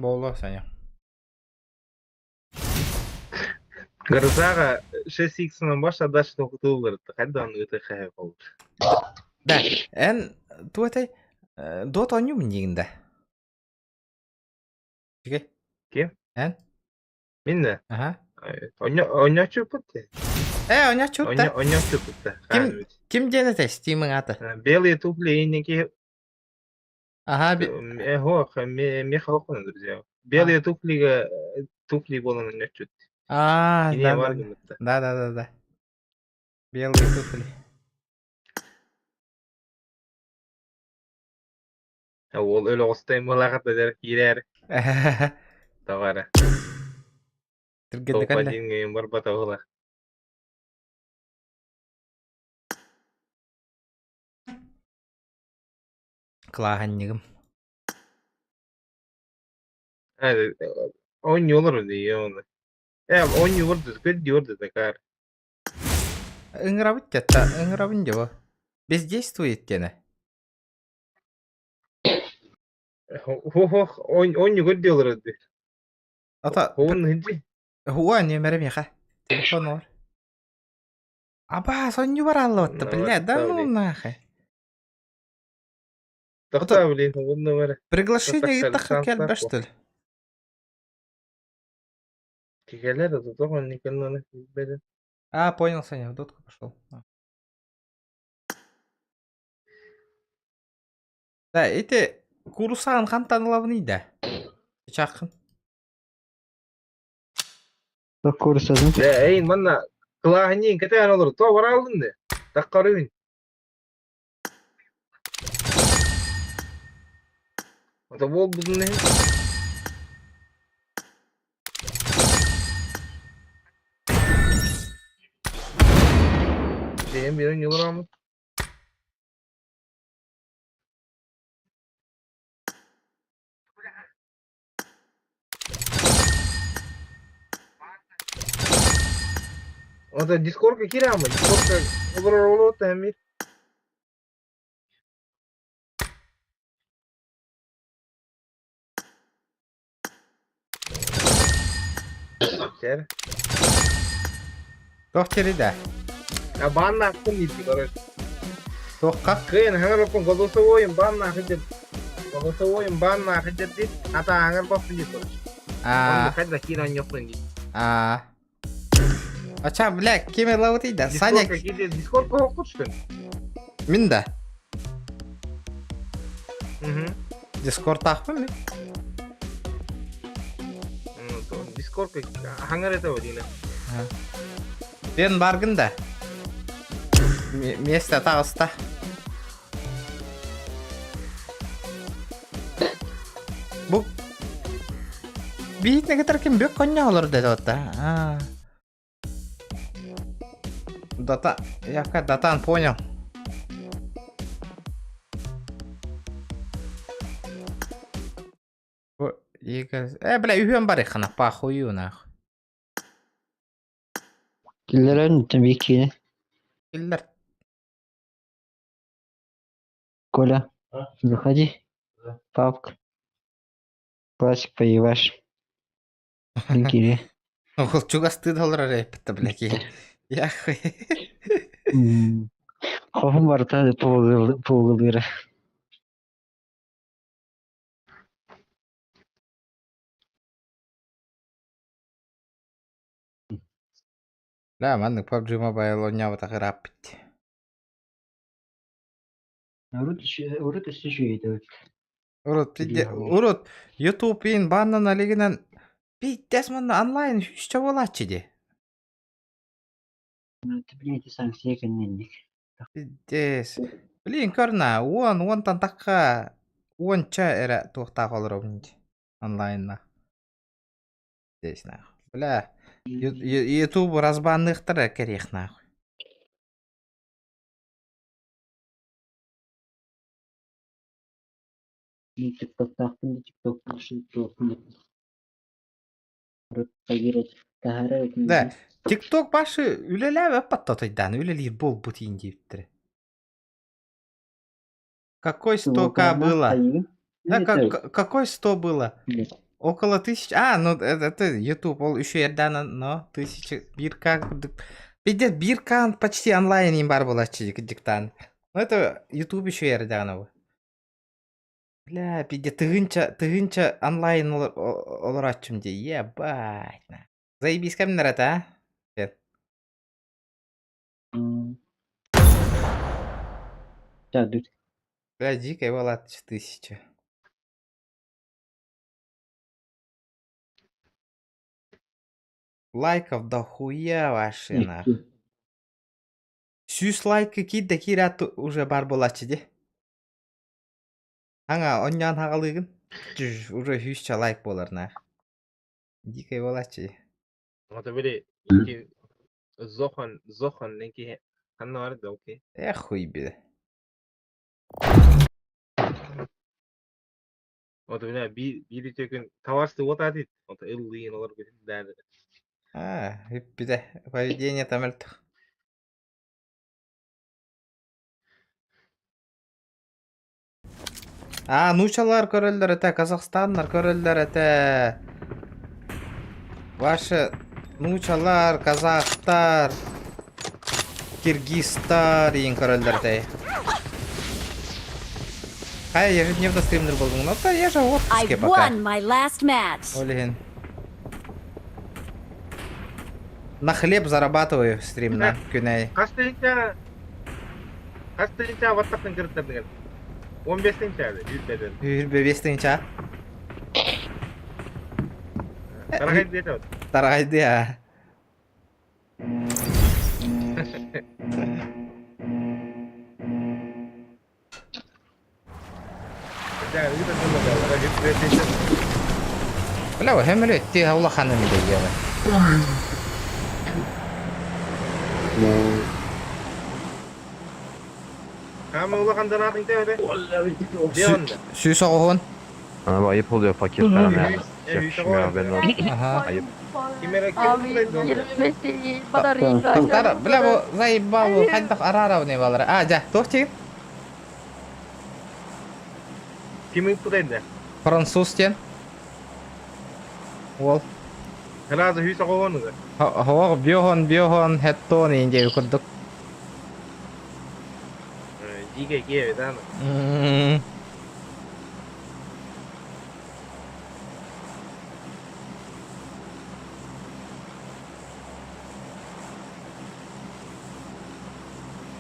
Буолуо Саня. Грозаҕа 6X-нан баш отдача тохтууллар. Хайда аны ыты хэһэ болur. Да, эн туотай Dota оонньуубун диигин да? Үчүгэй. Ким? Эн? Мин да? Аха. Оонньооччуппут да. Э, оонньооччут да. Оонньооччуппут да. Ким ким диэн этэй Steam-ың аата? Белые туфли инники Аха, Эһо, меха окуна, друзья. Белые туфлига туфли болан оонньооччут. Аа, Кини да, бар да, гыммытта. да, да, да, да. Белые туфли. Ол өлө оҕустай мылаҕата дэр киирээр тоҕо эрэ. Түргэнник Топ алла. один барбата ула. Кылааһанньыгым. Оонньуулар дии оны. Э, оонньуулар да көрдүөр да такар. Ыҥырабыт дьэ, ыҥырабын дьэ бу. Бездействует диэнэ. Хо-хо, оонньуу көрдүөлөр дии. Ата Хоун хинди. Хуа нүөмэрэ миэхэ. Телефон бар. Аба, сонньу барааллыбатта, бля, да ну нахуй. Тохтоо блин, хоун номер. Приглашение ыыттахха кэлбэ что ли? Кикелер да тоҕо никэлланы билбэтим. А, понял, Саня, в дотку пошел. Да, эти курусаан хантан ылабыный да? Чаххын. Курсатын. Э, эйин манна кылааһынньыын кэтээн олору то бараалдын де. Таккарыын. Ото буолбутун иһин. Бэйэм биэрэн ньылырааммыт. Ото Дискордка киирээҕин Дискордка олорор олорор эмиэ. Сэр. Туох тирида? А баанна ахтын диир короче. Туохха? Кыайан хаҥар оппун голосовойум баанна ахыдьыр. Голосовойум баанна ахыдьыр диир. Ата аҥар баппын диир короче. А. Хайда киирэн йоппун диир. А. Ача, бля, ким лавытый да? Саня. Дискорд хоққутшкын. Мин да. Дискорд таахпын ми? Дискорд хаңар это дина. Мен баргын да. Место таҕыста. Бу биитне кытар ким бүк коння олор деді отта. Дата, я датан понял. Э, бля, үһүөн бар хана, похую нах. Киллерен бикини. Киллер. Коля, заходи. Папка. Классик поебашь. Кири. Ол чугастыы да олорор эппитте, бля, киһи. Я хуй. Хоһум барыта пугулыыра. Да, маннык PUBG Mobile оонньообутах ырааппыт. Урут урут өссө үчүгэй Урут урут YouTube иин бааннан алигинэн пиздец манна онлайн сүүсчэ буолааччы дии. Блин, санкция кэннинник. Пиздец. Блин, көрнө, уон, уонтан тахха уонча эрэ туохтаах олоробун дии онлайнна. Здесь нахуй. Бля, YouTube разбанныахтара кэриэх нахуй. Мин тиктоктаахпын да тиктокпун Таһара Да, TikTok башы үлэлээбэт паттатайдаан үлэлиир буолбут иин диэбиттэрэ. Какой 100к было? Да, как, какой 100 было? Около тысячи. А, ну это YouTube, ол еще эрдана, но тысяча, бирка. Пиздец, бирка почти онлайн им бар была диктан. Ну это YouTube еще эрдана. Бля, пиздец, тыһыынча, тыһыынча онлайн олороччум дии, ебать. Заебись кэмнэр это, а? Бля, дикая была тысяча. Лайков до хуя вообще нах. Сүүс лайкы киирдэ киирээт уже бар буолааччы дии. Аҥа онньоон хаҕалыыгын уже сүүсчэ лайк буолар наа. Дикэй буолааччы дии. Вот били ики Зохан Зохан ленки ханна бар да окей. Эх хуй били. Вот у меня би биир үтүөкүн товарство вот атит. Вот ыллыын олор бүтүн Аа, бүппүтэ. Поведение там мөлтөх. Аа, нуучалар көрөллөр этэ, казахстаннар көрөллөр этэ. Ваши нуучалар, казахтар, киргизтар иин көрөллөр этэ. Хай, ежедневно стримнер болдуҥ. Ну, то я же в I отпуске пока. won my last match. Ол иһин. На хлеб зарабатываю стримна күнэй. Хас тыһыынча хас тыһыынча баттахтан кырыттардыгар? 15 тыһыынча үүрбэден. Үүрбэ 5 тыһыынча. Тараҕай диэтэ. Тараҕайды а. Бля, хэмэлэ ти улаханын билиэҕэ. Ama улахан донатың төһөтө? Диэн. Сүүс оҕуһун. Abi ayıp oluyor fakir falan yani. Yakışmıyor haberin olsun. Aha. Ayıp. Ким эрэ Abi 25 değil bana refresh. Тара, бля, бу заебал бу хайдах араарабын балары. А, жа, туох тиин? Ким ыппыт Француз диэн. Уол. Сразу хүйс оҕоҕонуга. Хоох биохон биохон хеттон иин курдук. Дикая киеве, да?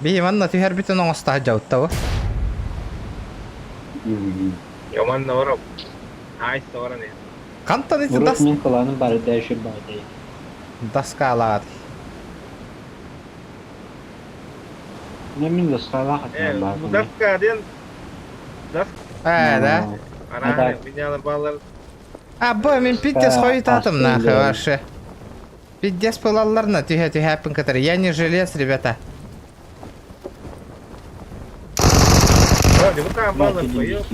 Биһи манна түһэрбитин оҥостаах дьауттабы. Яман барап. Айс баран. Хантан ити Урут дас мин кылааным бары дәшір байды. даскалаат. Не мин дасқала Э, хатынан бар. даска ден. Дас Ээ, да. Ара, меня баллар. А, бу мин пиздец хойутатым нахуй Астын вообще. Пиздец пылалларна түһэ түһэппин кытары. Я не жилец, ребята. Вроде, вот там баллар поел.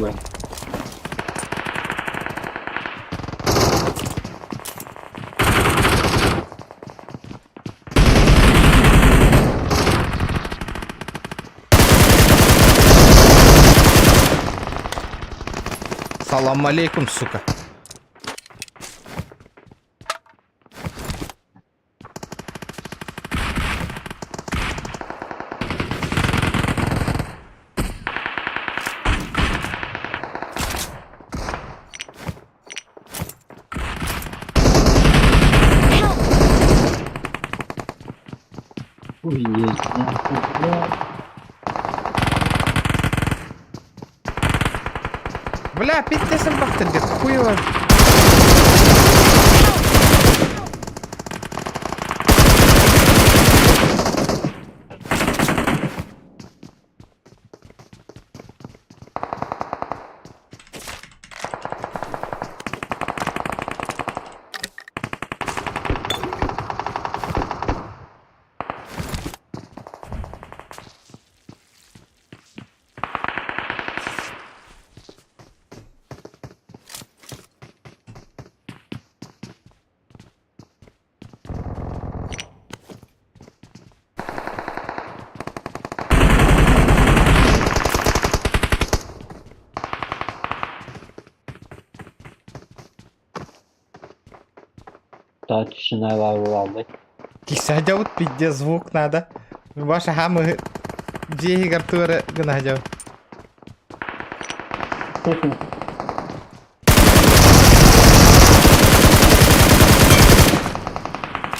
Салам алейкум, сука. Ой, есть. Бля, пиздец бахтыр деп хуево. Daha tüşünler var bu aldık. Кисадя вот пиздец звук надо. Ваша хамы дьиэһигэр гартура гына дьау.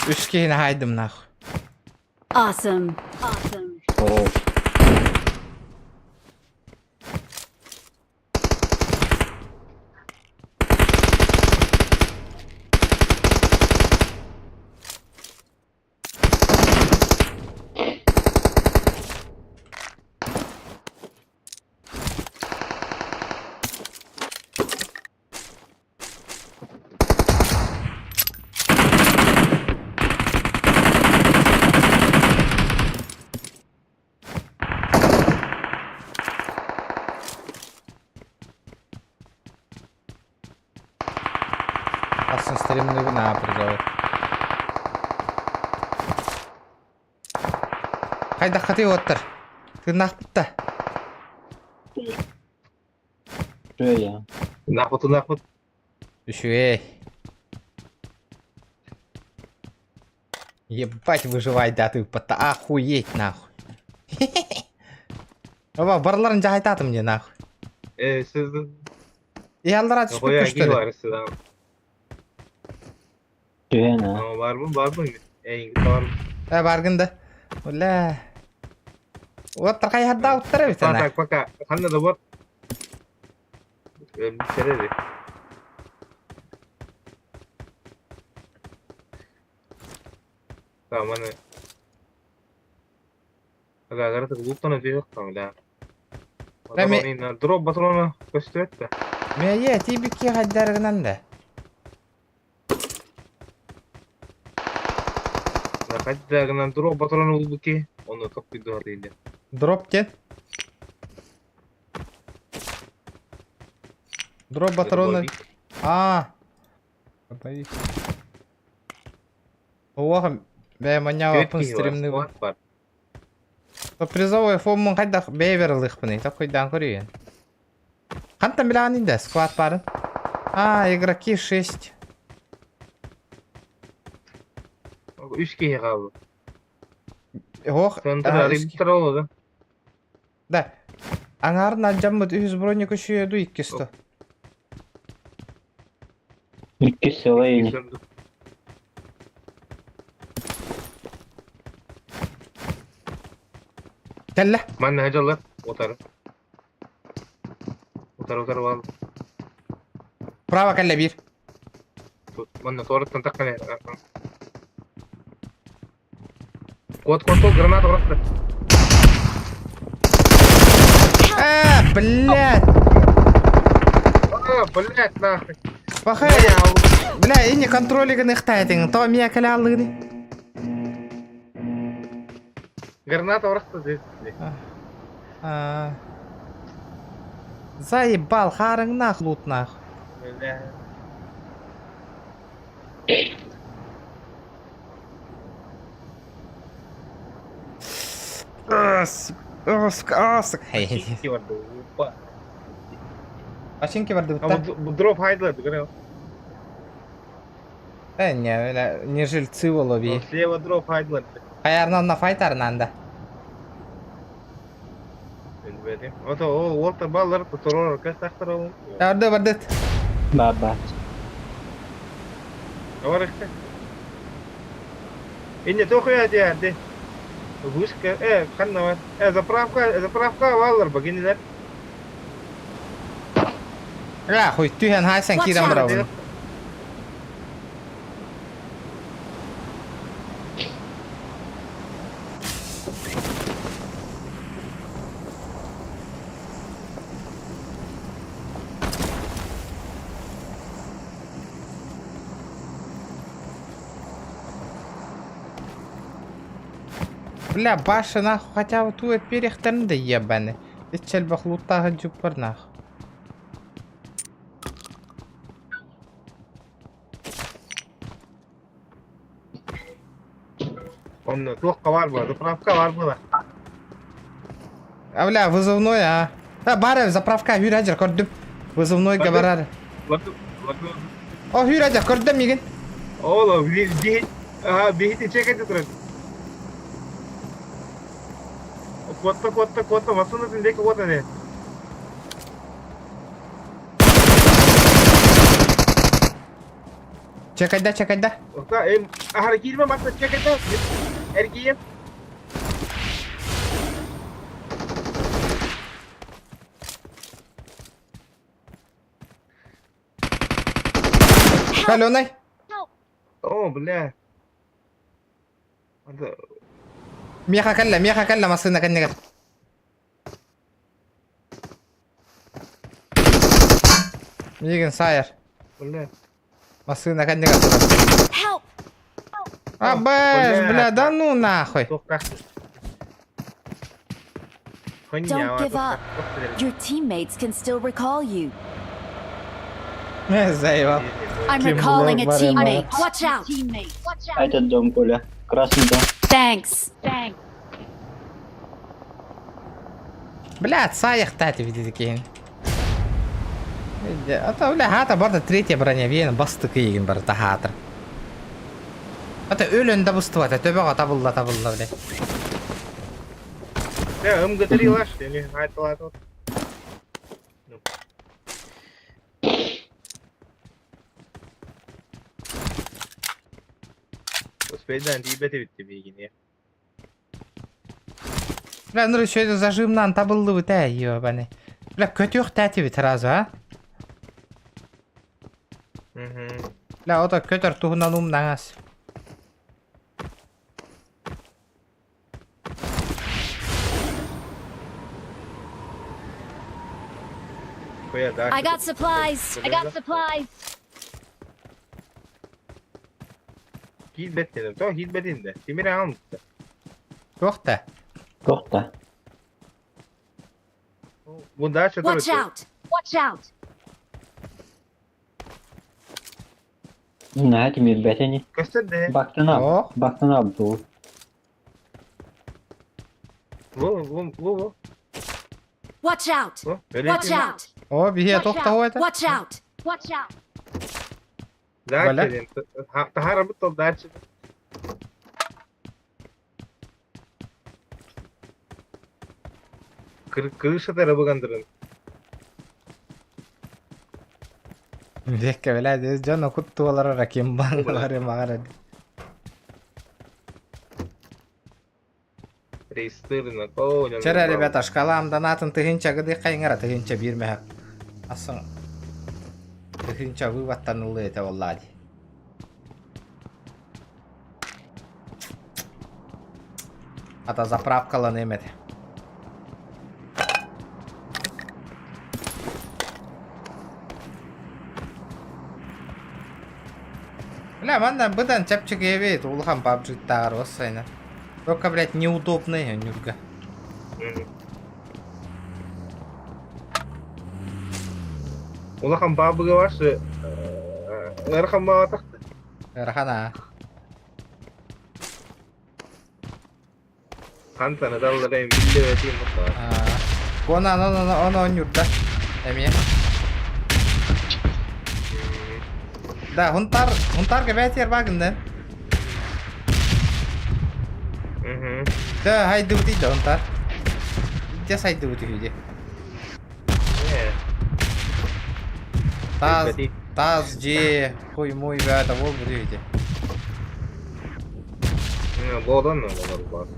Үс киһини хайдым нахуй. Awesome. Awesome. Хорош. Асын стримны на призовы. Хайда хаты оттар. Ты нахпытта. Şöyle. Нахуй нахуй. Үчүгэй. Ебать выживай, да ты пота охуеть нахуй. Оба, барларын жахайтатым мне нахуй. Э, сіз Яллара түспүт Қоя күштөрү. бар сіз. Şöyle. Ама бар mı? Бар mı? Эй, бар. Э, баргын да. Оля. Оттар кай хадда уттара бит ана. Пока, пока. Ханна да бар. Бисерери. Tamam, hani. Агагара луктан өтүөх бля. Эми- Дроп патрона көстүбэт да. Мэйэ тиибикки хайдарыгынан да. Хайдагынан дроп патрона булбуки, оны топпуйду хатыйды. Дроп диэн. Дроп патрона. Аа. Оох, бээ манньаабаппын стримныыбын. Призовой фоммун хайдах бэйэбэр ылыахпыный, такойдаан көрүйэн. Хантан билэҕиний да, склад баарын? А, игроки 6. Үс киһи хаалла. Ох, Центр арыйбыттар ол да. Да. Аҥаарын алдьаммыт үһүс броня көчүйэ ду иккис то. Иккис сыла ини. Кэллэ. Манна дьаллар утары. Утары утары бал. Право кэллэ биир. Манна туораттан таххан Кот, кот, кот, граната просто. А, блядь! А, блядь, нахуй. Пахай, бля, и не контролигын ихтайтың, то мия кэлэ аллыгыны. Граната просто здесь. А. Заебал, харың нах, лут нах. Бля. Починки бардыбыта. Дроп хайдылар, говорил. Э, не, не жильцы лови. Слева дроп хайдылар. Аярнан на файт арнанда. Ото ол орта баллар турор кастахтар ол. Барды бардыт. Баба. Бар Инне тохуя диярди. Вышка, ханна бар. Заправка, заправка баллар багинилер. Ра, хуй түһэн хайсан киирэн барабын. Бля, баша нахуй, хотя бы ту перехтан да ебаны. Ичел бахлуттаха джуппар нахуй. Онно туохха бар була, заправка бар була. А бля, вызывной, а. Да, бары, заправка, хүрәжір, көрдім. Вызывной барар. О, хүрәжір, көрдім мигін. Ола, бихит, ага, бихит чекайте турар. Куотта, куотта, куотта, массыына диэки куотан ээ. Чекайда, чекайда. Ота, эм, аһара киирбэ матта чекайда. Эргийэн. Каленый. О, бля. Меха кэллэ, меха кэллэ массыына кэннигэр. Миигин саайар. Бля. Массыына кэннигэр турар. Help! А, бэш, бля, да ну нахуй. Don't give up. Your teammates can still recall you. Заебал. I'm Кем recalling a была teammate. Watch out! А этот дом, Коля. Красный дом. Thanks. Бля, саайахтаати видите А то, бля, хата барда третья броня вен бастык иген бар тахатыр. Ата өлөн да бустубата төбөҕө табылла табылла бля. Да, МГ3 лаш, или айтылат. Успейдан тиибэт эбит миигин Бля, ну еще это зажимнан табыллыбыт ээ, ебаный. Бля, көтүөхтээти сразу, а? Бля, ото көтөр туһунан умнаңас. Нихуя, да. I got supplies. I got supplies. Киирбэт дедим. То киирбэт инде. Тимир аҕам Туох да? Туох да? Бу дача Watch out! Watch out! Наһаа тимирбэтэ ини. Көстөр де. Бактын ал. О, Бактын ал бу. Бу бу бу бу. Watch out! Бу. Watch out! о, биһиэ Watch туох out! да это? Watch out! Watch out! Дача Валя? ден. Тахара бут ол дача. Крыша тарабыгандырын. Бекке бля, дьон окут туолар раким баалары маҕара. Рейстырына. О, Чара, ребята, шкалам донатын тыһынча гыды хайыңара тыһынча биир мэһэк. Асын тыһынча вываттанылы этэ болла ди. Ата заправкалан эмете. Бля, манна быдан чэпчэки эбит, улахан PUBG-тааҕар уоссайна. Только, блядь, неудобный Нюрга. Улахан баабыга барсы ыарахан баҕатахты. Ыарахан аа. Хантан ыталлара биллибэтим Куона ону ону оонньуурда. Эмиэ. Да, хунтар, хунтарга бээтиэр баагыннан. Да, хайдыбытый да хунтар. Дьэ сайдыбыт үһү дии. Таас, таас дьиэ, хуй-муй бээтэ буолбут үһү дии. Буолан олор баар.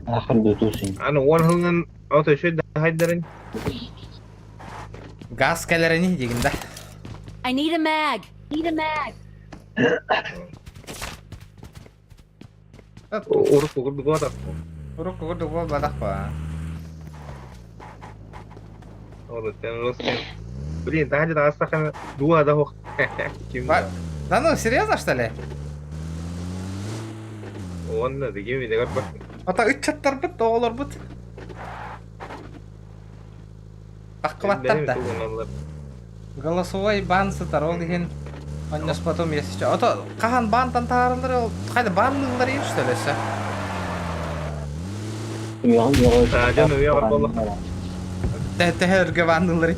Ахыр дутусын. Аны уон сылынан ото үчүгэй да хайдарын. Газ кэлэрини диигин да. I need a mag. Need a mag. Урукку курдук буолбатах. Урукку курдук буолбатах ба. Блин, таһырдьа таҕыстаххына дууһа да суох. Да ну, серьезно, что ли? Уонна дигим идэгэр бар. Ата ыччаттарбыт, оҕолорбут. Таххыбаттар да. Голосовой бан сытар, ол иһин онньоспотум если Ото хаһан баантан таһаараллар ол хайда баанныыллар иһин что ли өссө? Дьон үйэҕэр буоллахха. Төһө өргө баанныылларый?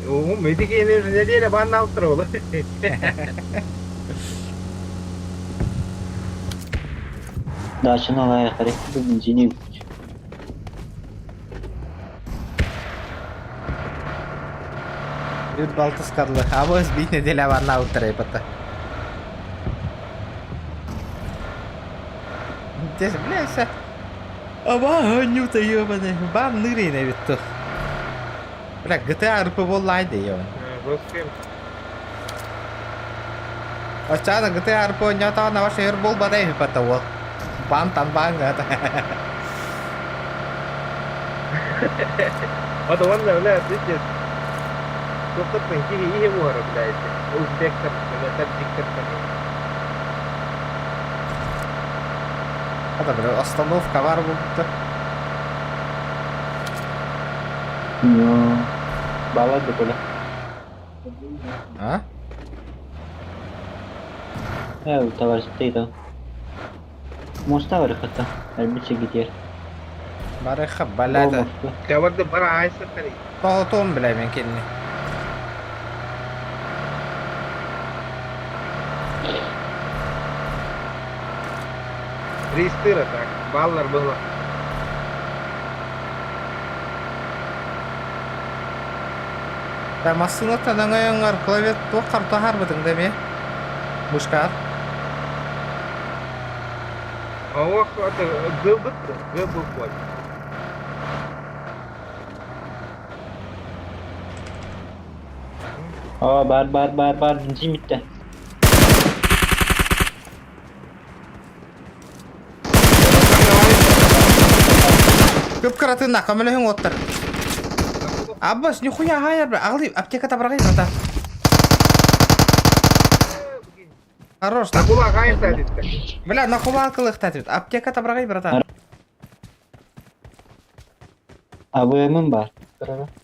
Уум ити киһини нэдиэлэ бааннаабыттара буолуо. Дачаны алайахтары бензини Үт балтыс карлы. Абыс биир нэдиэлэ бааннаабыттара ипатта. Дьэ, бля, все. Аба, Нюта ебаный. Бан нырин эбит тух. Бля, GTA РП буоллаай да ебаный. Жесткий. Оччоҕуна GTA РП оонньоотоҕуна ваш өр буолбата үһү уол. Бантан баҥҥа Вот уонна, бля, видишь, туохтан киһи иһи буһара, блядь, узбектар, таджиктар Это, бля, остановка бар буолбута. Ну, балады коля. А? Э, товарищ ты Моста барыхата. Элбиче гитер. Барыха, блядь. Кабарды бара айсахари. Тоһотуом, бля, мен кинини. Рейстыра так, баллар было. Да, массыынаттан өҥөйөҥөр клавиат туох хартаһарбытыҥ да эмиэ? Мышкаар. Ох, это Г Г буква. Aa бар бар бар бар бензин bitti. Кып-кыратынна, көмөлөһүҥ уоттар. Аббас, нихуя хайар, бля, аҕалый, аптека табаргай брата. Хорош. Накула хайта дитте. Бля, накула кылыхтат. Аптека табаргай, братан. АВМ бар.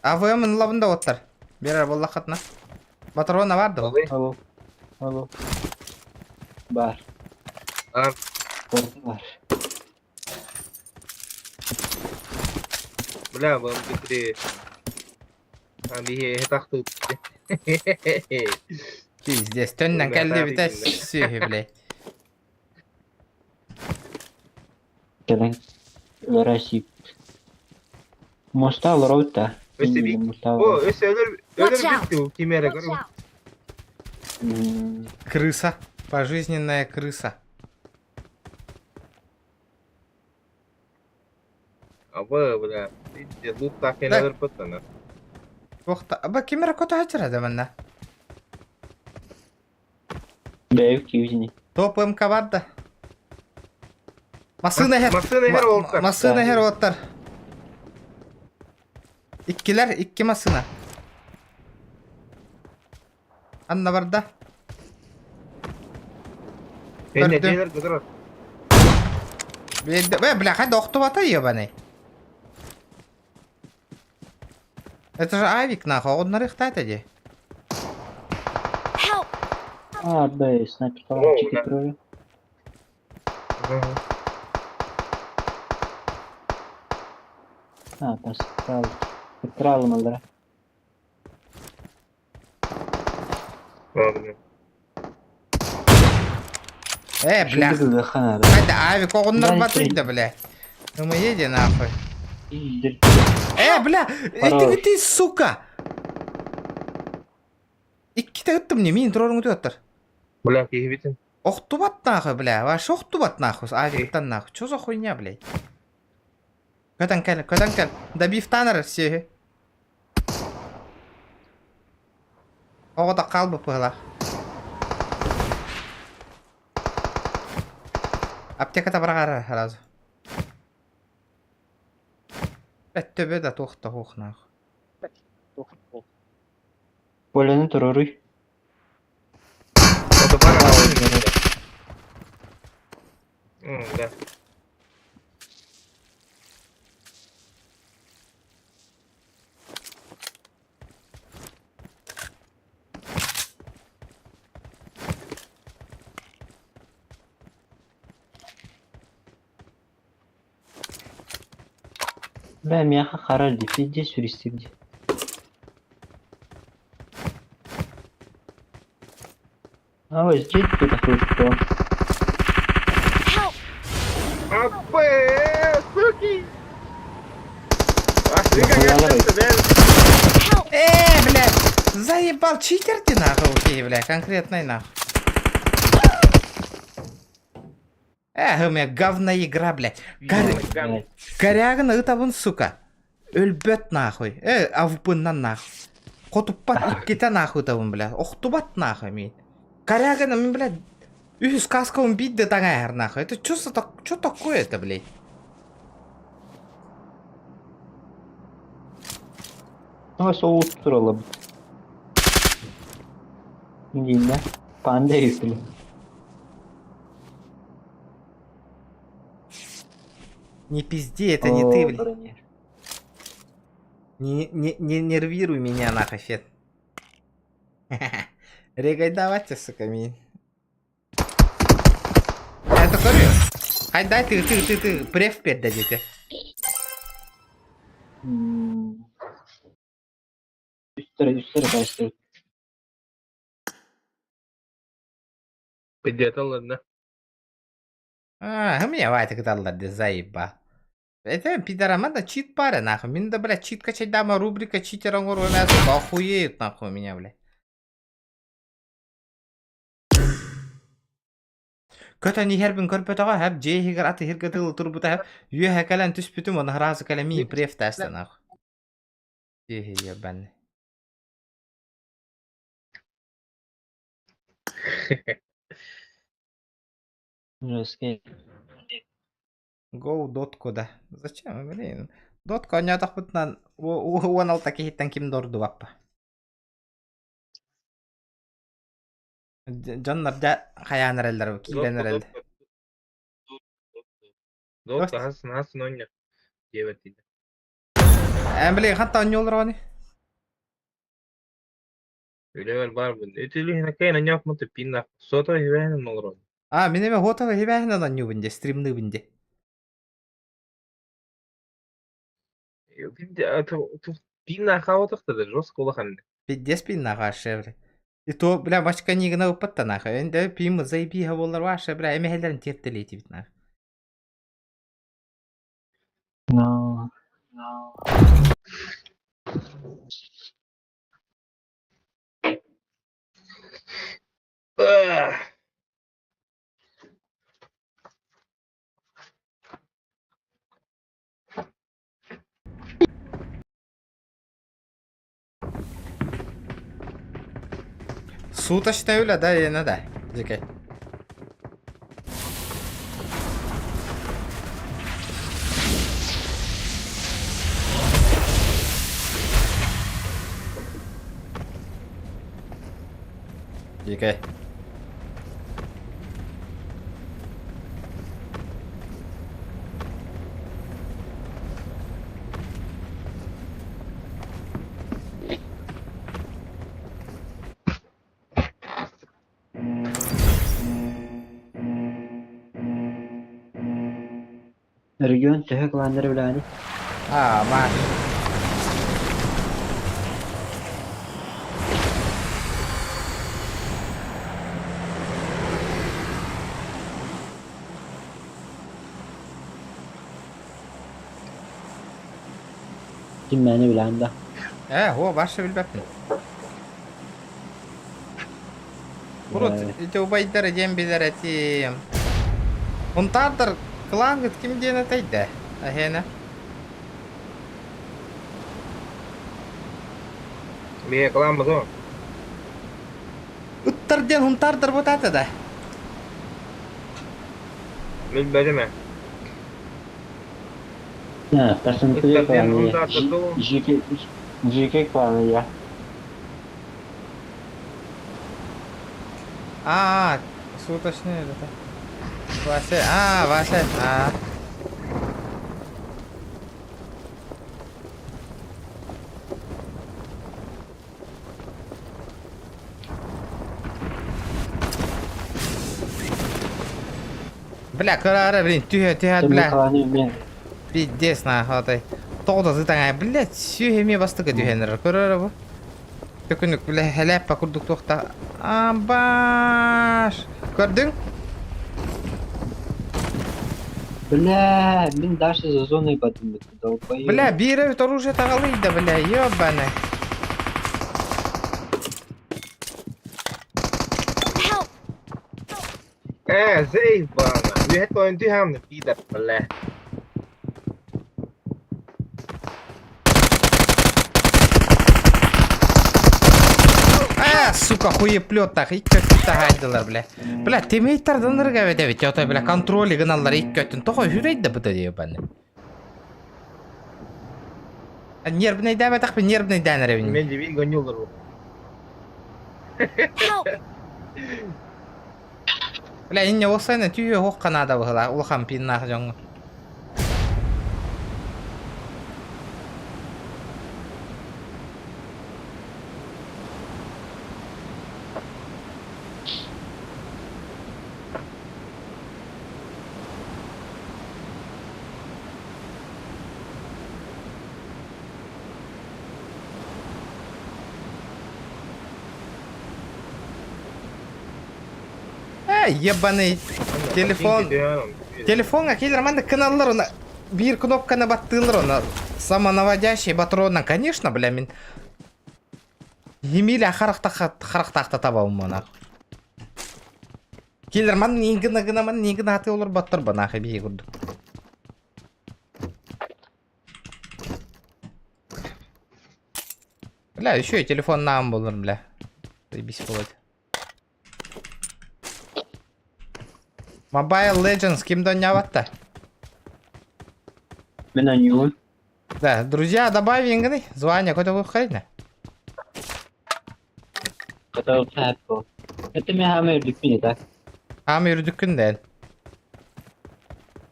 АВМ лабында оттар. Берер боллахатна. Патрона бар да. Алло. Алло. Бар. Бар. Бар. Бля, вам быстрее. А, биһи тахты. Пиздец, төннөн кэлли битэ сүһү, блядь. Кэлэн өлөрө сип. Моста олоробут да. Өссө би. Моста О, өссө өлөр өлөр Watch out. битти у кимере Watch көрө. out! Крыса. Пожизненная крыса. Аба, бля. Пиздец, лут так Да. өлөр паттана. Охта, аба кимера кота хачыра да манна. Бэйб киюзини. Топ МК бар да. Масына хер. Масына хер олтар. Масына хер оттар. Иккилер, икки масына. Анна бар да. Эне Көрдүм. дилер көтөр. Бе, бля, хайда охтубата ебаный. Это же авик нахуй, он нарыхтает эди. Help! А, бэй, снайпер О, чики да. трою. А, пас, трал. Трал малдара. Бля. Хана. Хайда авик, он Да, нарбатый да, бля. Ну мы едем нахуй. Бля, Хорош. ты, ты, сука! Икките ыттым не, мин турорун өтөр. Бля, киһибитин. Охтубат нахуй, бля, вообще охтубат нахуй, авиктан нахуй. Чё за хуйня, блядь? Көтөн кел, көтөн кел. Добив танер все. Ого да калбы пыла. Аптека табаргара сразу. Бәт төбө да тохта хох нахуй. Полены туроруй. Ото бара. Да. Бә, мияха харар ди, пизде сүристик ди. А, вот здесь кто-то хочет, Help! Аппе, суки. А, ты как это, бля? Help! Блядь, заебал, читер ты нахуй, окей, бля, конкретный нахуй. Эх, у меня говна игра, блядь. Корягина ытабын, сука. Өлбөт нахуй. Авпыннан нахуй. Хотуппат икките нахуй табын, бля. Охтубат нахуй, мин. Корягина, мин, блядь, үс каскаун бидде таңайыр нахуй. Это чё за так, чё такое это, блядь? Ну, сол туралы. Деймін да? Панда юпили. Не пизди, это не ты, блядь. Не нервируй меня, нахуй, Фет. Регай давайте, сука, мин. Это көрү. Хайдай ты, ты, ты, ты, преф пердадите. Үстері, үстері, бәстері. Пиздец, ладно. А, у меня вайтик даллар заеба. Это пидорамада чит пара, нахуй. Мин да, блядь, чит качать дама, рубрика читера меня, сука, охуеют, нахуй, меня, блядь. Көтөн иһэрбин көрбөтөҕө хэп дьиэһигэр аты иһиргэ тылы турбута хэп үөһэ кэлэн түспүтүм оны хараасы кэлэн миин преф тааста нахуй. Дьиэһи ебаный. Жесткий. Go dot куда? Зачем, блин? Дотка оонньоотохпутунан 16 киһиттэн ким да ордубаппа. Дьоннор дьэ хайаан эрэллэр, киирэн эрэллэр. Дотка хас хас оонньор диэбэт Эн билигин хатта оонньуу олороҕуный? Үлэбэр баарбын. Үтүлүһүнэ кэйэн онньоокмун пинна сото иһибэһинэн олорон. А, мин эмэ хотова иһибэһинэн оонньуубун дии, стримныыбын дии. Пинна хаалбатах да жестко улахан. Пиздец пинна вообще, бля. И то, бля, бачка нигына ыппатта нахуй. Энде пим заебиха боллар вообще, бля, эмэһэлэрин тиэртэлиэтибит нахуй. No. Суточная үлэ да, иэнэ да, дьикэй. Дьикэй. Регион төһө кланнары билэҕиний? Аа, баар. Ким мээнэ билэҕин да? Ээ, һуо, барша билбэппин. Урут ити убайдар диэн билэр этим. Хунтаардар кылаангыт ким диэн этэйдэ? Эһиэнэ. Мие кылааммыт о. Ыттар диэн хунтаардар бутаата да. Билбэтим ээ. Персонажи Ыттар диэн кланы хунтаардар дуу? GK GK кланы я. А, суточный это. Вася, а, Вася, а. Бля, кыраара, блин, түһэ, түһэ, бля. Пиздец, нахуй. Тоҕо да сытаҥай, блядь, сүөһү эмиэ бастакы түһэн эрэр. Көрөр бу. Төкүнүк, бля, хэлээппэ курдук туохта. Амбаш! Көрдүҥ? Бля, мин дальше за зоной подумать, долбоёб. Бля, биир эбит оружие таҕалыйда, бля, ёбаный. Help! Ээ, заебано. Үһэ тойон түһэм пидор, бля. А, сука, хуеплеттах, икки өттүн таһаайдылар, бля. Бля, тиммейттарданырга эбит эбит, отой, бля, контроли гыналлар икки өттүн. Тоҕо үһүрэй да быта диэбанны. Нервнэйдээбэтэхпин нервнэйдээн эрэбин. Мен дебил гонюлар бу. Help! Бля, инне уопсайынан түүө уохха наада быһыылаах улахан пиннаах дьоҥҥо. Э, ебаный телефон. Телефоҥҥа киирэр маннык гыналлар уна биир кнопканы баттыыллар уна самонаводящий патроннан, конечно, бля, мин Емеля харахтаахта табабын мана. Киллер ман гына гына ман гына аты олор баттар банахы бии курдук. Бля, еще и телефон нам болар, бля. Заебись болады. Mobile Legends ким да ойнаабатта? Мин оонньуубун. Да, друзья, добавь инганы. Звание какой-то хайна. Котоҕу Это мен хаама үрдүкпүн это. Хаама үрдүккүн дэн.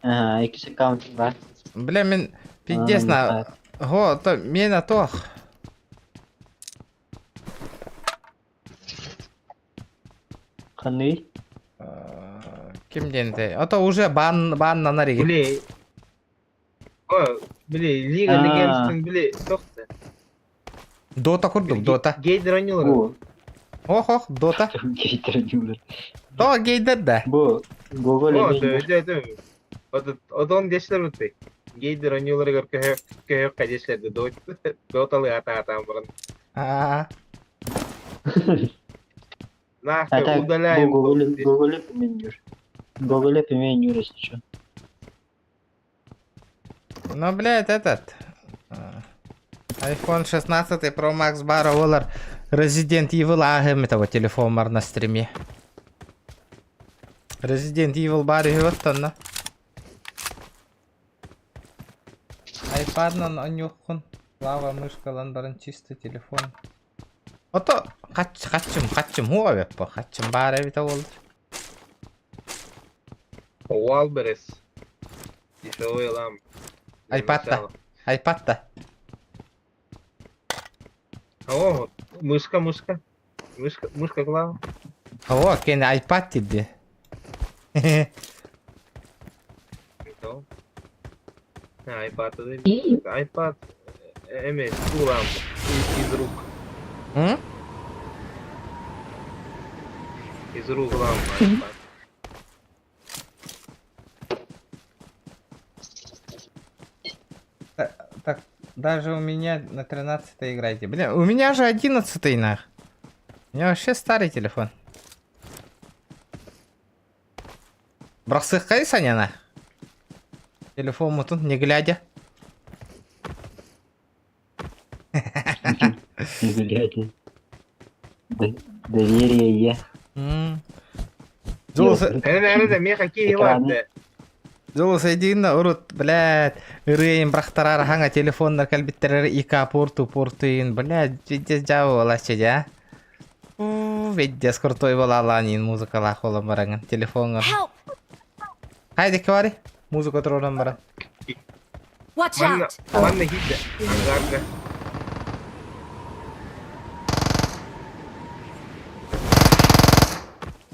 Ага, иккис аккаунтум бар. Бля, мен пиздец на... Го, то мен атох. Ханный? Ким диэн Ото уже бан баннанар иги. Били, о, били, Лига Легендстен били тохты. Дота курдук, Дота. Гейдер ойнуулар. Ох, ох, Дота. Гейдер ойнуулар. То гейдер да. Бу Гоголь О, Отон дешлер бутты. Гейдер ойнууларыгар көһө көһө кадешлерди Доталы ата-атаан баран. Аа. Нахуй, удаляем. Гоголь Гоголь пименюр. Гоголь пименюр, если что. Ну, блядь, этот... iPhone 16 Pro Max бара олар Resident Evil ааһым этого телефон бар на стриме. Resident Evil бар үһү iPad-нан онньуоххун. Клава мышкалан баран чисто телефон. Ото хаччым хаччым хуа беппо хаччым баар эбитэ буоллар. Wildberries. Дешевый лам. iPad-та. iPad-та. О, мышка, мышка. Мышка, мышка клава. О, кини iPad тиди. iPad, iPad, эме, тулам из рук. М? Из рук лам iPad. Так, даже у меня на 13 играйте. Бля, у меня же 11 нах. У меня вообще старый телефон. Бросыхай, Саня, нах. Телефон мутун, не глядя. Не глядя. Доверие. Золос айдиинна урут, блядь, ырыайын брахтарар хаҥа телефоннар кэлбиттэрэр ика порту портуин, блядь, пиздец дьаа буолааччы дьаа. Пиздец крутой буолаалаан музыкалаах буолан бараҥын телефоҥҥар. Хайда бари? Музыка туран баран. Watch out! Манна хидде. Ангарга.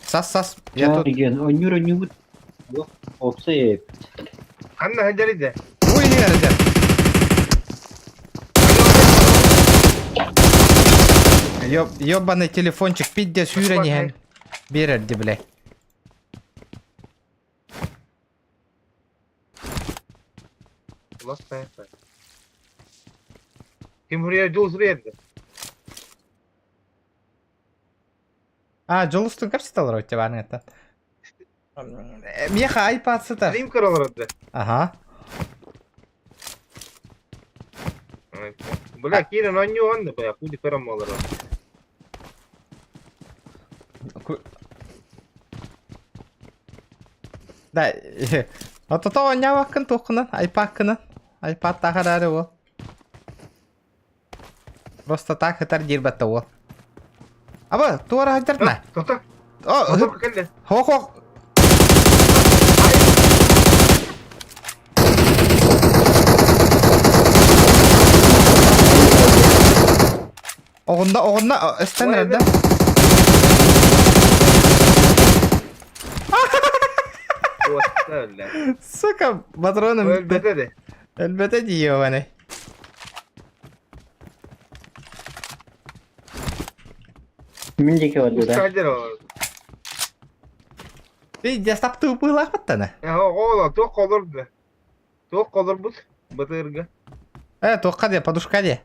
Сас сас, я тут. Онньур онньур. Опса Анна хаджариде. Ой, нерде. Ёб, ёбаный телефончик пиздец сүүрэн иһэн биэрэрди бля. Ким хурия жол сурыйды. А, жолустун капситалар өтте барыңыттан. Меха iPad сытар. Стрим көрөлөрдө. Ага. Бля, кирен онню онны, бля, худи көрөм олар. Да, Ото онняваккын туохкунан, iPad-кынан, iPad тахарары ол. Просто так хытар дирбатта ол. Аба, туара хатарна. Тота. О, хо-хо. Оҕунна, оҕунна, өстен эрдэ. Сука, патроным. Өлбөтө де. Өлбөтө дии аны. Мин диэки барда да. Пиздец, таптыы быылаахпыттана. Оҕоло, туох колорду. Туох колорбут бытырга. Э, туохха де, подушка де.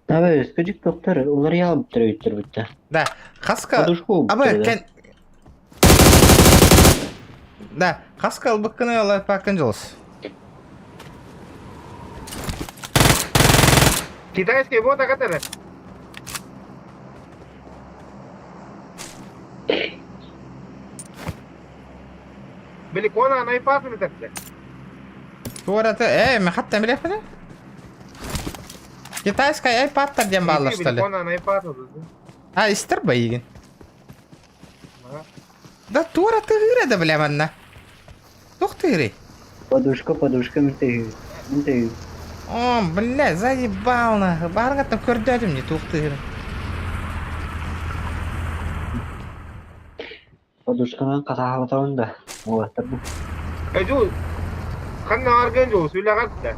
Аба, скажи, доктор, улар ялбыттар өйттер бутта. Да, хаска. Подушку Аба, кен. Да, хаска албыккыны ала пакын жолс. Китайский бота катары. Били кона iPad ми тепте. Туораты, э, мен хаттан билэхпин. Китайскай айпадтар диэн бааллар что ли? А, истер байыгын. Да туора тыгыра да бля манна. Туох тыгырый? Подушка, подушка, мин тыгыы. Мин тыгыы. О, бля, заебал нахуй. Баргаттан көрдөөтүм не туох тыгыры. Подушканан хатаһалатабын да, уолаттарбын. Эдьул, ханна арган жол сүлэҕэр да.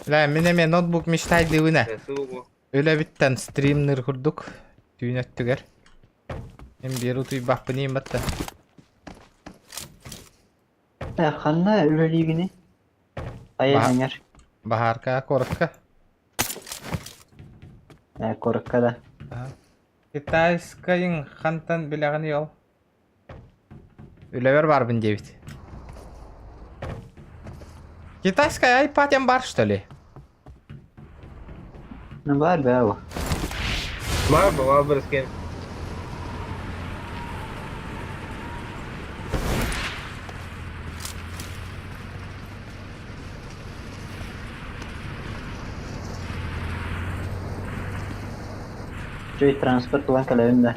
Бля, мин эмиэ ноутбук мечтайдыыбын ээ. Үлэбиттэн стримныр курдук түүн өттүгэр. Мин биир утуйбаппын иин батта. Э, ханна үлэлиигиний? Айа эҥэр. Баһаарка куоракка. Э, куоракка да. Китайскайын хантан билэҕиний ол? Үлэбэр барбын диэбит. Китайская айпад бар что ли? Ну бар бээ Бар бар бирискен. Чүй транспорт ылан кэлэбин да.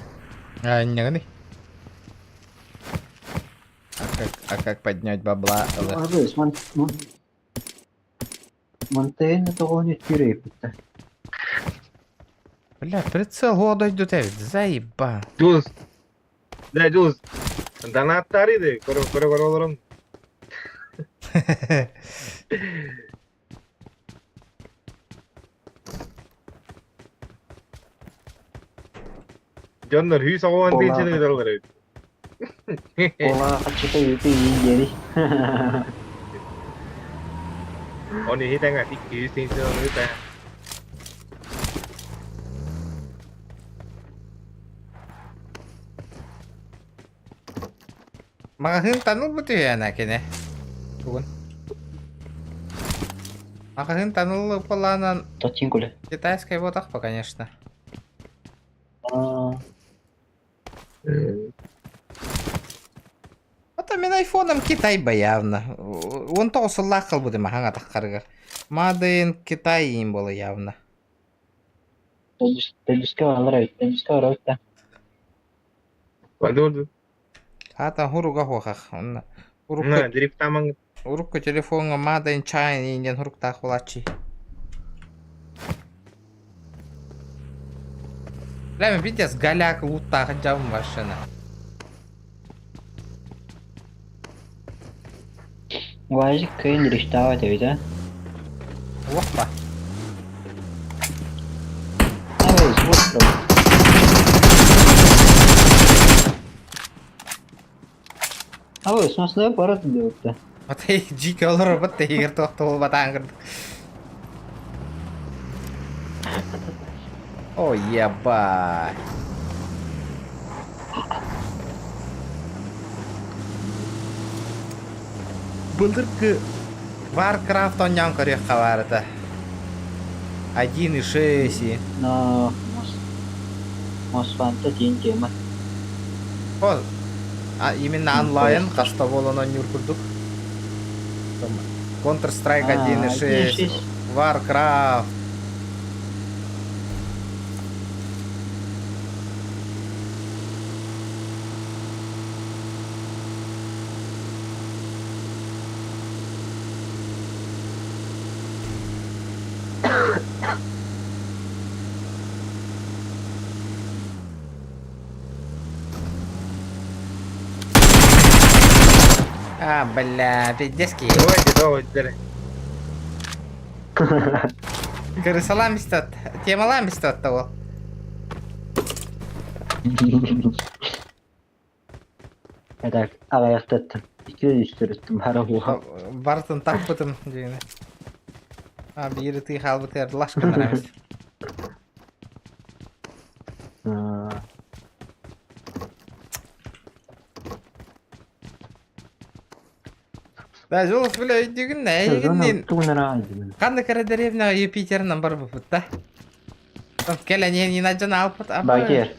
А, не а как поднять бабла? Абыс, ман Монтейн тоҕону үттүүр Бля, прицел годойдут эбит, заеба. Дьулус. Да, Дьулус. Донаттары да, көрө көрө көрө олорон. Дьоннор хүй соҕуон тыынчыны ыыталлар эбит. Ола хаччыта үтү иин диэри. Оны хитаңа 200 тыынчыны ыыта. Маҕаһыын танылбыт үһү кини. Тугун? Маҕаһыын таныллыппалаанан Точин куле. китайскай буотахпа, конечно. Ата мин айфоном Китай явно. 19 сыллаах кылбытым аһаҥ атаххарыгар. Made in Китай им было явно. Төлүскэ баалар эбит. Төлүскэ барабыт да. Баду. Ата хуруга хуахах. Онна. На, дрифтаман. Урукку телефоҥҥа Made in China диэн хуруктаах буолааччы. Бля, мен пиздец голяк луттаах дьабым машина. Уазик кыйын дрифтаабат эбит а? Опа. Эй, звук Абы, смысла барат диэбиттэ. Атай дьиикэ олоробут тэһигэр туохтуолбатаан курдук. Ой, ебать. Былыргы Warcraft оонньоон көрүөххэ баар этэ. 1.6 Но Мосфанта тиин тема. Ол а именно онлайн хаста буолан оонньуур курдук. Counter Strike 1.6, Warcraft. А, бля, пиздецкий. Давайте, давайте, Крысалаан бистат. Темалаан бистат того. Так, аҕыйахтаттым. Икки үстөрүттүм хара буха. Барытын таппытым дьиҥинэ. А, биир ытыы хаалбытыгар лаш гыннар эбит. Да, Жолов, бля, өйдүүгүн да, эйигинниин ханнык эрэ дэриэбинэ Юпитерынан барбыппыт да. Кэлэн иһэн Нина дьон аалпыт. Багер.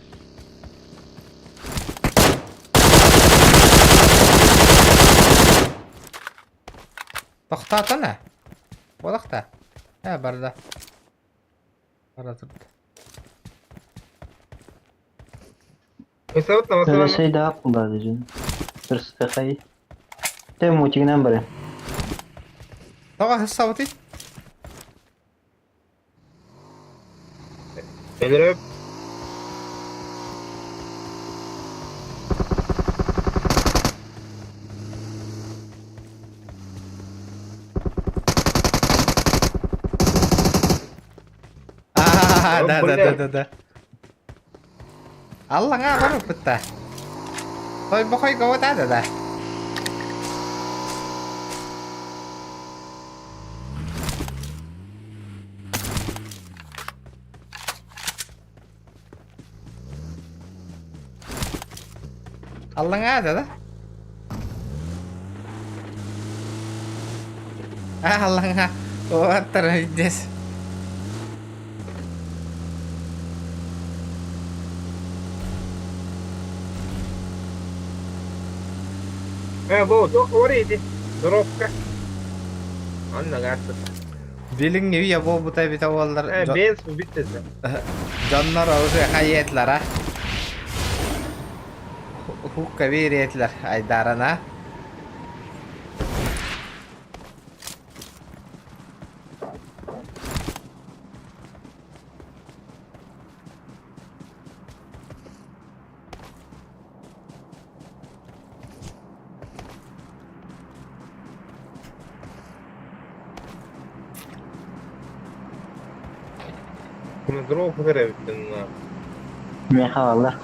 Тохтоотон ээ. Буолах да. Ээ барда. Бара турда. Высота, высота. Ресей да куллады Тырсыхай. Те мутигинен бары. Тоҕо сассабытый? Өлөрөп. А, да, да, да, да, да. Аллаҥа барыппыт да. Тойбохой да да. Аллаҥа да да. А, аллаҥа. Оттар здесь. Э, бу, туох говорите? Дробка. Анна гартı. Билиҥҥи үйэ буолбута эбитэ буоллар Э, бенз бу bitti. дьоннор уже хайыатлар а. Хукка биэриэтлэр айдарана. Bunu drop verebildim. Меха алла.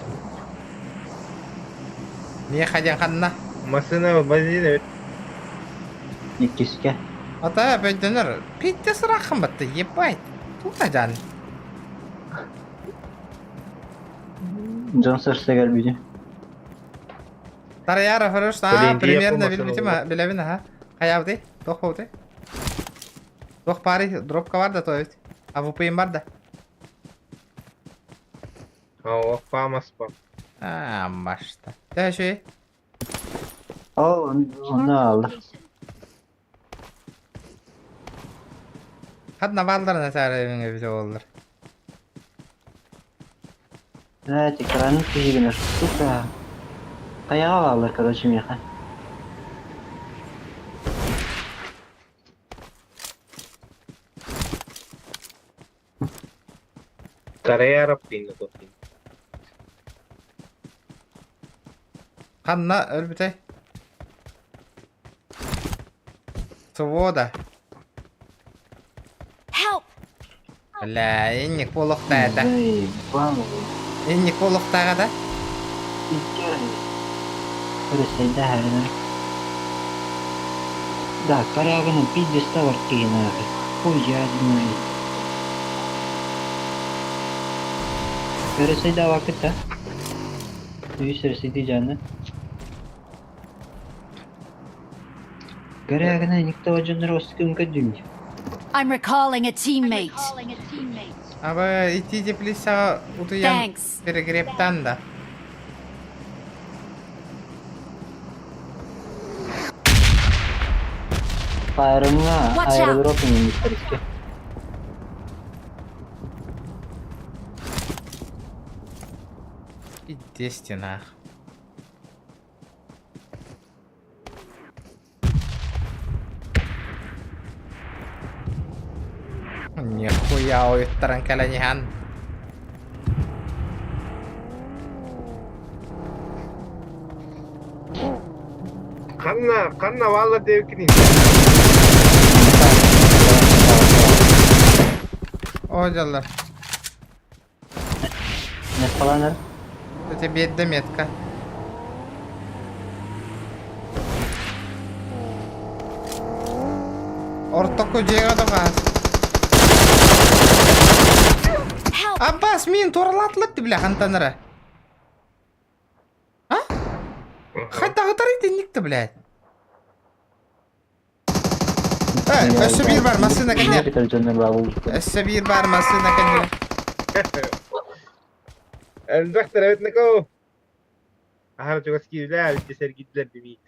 Миэхэ диэн ханна? Машина бензин evet. Иккиске. Ата бөйдөнөр. Питте сырахын батты, ебать. Тута жан. Джон сырсыгар бүдү. Тараяра хорош, а примерно билбитим, билебин аха. Хаябды, тох болду. Тох пари дропка бар да то есть. А ВП бар да. А, фамас па. А, башта. Тэши. О, оны алды. Хадна балдар насары бите болдур. Evet, ekranın tüyügünür. Сука. Каяга алды, короче, меха. Karaya Rabbin topin. Ханна өлбүтэ. Свобода. Help! Бля, инник болохта это. Заебал. Инник болохтага да. Да, коряганы пиздец товар нахуй. Хуй ядный. Ресейда вакыт, Үс ресейди жаны. Коряганы никто жонор оскын көдүм. I'm recalling a teammate. Аба ити теплица утуян Thanks. перегребтан да. Пайрымга Watch out. аэродропын министерске. Иди стенах. Нихуя уйттаран кэлэнихан. Kanna, kanna valla devkini. О, дьаллар. Не фаланар? Это бедда метка. Ортоку дьиэҕэ доҕаас. Help! Аббас мин туоралаатылар бля хантанара. А? Хайдагытар итинникті, блядь. Э, өссө биир бар массыына кэннэ. Өссө биир бар массыына кэннэ. Элбэх evet Нико. Аһар чугас киирдэ, битте сэргидлер дими.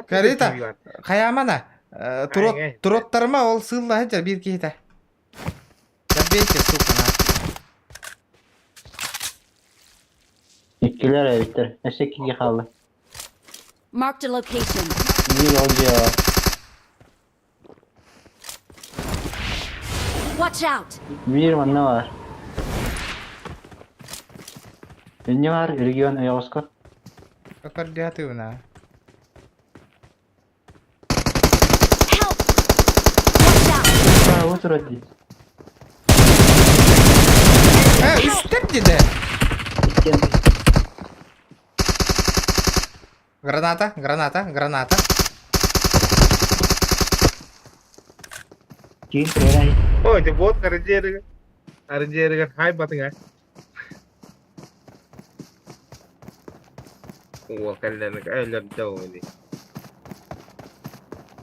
Карита, хайаамана, туроттарыма ол сыылла сылдьар биир киһитэ. Забейте, сука, на. Иккилэр эбиттэр. Өссө иккигэ хаалла. Marked a location. Биир ол дьиэҕэ. Watch out! Биир манна баар. Инньэ баар регион ойоҕоско. Көрдүһэ Help! Watch out! Аа, турар дии. Э, үстэр диде. Иккиэн. Граната, граната, граната. Киин турар. Ой, ты вот арендерыгар. Арендерыгар хай батыңа. Уол кэллэник өлөрдө ол.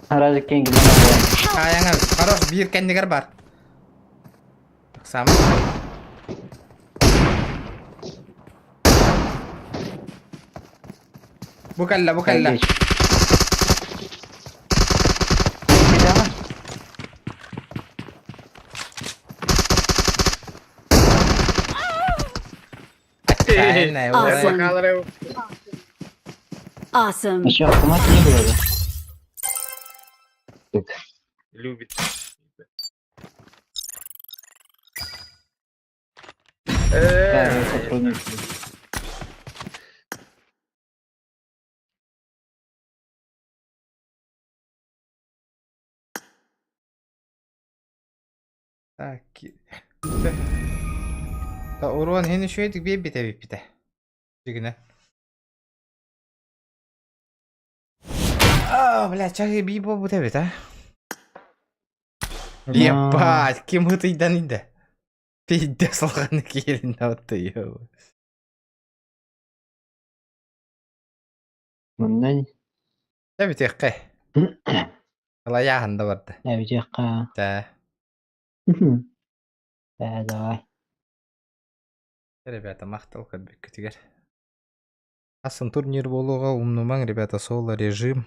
Араас иккиэн килэн алла. Хаайаңа, хорош, биир кэннигэр бар. Сам. Бу кэллэ, бу кэллэ. Awesome. Awesome. Еще автомат не было, да? Любит. Да, сотрудник. Так. Та уруон хин үчүгэйдик биэрбитэ эбиппитэ. Дьигинэ. А, бля, чаһы бии буолбут эбит, а? Ебать, ким ытыйдан иде? Пиздец салҕаны кииринэ отты, ё. Манна Эбитиэххэ. Алайааһын да барда. эбитиэххэ. Да. Э, давай. Ребята, махтал көрбүккүтүгэр. Асан турнир буолуоҕа умнумаҥ, ребята, соло режим.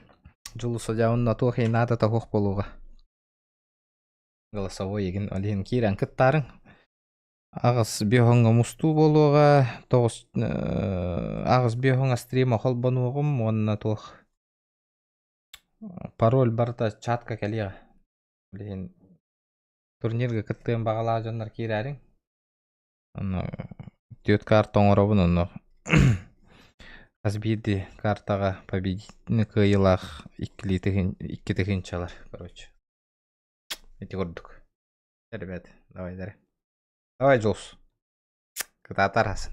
Дьулусадьаун туох наада тоһуох буолуоҕа. Голосовой егин олиһин киирэн кыттаарыҥ. Аҕыс биэһоҥҥо мустуу буолуоҕа, тоҕус аҕыс биэһоҥҥо стрима холбонуоҕум уонна туох пароль барыта чатка кэлиэҕэ. Билигин турнирга кыттыан баҕалаах дьоннор киирээриҥ. Онно түөрт карта оҥоробун, онно хас биирдии картаҕа победительный кыайыылаах иккилии тыһын икки тыһыынчалар, короче. Ити курдук. Ребят, давай, давай. Давай, Джулс. Кытаатар асын.